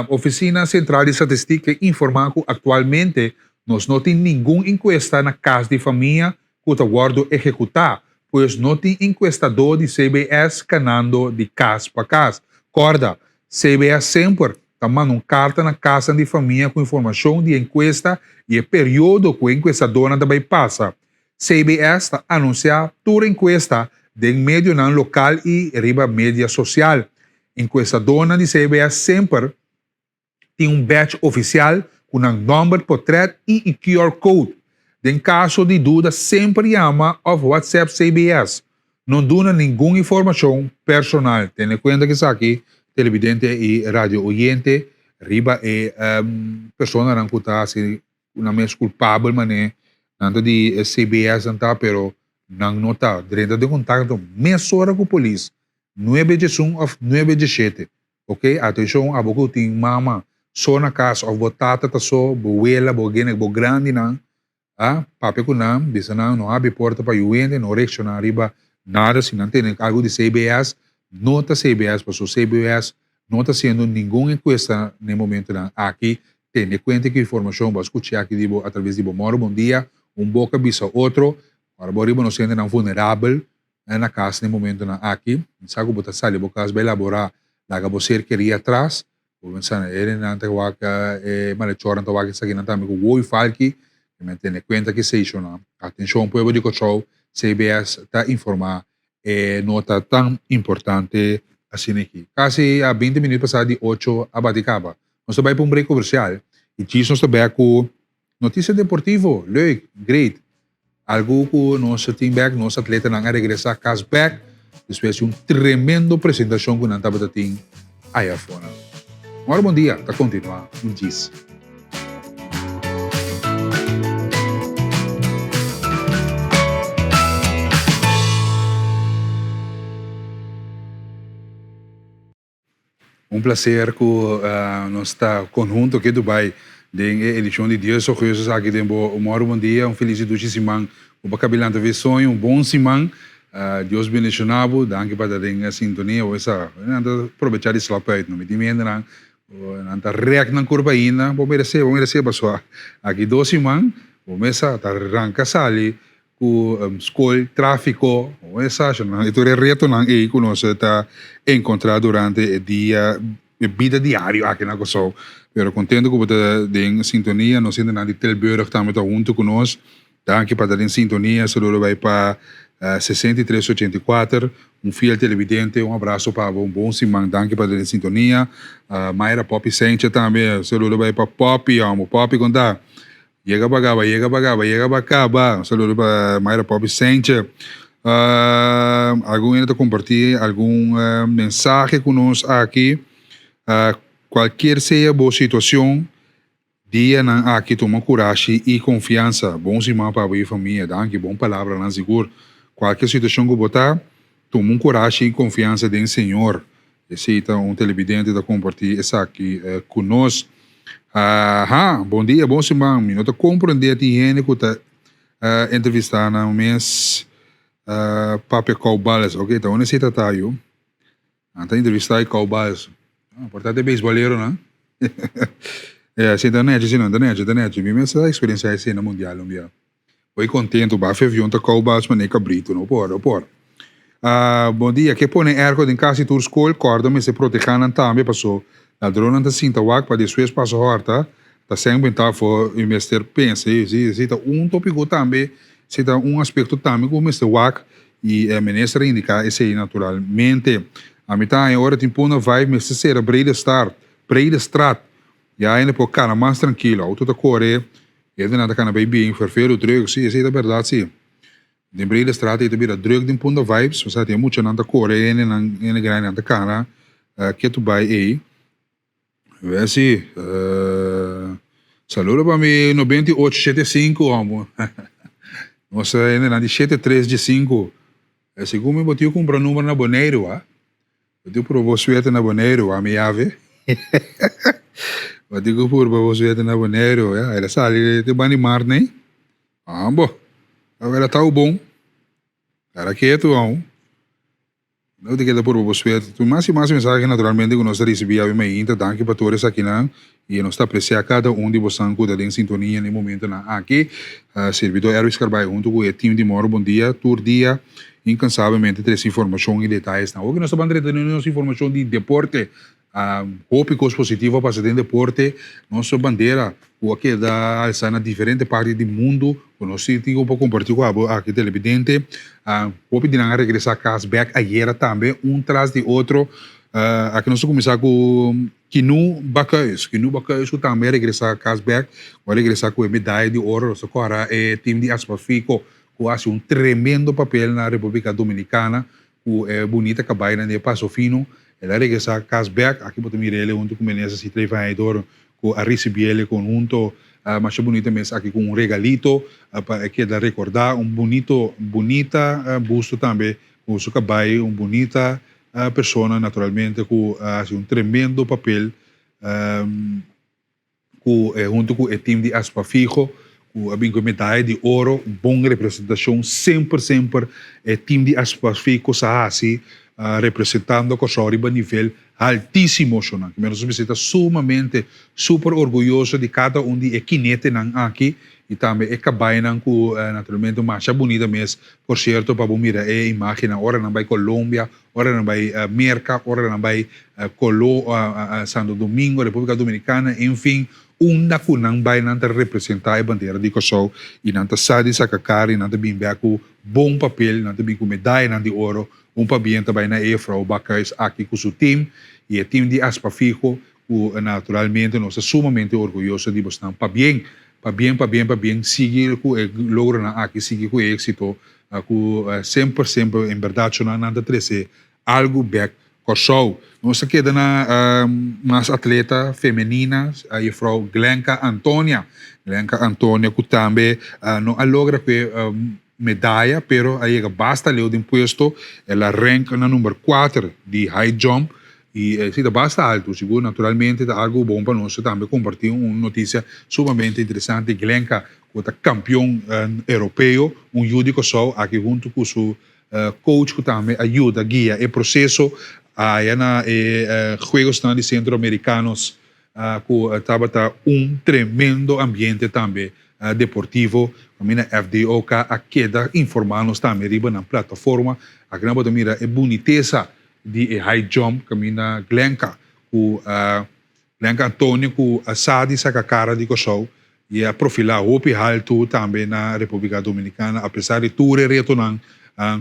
Oficina Central di Statistic ke informa cu actualmente nos no tin ningun encuesta na cas di famia cu ta wordo ehecuta, pues no tin encuestador di CBS canando di cas pa cas. Corda, CBS semper ta manda un carta na casnan di famia cu informacion di e encuesta y e periodo cu e encuestadornan ta bay pasa. CBS ta anuncia tur encuesta den medionan local y riba media social. Encuestadornan di CBS semper tin un badge oficial cu nan nomber, potret y e QR code. Den caso di duda semper yama of WhatsApp CBS. No duna ningun informacion personal. Tene cuenta cu esaki televidente y radio oyente riba e personanan cu ta haci nan mes culpabel mane nan ta di CBS nan ta pero nan no ta. Drenta den contacto mesora cu polis nuebe diesun of nuebe diesshete. Ok atencion abo cu tin mama so na cas of bo tata ta so, bo wela, bo gene, bo grandinan a papia cu nan, bisa nan no habri porta pa yu hende, no reacciona riba nada si nan tene algo di CBS, no ta CBS pasobra CBS no ta haciendo ningun encuesta na e momentonan aki, tene cuenta cu informacion bo a scucha aki di bo atraves di bo Moro Bon Dia, un boca bisa otro, ora bo riba nos hendenan vulnerabel na cas na e momentonan aki, mi sa cu bo ta sali bo cas bay labora laga bo ser keri atras, Bo pensa na e nan ta wak e malechornan ta wak esakinan tambe ku woi falki, e men tene kuenta ki seishonan. Atenshon pueblo di Kòrsou, CBS ta informá e nota tan importante asina aki. Kasi a binti minüt pasá di ocho a bati kaba. Nos ta bai pa un break komersial i djis nos ta bek ku notisia deportivo. Leuk, great. Algu ku nos tin bek, nos atletanan a regresá kas bek despues di un tremendo presentashon ku nan tabata tin aya afó. Ora bon dia ta kontinuá un djis. Un placer cu nos ta conhunto aki Dubai den e edicion di Dies Augustus aki den bo Moro Bon Dia. Un feliz y dushi siman cu bo cabilanta ve soño. Un bon siman. Dios bendiciona bo. Danki pa ta den sintonia. Bo sa, nan ta probecha di slap uit. No mi tin hendenan cu nan ta rek nan curpa ainda. Bo merece, bo merece pasobra aki dos siman bo mes sa ta ranca sali Ku skol, tráfiko, esashonan i tur e retonan ei ku nos ta enkontrá durante e dia, e bida diario aki na Kòrsou. Pero kontentu ku bo ta den sintonia, nos hendenan di Tilburg tambe ta huntu ku nos. Danki pa ta den sintonia. Saludo bai pa 63 84, un fiel televidente, un abraso pa bo, un bon siman. Danki pa ta den sintonia. Mayra Poppy Sentje tambe, saludo bai pa Poppy, amo Poppy kon ta? Yega pa kaba, yega pa kaba, yega pa kaba. Un saludo pa Mayra Poppy Saintje. Algun hende ta comparti algun mensahe cu nos aki. Cualkier sea bo situacion, dianan aki tuma curashi y confiansa. Bon siman pa bo y famia. Danki, bon palabranan sigur. Cualkier situacion cu bo ta, tuma un curashi y confiansa den Señor. Esey ta un televidente ta comparti esaki cu nos. Aha, bon dia, bon siman. Mi no ta comprende tin hende cu ta entrevista nan mes papia cowbals. Ok, ta unda esey ta ta yu? Nan ta entrevista e cowbals. Por ta e beisboleronan. Ya, esey ta nechi si no, ta nechi, ta nechi. Mi mes a experiencia esey na mundial un bia. Hoy contento, bafe avion ta cowbals manera cabrito, no por, no por. Bon dia, ke pone airco den casi tur school, corda mester proteha nan tambe paso ladronnan ta sinta wak pa despues pasa horta, ta seng benta afo y mester pensa, si, si ta un topico tambe, si ta un aspecto tambe cu mester wak y e minister a indica esey naturalmente. Ami ta haña ora tin punda vibe mester cera Brede Start, Brede Straat, ya hende por cana mas trankilo, auto ta core. Hendenan ta kana bay bien ferfero druk, si esey ta berdad si. Den Brede Straat ey ta bira druk den Punda Vibes, osea tin e muchanan ta kore hendenan hende grandinan ta kana ketu bay ey. Wè si, saludo pa mi 98 shete sinku homo. Nos hendenan di shete tres dje sinku. Segun mi bo tin kumpra number na Boneiru a. Bo tin probo suerte na Boneiru a mi yave. Bo tin ku purba bo suerte na Boneiru. Ya, el a sali te banda di mar nei. Ambo, el a tau bon. Era ketu aun. No ta keda purba bo suerte. Tur mas i mas mensahe naturalmente ku nos ta risibí awe mainta. Danki pa tur esakinan i nos ta apresiá kada un di bosan ku ta den sintonia na e momentonan aki. Sirbidor Erwin Scarbay huntu ku e team di Moro Bon Dia tur dia inkansablemente trese informashon i detayesnan. Awor ku nos ta ban drenta den nos informashon di deporte. Hopi kos positivo a pasa den deporte. Nos bandera ku a keda alsa na diferente parti di mundu ku nos si tin ku por kompartí ku abo aki telebidente. Hopi di nan a regresá kas bèk ayera tambe un tras di otro. Aki nos ta kuminsá ku Kinu Bakhuis. Kinu Bakhuis ku tambe a regresá kas bèk ku a regresá ku e medaya di oro. Nos ta kòrda e tim di Aspafiko ku a hasi un tremendo papel na Repúblika Dominikana Ku e bunita kabainan di e Paso Fino, el a regresá kas bèk. Aki bo ta mira el huntu ku Menezes i Trey van Heydoorn ku a risibí el konhunto masha bunita mes aki ku un regalito pa e keda rekordá. Un bunito bunita busto tambe ku su kabai, un bunita persona naturalmente ku a hasi un tremendo papel. Ku huntu ku e tim di Aspafijo ku a bin ku e medaya di oro, un bon representashon semper semper e tim di Aspafijo sa hasi representando Kòrsou riba nivel altísimo shonnan. Kimen nos mester ta sumamente super orguyoso di kada un di e kinetenan aki i tambe e kabainan ku naturalmente masha bunita mes, por sierto pa bo mira e imagennan ora nan bai Colombia Ora nan bai Merka, ora nan bai Colo, Santo Domingo, República Dominicana, enfin, unda ku nan bai nan ta representá e bandera di Kòrsou i nan ta sa di saka kara i nan ta bin bèk ku bon papel, nan ta bin ku medayanan di oro. Un pabien ta bai na e Juffrouw Bakhuis aki ku su tim i e tim di Aspafijo ku naturalmente nos ta sumamente orguyoso di bosnan. Pabien, pabien, pabien, pabien, sigui ku e logronan aki, sigui ku e éksito ku semper semper en berdad shona nan ta trese algu bek Kòrsou. Nos ta keda na mas atleta femenina juffrouw Glenka Antonia. Glenka Antonia ku tambe no a logra ku e medaya pero a yega basta leu den puesto. El a rank na number kuater di high jump i esei ta basta altu. Sigur naturalmente ta algu bon pa nos tambe komparti un notisia sumamente interesante. Glenka ku ta kampion europeo, un yu di Kòrsou aki huntu ku su coach ku tambe a yuda guia e proseso aya na e Juegosnan di Centro Americanos ku tabata un tremendo ambiente tambe deportivo. Kaminda FDOK a keda informá nos tambe riba nan plataforma. Aki nan bo ta mira e bunitesa di e high jump kaminda Glenka ku Blanca Antonio ku a sa di saka kara di Kòrsou i a profilá hopi haltu tambe na Repúblika Dominikana apesar di tur e retonan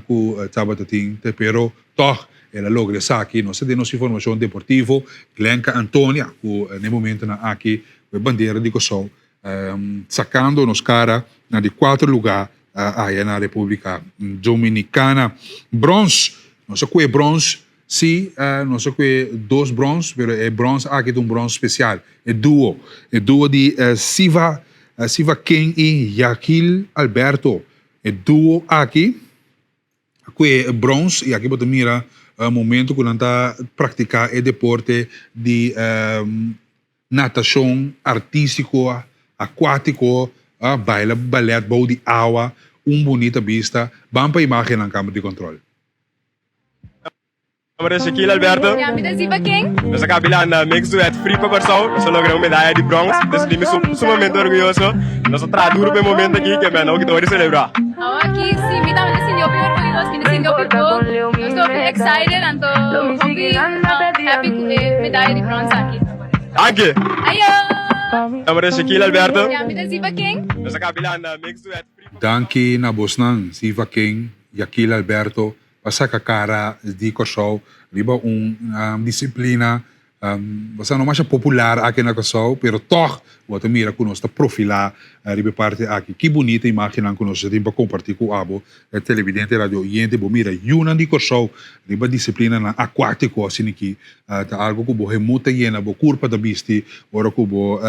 ku tabata tin te pero tòg el a logra esaki. Nos ta den nos informashon deportivo Glenka Antonia ku na e momentunan aki ku e bandera di Kòrsou sakando nos kara na di kuater lugá aya na Repúblika Dominikana. Bròns, nos a kue bròns Sí, nos a kue dos brons, pero e brons aki ta un brons spesial, e duo. E duo di Siva, Siva King i Yagil Alberto. E duo aki a kue e brons i aki bo ta mira momento ku nan ta praktiká e deporte di natashon artístiko, akuátiko, baila balèt bou di awa, un bunita bista. Ban pa imágennan Kamer di Kòntròl. Nomber ta Shaquille Alberto. Ya mi ta Ziva King. Nos a kabi landa mix duet free pa Kòrsou. Nos a logra un medaya di brons. Nos sinti mi sumamente orguyoso. Nos a traha duro pa e momento aki ke men awor ki ta ora di selebrá. Awor aki si mi tambe ta sinti hopi orguyoso, mi ta sinti hopi bon. Nos ta hopi excited anto hopi happy ku e medaya di brons aki. Danki. Ayo! Nomber ta Shaquille Alberto. Ya mi ta Ziva King. Nos a kabi landa mix duet free pa Kòrsou. Danki na bosnan, Ziva King, Shaquille Alberto, Pa saka kara di Kòrsou riba un disiplina bo no masha popular aki na Kòrsou, pero tòg bo ta mira ku nos ta profilá riba e parti aki. Ki bunita imágennan ku nos a tin pa kompartí ku abo, televidente, radio oyente. Bo mira yunan di Kòrsou riba disiplinanan akuátiko asina aki. Ta algu ku bo hemut ta yena, bo kurpa ta bisti ora ku bo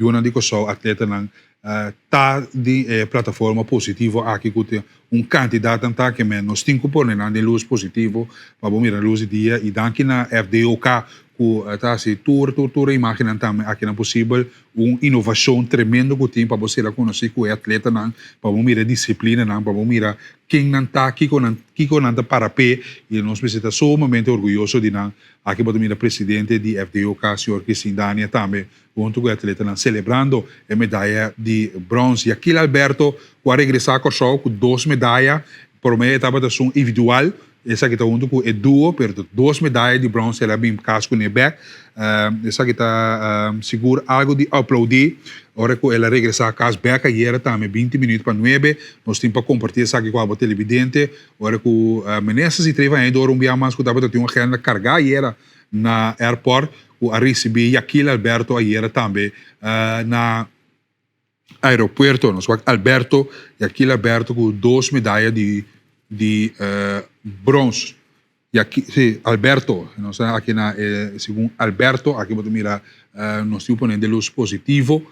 yunan di Kòrsou, atletanan. Ta di e plataforma positivo aki ku tin un kantidatnan ta ke men nos tin ku pone nan den lus positivo pa bo mira lus di dia i danki na FDOK ku ta hasi tur tur tur e imagennan tambe akinan posibel. Un inovashon tremendo ku tin pa bo sera konosí ku e atletanan pa bo mira e disiplinanan pa bo mira ken nan ta kiko nan kiko nan ta para p'e i nos mester ta sumamente orguyoso di nan. Aki bo ta mira presidente di FDOK señor Christine Dania tambe Huntu ku e atletanan selebrando e medaya di brons. Yakil Alberto ku a regresá Kòrsou ku dos medaya. Promé e tabata esun individual, esaki ta huntu ku e duo, pero ta dos medaya di brons el a bin kas kuné bèk. Esaki ta sigur algu di aplaudí ora ku el a regresá kas bèk ayera tambe binti minüt pa nuebe. Nos tin pa kompartí esaki ku abo televidente ora ku minister si Trevor Heydoorn un bia mas ku tabata tin un agenda kargá ayera na airport ku a risibí Yakil Alberto ayera tambe na aeropuerto. Nos wak Alberto, Yakil Alberto ku dos medaya di di brons. Yaki, si, Alberto, nos ta aki na e segun Alberto, aki bo ta mira nos tin pone den lus positivo.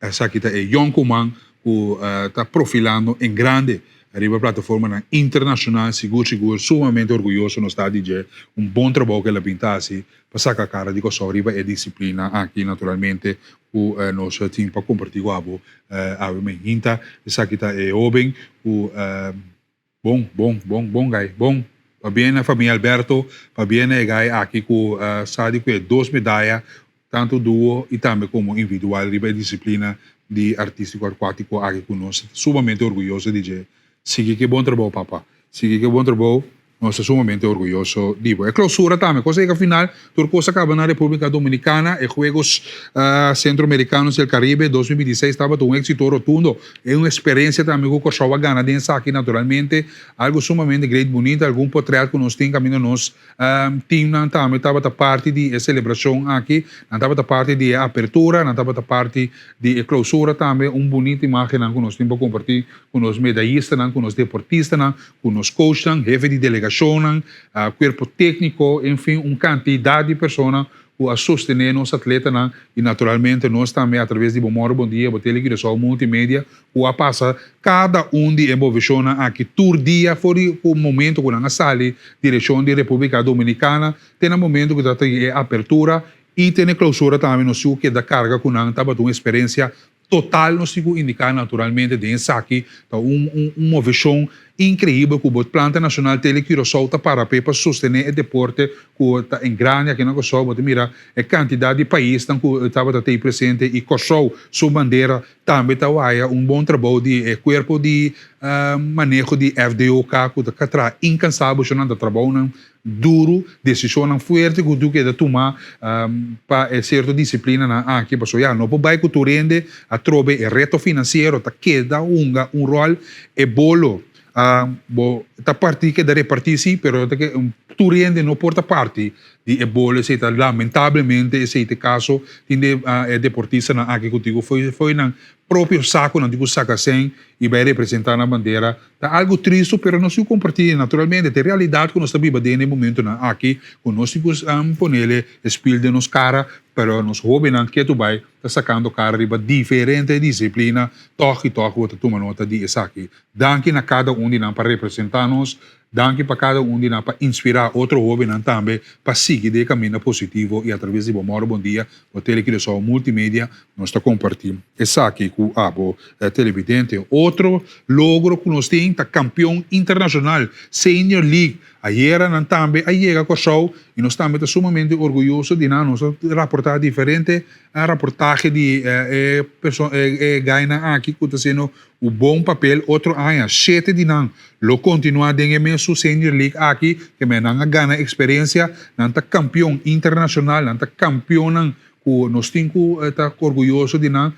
Esaki ta e yonkuman ku ta profilando en grande Riba plataformanan internacional sigur sigur sumamente orguyoso nos ta di dje. Un bon trabou ku el a bin ta hasi pa saka kara di Kòrsou riba e disiplina aki naturalmente ku nos tin pa kompartí ku abo awe mainta. Esaki ta e hoben ku bon bon bon bon gai bon. Pabien na famia Alberto, pabien na e gai aki ku sa di ku e dos medaya tantu duo i tambe komo individual riba e disiplina di artístiko akuátiko aki ku nos ta sumamente orguyoso di dje. Sigui ku e bon trabou papa. Sigui ku e bon trabou, nos ta sumamente orguyoso di bo. E klousura tambe, kos a yega final, tur kos a kaba na Repúblika Dominikana, e Juegos Centroamericanos del Caribe 2026 tabata un éksito rotundo. E un eksperensia tambe ku Kòrsou a gana den esaki naturalmente, algu sumamente great, bunita, algun potrèt ku nos tin kaminda nos Teamnan tambe tabata parti di e selebrashon aki, nan tabata parti di e apertura, nan tabata parti di e klousura tambe. Un bunita imagennan ku nos tin pa kompartí ku nos medayistanan, ku nos deportistanan, ku nos coachnan, hefe di delegashonnan, kuerpo tékniko, enfin un kantidat di persona ku a sostené nos atletanan i naturalmente nos tambe atraves di Bo Mòru Bon Dia, Bo Tele Curaçao Multimedia ku a pasa kada un di e moveshonnan aki tur dia for di ku momento ku nan a sali direkshon di Repúblika Dominikana te na momento ku ta tin e apertura i te na e klousura tambe nos tin ku keda karga ku nan tabata un eksperensia Total nos tin cu indica naturalmente den esaki ta un un movecion increibel cu bo Planta Nacional Tele Curaçao ta para p'e pa sostene e deporte cu ta en grande aki na Curaçao. Bo ta mira e cantidad di paisnan cu tabata tey presente y Curaçao su bandera tambe ta waya un bon trabou di e cuerpo di maneho di FDOK cu ta traha incansabel su nan ta trabounan duru, desishonnan fuerte ku tu keda tuma pa e sierto disiplinanan aki, pasobra ya no por bai ku tur hende atrobe e reto finansiero ta keda hunga un ròl, e bolo bo ta parti keda repartí sí, pero ta ke tur hende no por ta parti di e bolo esei ta lamentablemente esei ta e kaso tin di e deportistanan aki ku tin ku foi nan propio sakunan tin ku saka sèn i bai representá nan bandera. Ta algu tristu, pero nos tin ku kompartí. Naturalmente, ta e realidat ku nos ta biba den e momentunan aki, ku nos tin ku ponele e spil den nos kara, pero nos hóbennan ketu bai ta sakando kara riba diferente disiplina, tòg i tòg bo ta tuma nota di esaki. Danki na kada un di nan pa representá nos, danki pa kada un di nan pa inspirá otro hóbennan tambe pa sigui den e kaminda positivo i atraves di Bo Mòru Bon Dia, Bo Tele Curaçao Multimedia, Nos ta kompartí esaki ku abo televidente. Otro logro ku nos tin ta kampion internashonal Senior League. Ayera nan tambe a yega Kòrsou i nos tambe ta sumamente orguyoso di nan. Nos a raportá diferente raportahe di e e gainan aki ku ta hasiendo un bon papel. Otro aña shete di nan lo kontinuá den e mesun Senior League aki. Kemey nan a gana eksperensia, nan ta kampion internashonal, nan ta kampionnan ku nos tin ku ta orguyoso di nan,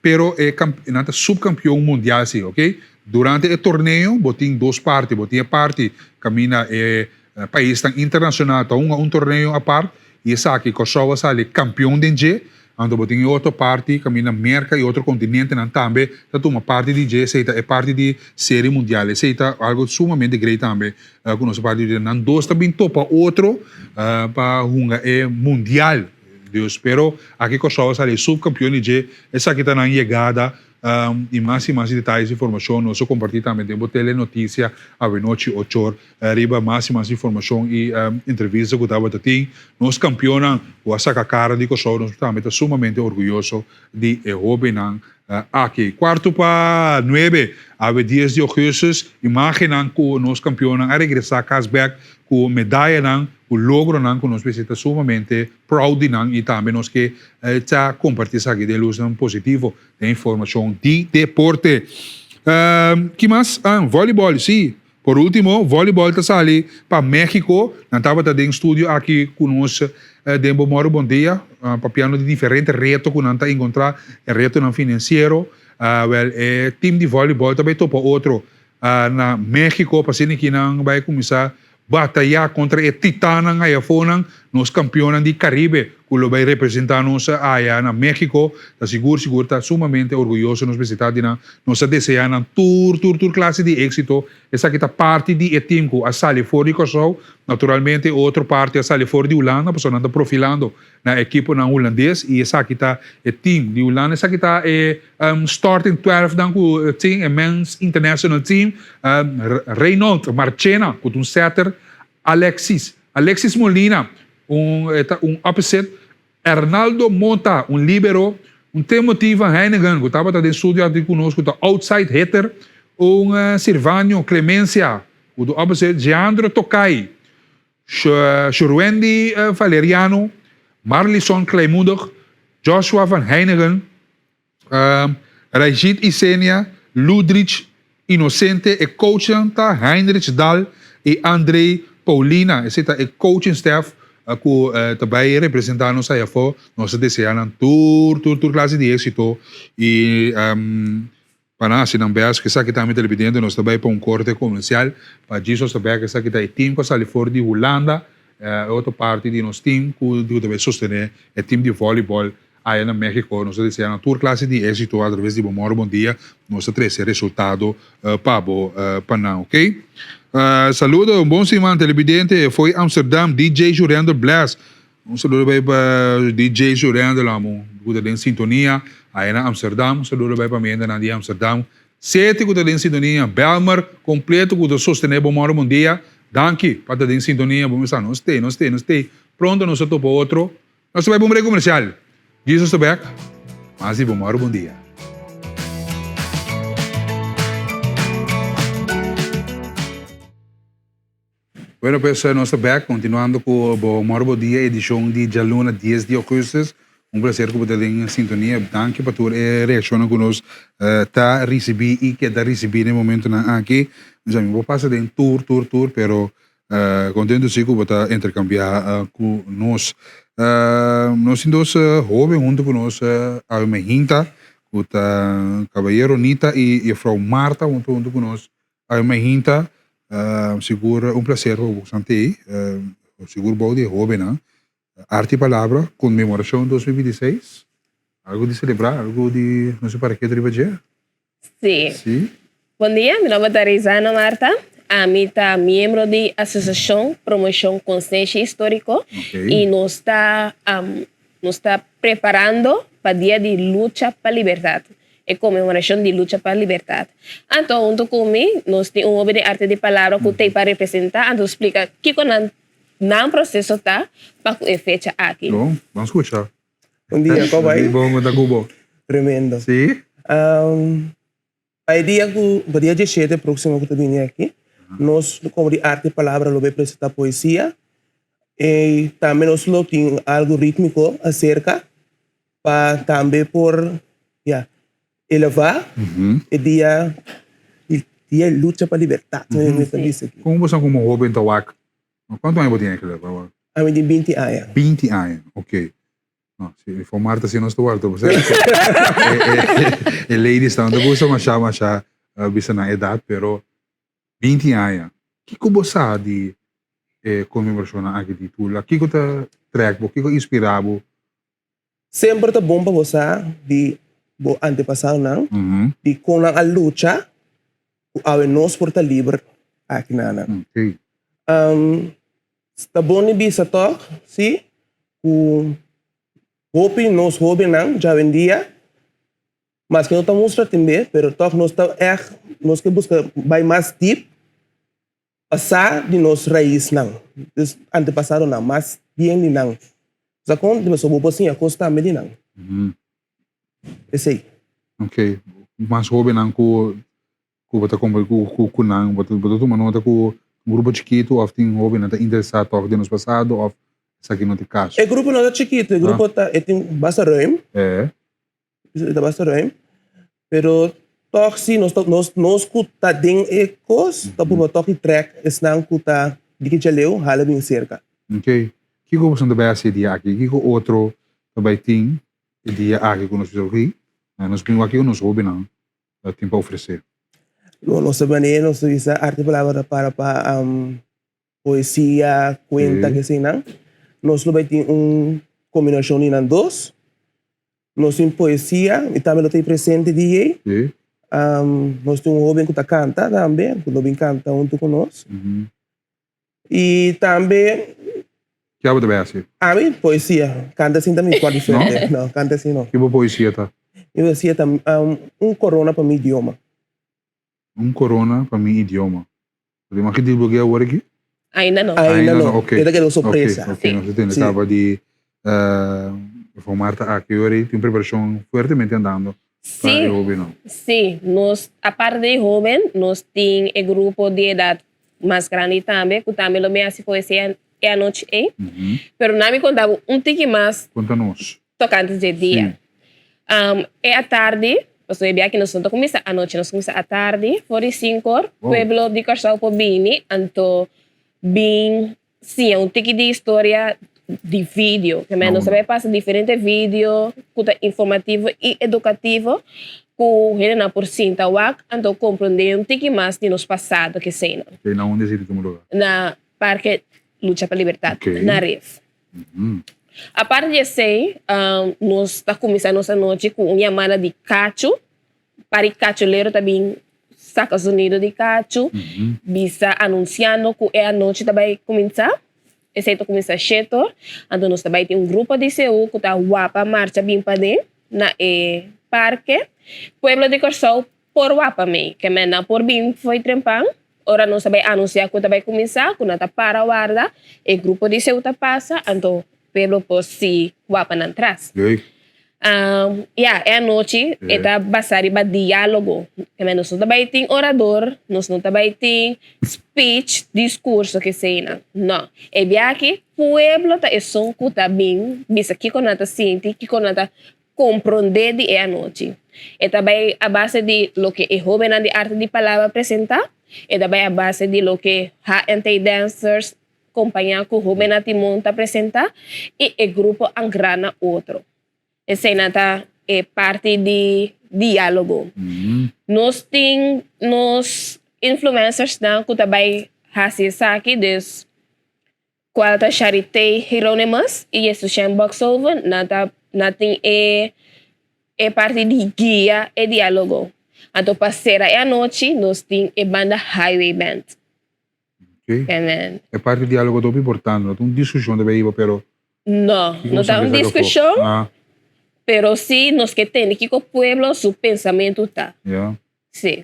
pero e nan ta subkampion mundial si, ok. Durante e torneo bo tin dos parti, bo tin e parti kaminda e paisnan internashonal ta hunga un torneo apart i esaki Kòrsou a sali kampion den dje, anto bo tin e otro parti kaminda Merka i otro kontinentenan tambe ta tuma parti di dje, esei ta e parti di seri mundial, esei ta algu sumamente grei tambe Ku nos a parti di nan dos ta bin topa otro pa hunga e mundial. Dus pero aki Kòrsou a sali subkampion di dje, esaki ta nan yegada i mas i mas detayes informashon nos a kompartí tambe den bo telenotisia awenochi ochor riba mas i mas informashon i entrevista ku tabata tin. Nos kampionnan ku a saka kara di Kòrsou nos tambe ta sumamente orguyoso di e hóbennan aki. Kuartu pa nuebe, awe dies di ougùstus, imágennan ku nos kampionnan a regresá kas bèk ku medayanan, ku logronan ku nos mester ta sumamente proud di nan i tambe nos ke ta kompartí esaki den lusnan positivo den informashon di deporte. Ki mas? Vòlibòl, sí. Por ultimo, volleyball ta sali pa Mexico. Nan tabata den studio aki cu nos den Bo Moro Bon Dia, papiando di diferente reto cu nan ta encontra, e retonan financiero. Wel, e team di volleyball ta bay topa otro na Mexico pa asina ki nan bay cuminsa bataya contra e titannan ayafonan, nos campeonnan di Caribe cu lo bay representa nos aya na Mexico. Ta sigur sigur ta sumamente orguyoso nos mester ta di nan. Nos ta desea nan tur tur tur clase di exito. Esaki ta parti di e team cu a sali for di Corsou. Naturalmente otro parti a sali for di Hulanda pasobra nan ta profilando na ekiponan Hulandes y esaki ta e team di Hulanda. Esaki ta e starting 12 nan cu tin e men's international team. Reynold Marchena cu ta un setter, Alexis Alexis Molina un e ta un opposite. Hernaldo Mota, un libero, un Timothy van Heineken ku tabata den studio aki ku nos ku ta outside hitter, un Sirvanio Clemencia ku ta opposite, Jeandro Tokay, Shurwendy Valeriano, Marlison Kleinmoedig, Joshua van Heineken, Rajit Isenia, Ludrich Inocente, e coachnan ta Heinrich Dahl y Andrei Paulina. Esey ta e coaching staff cu ta bay representa nos aya afo. Nos ta desea nan tur tur tur clase di exito y pa nan haci nan best. Cu esaki tambe televidente nos ta bay pa un corte comercial pa Jesus ta bek. Esaki ta e team cu a sali for di Hulanda. E otro parti di nos team cu ta bay sostene e team di volleyball Aya na Mexico nos ta desea nan tur clase di exito a traves di bo Moro Bon Dia nos ta trece resultado pa bo pa nan ok. Saludo un bon siman televidente fo'i Amsterdam DJ Jurendel Bless un saludo bay pa DJ Jurendel amo cu ta den sintonia aya na Amsterdam un saludo bay pa mi hendenan di Amsterdam Seti cu ta den sintonia Belmer completo cu ta sostene bo Moro Bon Dia danki pa ta den sintonia bo mester nos stay nos stay nos stay pronto nos ta topa otro. Nos ta bai pa un break comercial. Jesus ta bek. Mas di bo moro bon dia. Bueno pues nos ta bek continuando cu bo moro bon dia edicion di djaluna dies di augustus. Un placer cu bo ta den sintonia. Danki pa tur e reaccionnan cu nos ta ricibi y keda ricibi den e momentonan aki. Mi sa mi por pasa den tur tur tur pero Contento si cu bo ta intercambia cu nos. Nos tin dos hoben hunto cu nos awe mainta cu ta Caballero Nita y Juffrouw Marta hunto hunto cu nos awe mainta. Sigur un placer pa bo san tey. Sigur bou di e hobennan. Arte y Palabra, Conmemoracion 2026. Algo di celebra, algo di no sé para ke riba dje. Sí. Sí. Bon dia, mi nomber ta Rizana Marta. Ami ta miembro di Asosiashon Promoshon Konsensia Históriko Ok. i nos ta am, nos ta preparando pa Dia di Lucha pa Libertat, e konmemorashon di Lucha pa Libertat. Anto huntu ku mi nos tin un hoben di Arte di Palabra ku t'ei pa representá, anto splika kiko nan nan proseso ta pa ku e fecha aki. Bon, ban skucha. Bon dia, ko bai? Bon, kon ta ku bo? Tremendo. Si? Pa e dia ku, pa dia diesshete próksimo ku ta bini aki, nos komo di Arte i Palabra lo bai presentá poesia i tambe nos lo tin algu rítmiko aserka pa tambe por, ya, elevá e dia, dia lucha pa libertat, mi ta bisa aki. Kon bo sa komo hóben ta wak Kuantu aña bo tin eigenlijk awor? Ami tin binti aña. Binti aña, ok. No, si mi for Marta si nos ta warda bo sa. E ladies nan ta gusta masha masha bisa nan edad pero binti aña. Kiko bo sa di e konmemorashonnan aki di Tula? Kiko ta trek bo? Kiko inspira bo? Semper ta bon pa bo sa di bo antepasadonan, di kon nan a lucha ku awe nos por ta liber aki na nan. Ta bon di bisa tòg, sí, ku Hopi nos hóbennan djawendia, maske no ta mustra tin be, pero tòg nos ta ègt, nos ke buska bai mas dip pa sa di nos raisnan, dus antepasadonan, mas bien di nan. Sa kon? Di pasobra bo por siña kos tambe di nan. Esei. Ok. Mas hóbennan ku ku bo ta kompa ku ku ku nan bo ta bo ta tuma nota ku un grupo chikitu òf tin hóbennan ta interesá tòg den nos pasado òf esaki no ta e kaso? E grupo no ta chikitu, e grupo ta e tin basta ruim. E ta basta ruim, pero tòg si nos ta nos nos ku ta den e kos ta purba tòg di trèk esnan ku ta di ki djaleu hala bin serka. Ok. Kiko boso ta bai hasi e dia aki? Kiko otro ta bai tin e dia aki ku nos bisa ok nos bin wak kiko nos hóbennan ta tin pa ofresé? Lo nos ta manera nos ta bisa arte palabra ta para pa poesia, kuenta ke eseinan. Nos lo bai tin un kombinashon di nan dos. Nos tin poesia i tambe lo ta presente DJ. Nos tin un hoben ku ta kanta tambe ku lo bin kanta huntu ku nos. I tambe. Ke abo ta bai hasi? Ami poesia. Kanta asin ta mi kua diferente. No? Kanta asin no. Ki bo poesia ta? Mi poesia ta Un korona pa mi idioma. Un korona pa mi idioma. Bo ta imagina ki divulgué awor aki? Ainda no. Ainda no. Ok. E ta keda un sorpresa. Ok, ok. Nos ta tende kaba di Juffrouw Marta aki ora ei tin un preparashon fuertemente andando pa e hobennan. Sí, nos aparte di hoben nos tin e grupo di edat mas grandi tambe ku tambe lo mi hasi poesia e anochi ei. Pero na mi konta bo un tiki mas. Konta nos. Tokante dje dia. E atardi, pasobra e biaha nos no ta kuminsá anochi, nos kuminsá atardi for di sinkor, pueblo di Kòrsou por bini, anto bin siña un tiki di historia di video. Ke nos ta bai pasa diferente video ku ta informativo i edukativo ku hendenan por sinta wak anto komprondé un tiki mas di nos pasado keseinan. Oke, na unda esei ta tuma lugar? Na Parke Lucha pa Libertat, na Rif. Aparte di esei, nos ta kuminsá nos anochi ku un yamada di kachu. Par di kacholero ta bin saka zonido di kachu, bisa anunsiando ku e anochi ta bai kuminsá. Esei ta kuminsá shetor. Anto nos ta bai tin un grupo di seú ku ta wapa marcha bin paden na e parke. Pueblo di Kòrsou por wapa mei. Ke men nan por bin fo'i trempan. Ora nos ta bai anunsiá ku ta bai kuminsá, ku nan ta para warda, e grupo di seú ta pasa, anto pueblo por si wapa nan tras. Ya, e anochi e ta basá riba diálogo. Kende nos no ta bai tin orador, nos no ta bai tin speech, diskurso, keseinan. No. E bia aki pueblo ta esun ku ta bin bisa kiko nan ta sinti, kiko nan ta komprondé di e anochi. E ta bai a base di loke e hóbennan di Arte di Palabra presentá, e ta bai a base di loke HNT Dancers Kompañá ku hóbennan Timon ta presentá i e grupo ankrá na otro. Eseinan ta e parti di diálogo. Nos tin nos influencersnan ku ta bai hasi esaki, dus kual ta Charité Hieronymus i Jesushen Boxhoven, nan ta nan tin e e parti di guia e diálogo. Anto pa sera e anochi nos tin e banda Highway Band. Ok. Amen. E parti dialogo ta hopi importante, no ta un discusion ta bay hiba pero. No, no ta un discusion, pero si nos ke tende kiko pueblo su pensamentu ta. Ya. Si.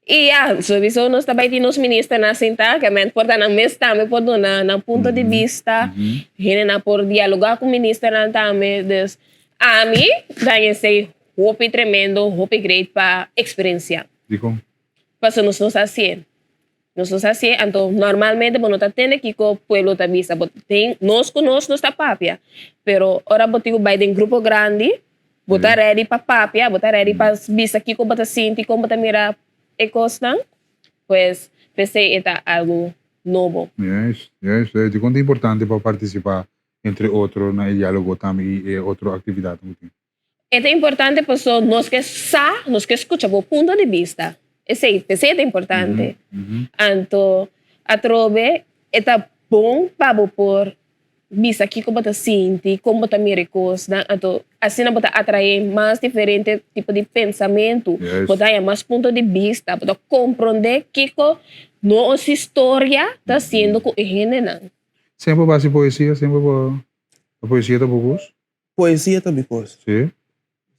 I ya, sowiso nos ta bay tin nos ministernan sinta, ke men por ta nan mes tambe por duna nan punto di bista, hendenan por dialoga ku ministernan tambe, dus ami ta esey hopi tremendo, hopi great pa experiencia. Dikon? Pasobra nos no sa hacié. Nos no sa hacié, anto normalmente bo no ta tende kico pueblo ta bisa. Bo tin, nos cu nos, nos ta papia. Pero ora bo tin cu bay den grupo grandi, bo ta ready pa papia, bo ta ready pa bisa kico bo ta sinti, con bo ta mira e cosnan. Pues, p'esey e ta algo nobo. Juist, juist. Dicon ta importante pa participa entre otro na e dialogo tambe y e otro actividadnan cu tin? E ta importante paso nos ke sa, nos ke skucha bo punto di bista. Esei, p'esei e ta importante. Anto atrobe e ta bon pa bo por bisa kiko bo ta sinti, kon bo ta mira e kosnan. Anto asina bo ta atraé mas diferente tipo di pensamentu, bo ta haña mas punto di bista, bo ta komprondé kiko nos historia ta hasiendo ku e hendenan. Semper bo hasi poesia? Semper bo, poesia ta bo gus? Poesia ta mi kos. Sí?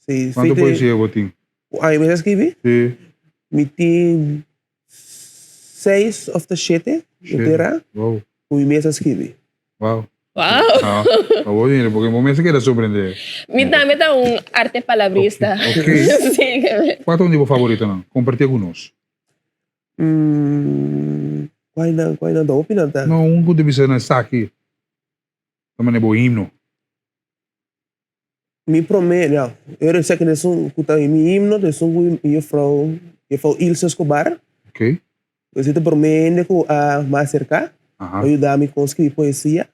Sí. Kuantu poesia bo tin? Ku ami mes a skibi? Sí. Mi tin seis òf ta shete, mi ta era, Wow. ku mi mes a skibi. Wow. Wow. Ah, awor mira, porque bo mes a keda sorprende. Mi tambe ta un arte palabrista. Ok. Sí. Kua ta un di bo favoritonan? Kompartié ku nos. Kua nan, kua nan ta hopi nan ta. No, un ku ta bisa nan esaki ta manera bo himno. Mi prome, ya, eu resa ku esun ku ta mi himno ta esun ku juffrouw, juffrouw Ilse Escobar. Ok. Esei ta prome hende ku a mas aserká pa yuda mi kon skribi poesia.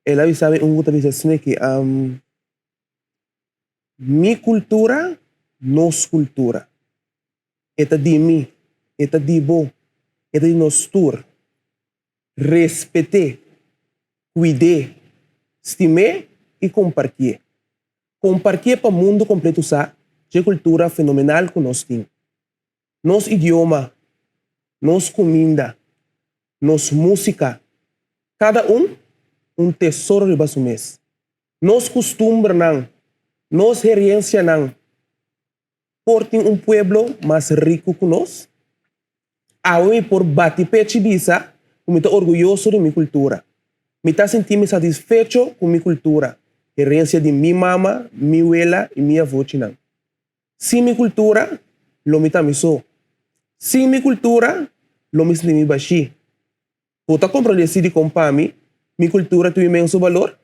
El a bisa mi un ku ta bisa asina ki, Mi kultura, nos kultura. E ta di mi, e ta di bo, e ta di nos tur. Respet'é, kuid'é, stim'é i kompartié. Kompartié pa mundu kompletu sa dje kultura fenomenal ku nos tin. Nos idioma, nos kuminda, nos músika, kada un un tesoro riba su mes. Nos kustumbernan, nos herensianan por tin un pueblo mas riku ku nos? Awe mi por bati pechi i bisa ku mi ta orguyoso di mi kultura. Mi ta sinti mi satisfecho ku mi kultura, herensia di mi mama, mi wela i mi avochinan. Sin mi kultura, lo mi ta mi so. Sin mi kultura, lo mi sinti mi bashí. Bo ta komprondé si dikon pa mi, mi kultura tin inmenso balor?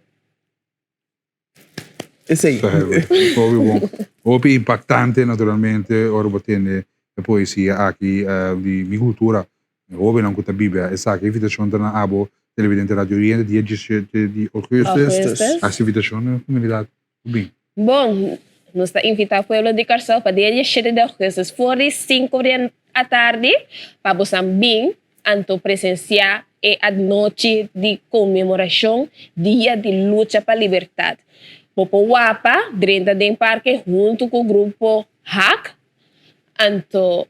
Esei. Hopi bon. Hopi impaktante naturalmente ora bo tende e poesia aki di mi kultura. E hobennan ku ta biba esaki. Invitashon ta na abo televidente Radio Oriente dia diesshete di ougùstus. Hasi invitashon na komunidat ku bin. Bon, nos ta invitá pueblo di Kòrsou pa dia diesshete di ougùstus for di sinku di atardi pa bosan bin anto presensiá e anochi di konmemorashon Dia di Lucha pa Libertat. Bo por wapa drenta den parke huntu ku grupo hak anto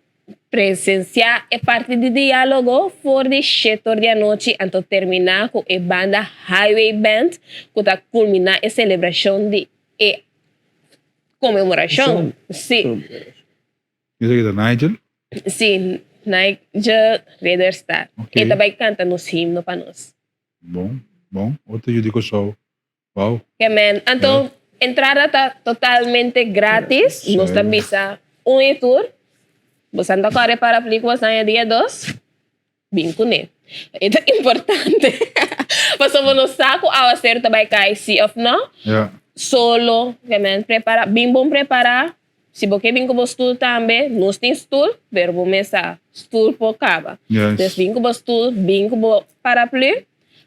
Presensiá e parti di diálogo for di shetor di anochi anto terminá ku e banda Highway Band ku ta kulminá e selebrashon di e konmemorashon. Sí. Esaki ta Nigel? Sí, Nigel Ridderstaat. E ta bai kanta nos himno pa nos. Bon, bon. Otro yu di Kòrsou. Wow. Ke men. Anto entrada ta totalmente gratis. Nos ta bisa un y tur. Bosan ta kore parapli ku bosan e dia dos. Bin kuné. E ta importante. Pasobra bo no sa ku awaseru ta bai kai si of no. Solo ke men prepara. Bin bon prepara. Si bo ke bin ku bo stul tambe, nos tin stul, pero bo mes sa stul por kaba. Pues bin ku bo stul, bin ku bo paraplu,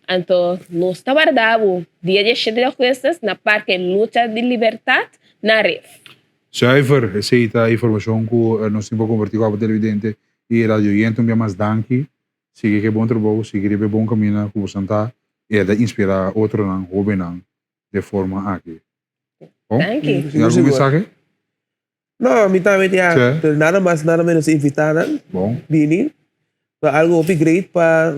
anto nos ta warda bo dia diesshete di augustus na Parke Lucha di Libertat na Rif. Zuiver, esei ta informashon ku nos tin pa kompartí ku abo televidente i radio oyente. Un bia mas danki. Sigui ku e bon trabou, sigui riba e bon kaminda ku bosan ta i a ta inspirá otronan, hóbennan, de forma aki. Bon? Danki. Tin algun mensahe? No, mi tambe tin a, pero nada mas nada menos invita nan. Bon. Bini. Ta algo hopi great pa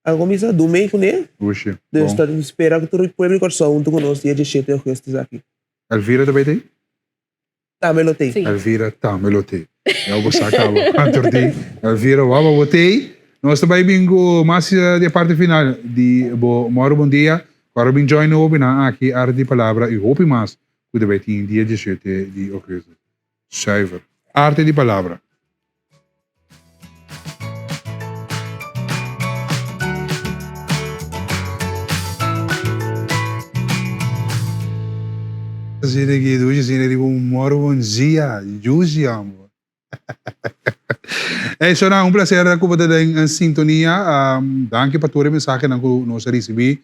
algo misa do mee kuné. Ushi. Dus ta spera ku tur pueblo di Kòrsou huntu ku nos dia diesshete augustus aki. Elvira ta bay t'ei? Tambe lo t'ei. Elvira tambe lo t'ei. Ya bo sa kaba antor di Elvira wou bo t'ei. Nos ta bai bin ku mas di e parti final di bo Mòru Bon Dia. Ku ora bin join hopi nan aki Arte di Palabra i hopi mas ku ta bai tin dia diesshete di ougùstus. Zuiver. Arte di Palabra. Asina ki dushi asina riba un moro bon dia juicy ambo. Ey Sona un placer ku bo ta den sintonia danki pa tur e mensahenan ku nos a risibi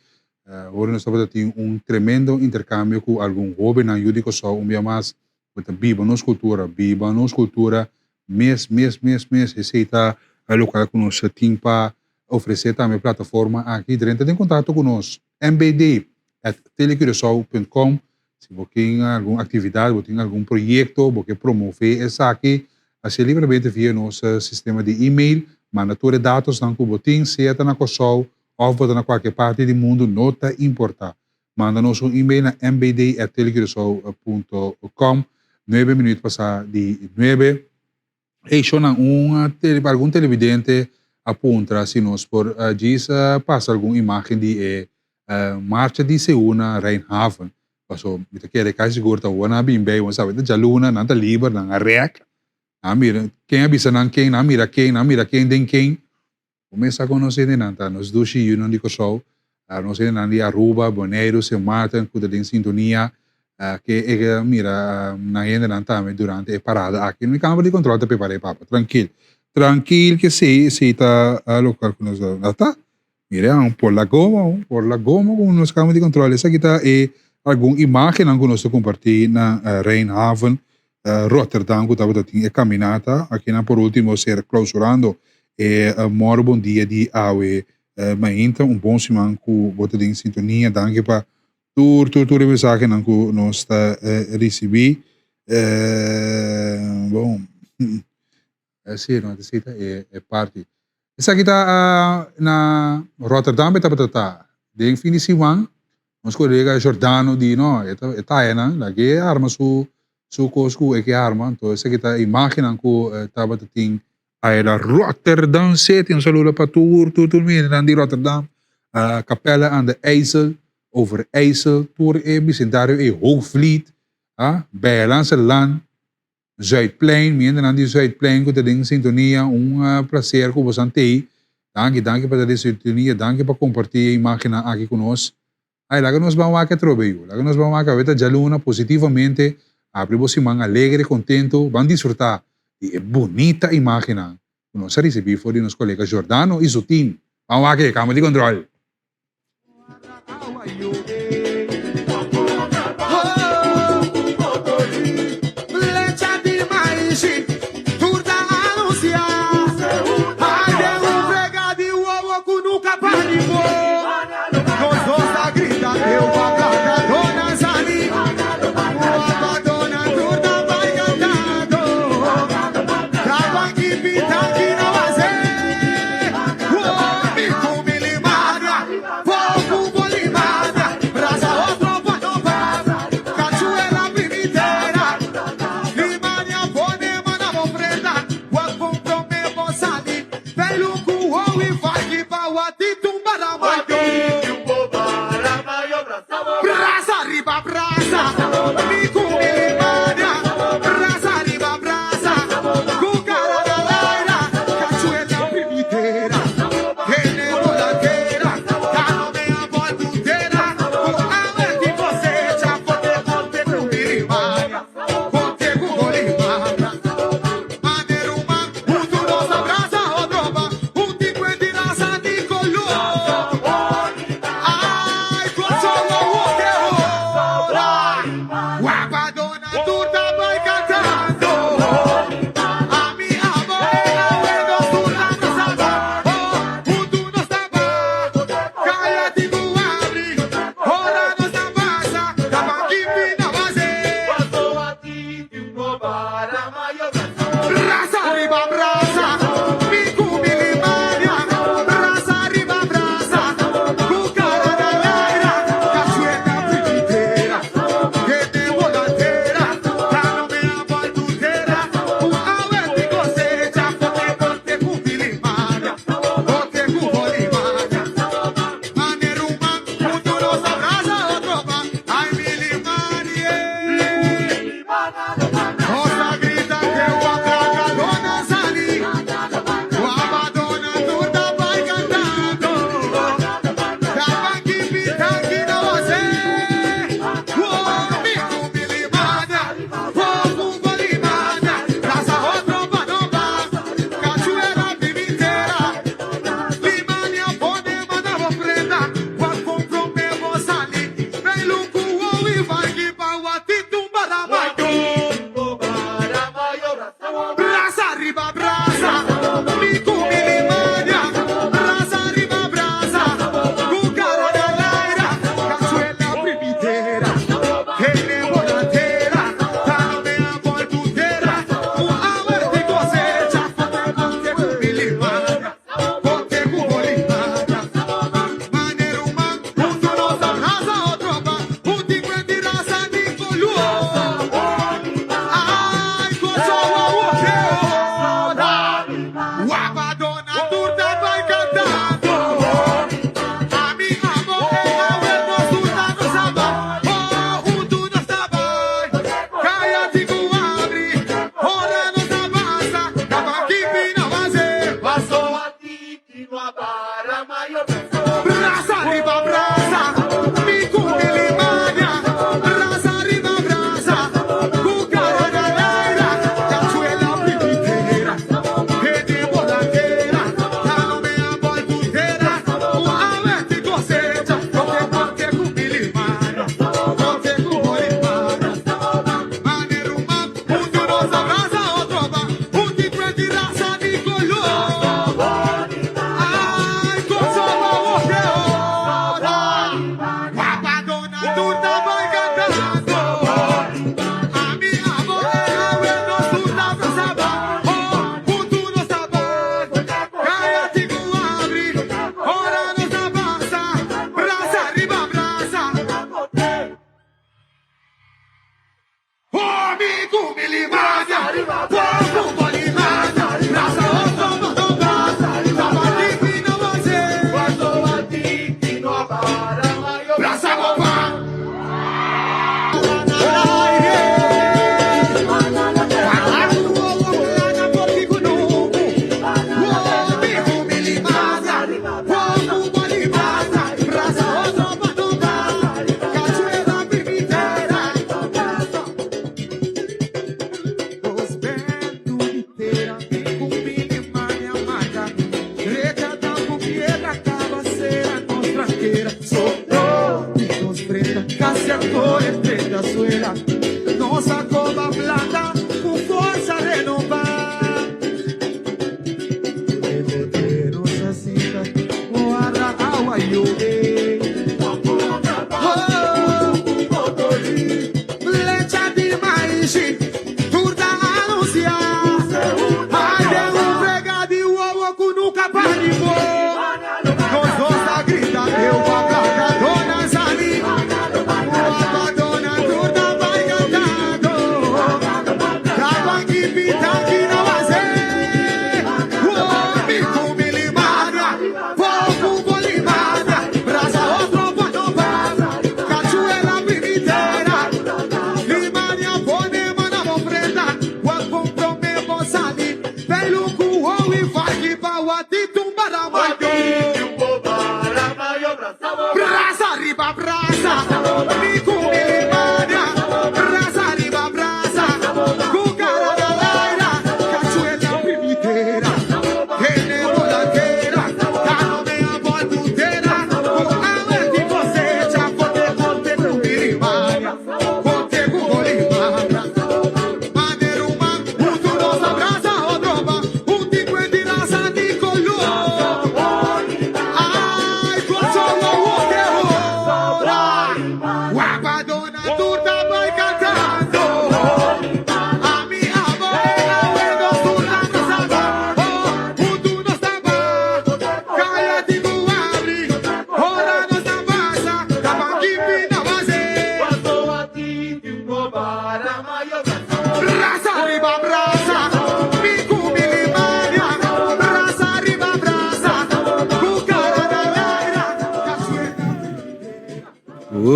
ora nos tabata tin un tremendo interkambio ku algun hobennan yu di Kòrsou un bia mas Bo ta biba nos kultura, biba nos kultura mes, mes, mes, mes. Esei ta lokual ku nos tin pa ofresé tambe plataforma aki. Drenta den kontakto ku nos, mbd at telecuraçao punt com. Si bo tin algun aktividat, bo tin algun proyekto, bo ke promové esaki, hasié libremente via nos sistema di email. Manda tur e datosnan ku bo tin, sea ta na Kòrsou òf bo ta na kualke parti di mundu, no ta importá. Manda nos un email na mbd@telecuraçao.com. Nuebe minuut pasa di nuebe. Ey shownan un tele algun televidente a puntra si nos por djis pasa algun imagen di e marcha di Seú na Rijnhaven. Paso mi ta kere casi sigur ta ora nan a bin bay, bo sabe ta djaluna, nan ta liber, nan a rek, nan a mira ken a bisa nan ken, nan a mira ken, nan a mira ken den ken. Bo mes a konosé den nan ta nos dushi yunan di Kòrsou, nos hendenan di Aruba, Boneiru, Sint Maarten ku ta den sintonia ke e mira nan hendenan tambe durante e parada aki. Mi kamber di kontrol ta prepar'é papa, trankil. Trankil ke esei, esei ta lokual ku nos a ta. Mira un por la goma, un por la goma ku nos kamber di kontrol. Esaki ta e algun imagennan ku nos ta kompartí na Rijnhaven Rotterdam ku tabata tin e kaminata. Akinan por ultimo ser klausurando e mòru bon dia di awe mainta. Un bon siman ku bo ta den sintonia. Danki pa tur tur tur e mensahenan ku nos ta risibí. Bon, si no ta sita e parti. Esaki ta na Rotterdam e tabata ta. Den fin di siman nos kolega Jordano di no e ta e tayanan lag'e arma su su kos ku e ke arma. Anto esaki ta imagennan ku tabata tin aya na Rotterdam City. Un saludo pa tur tur tur mi hendenan di Rotterdam, Capelle aan de IJssel, Overijssel, tur e bisindario ei, Hoogvliet, Bijlandse Land. Zuidplein, mi hendenan di Zuidplein ku ta den sintonia, un plaser ku bosan tei. Danki, danki pa ta den sintonia, danki pa kompartí e imágennan aki ku nos. Ai, laga nos ban wak atrobe yu, laga nos ban wak awe ta djaluna positivamente, abri bo siman alegre, kontentu, ban disfrutá di e bunita imágennan ku nos a risibí for di nos kolega Giordano i su tim. Ban wak e, kamba di kontrol.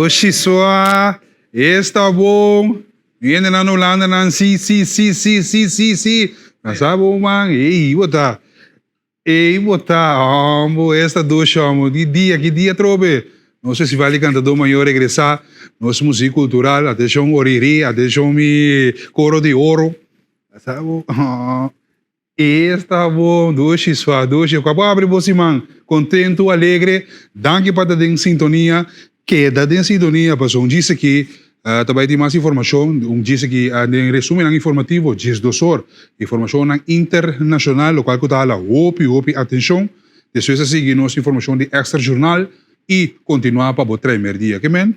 Oshi sua, esta bon. Mi hendenan Hulanda nan si si si si si si si. Nan sa bon man, ey bo ta. Ey bo ta, hombo, esta dushi hombo. Di dia, ki dia atrobe? Nos festival di Cantador Mayor regresa, nos muziek cultural, atencion Oriri, atencion mi Coro di Oro. Sa bo, esta bon, dushi swa, dushi. Cu a bo abri bo siman contento, alegre. Danki pa ta den sintonia. Keda den sintonia pasobra un djis aki ta bai tin mas informacion, un djis aki den resumennan informativo, 12 or, informacionnan internacional locual cu ta hala hopi hopi atencion. Despues a sigui nos informacion di Extra Journal y continua pa bo trae merdia. Ke men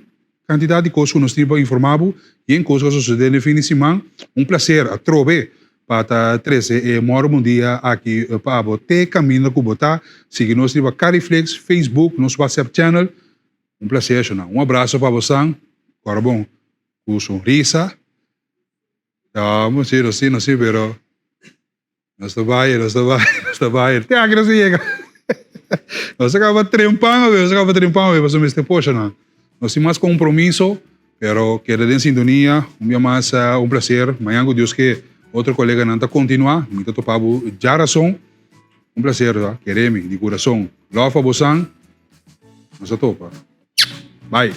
cantidad di cos cu nos tin pa informa bo y en cos cu a sucede den fin di siman. Un placer atrobe pa ta trece e Moro Bon Dia aki pa abo te caminda cu bo ta. Sigui nos riba Cariflix, Facebook, nos WhatsApp channel. Un placer shona. Un abrazo pa bosan. Cora bon cu sonrisa. No, si, no, si, no, si, pero nos ta bay, nos ta bay, nos ta bay. Te aki nos a yega. Nos a caba trempan awe, nos a caba trempan awe, pasobra mester posha nan. Nos tin mas compromiso, pero keda den sintonia. Un bia mas, un placer. Mañan cu Dios ke, otro coleganan ta continua. Mi ta topa bo djarason. Un placer, kere mi, di curason. Love pa bosan. Nos a topa. Bye.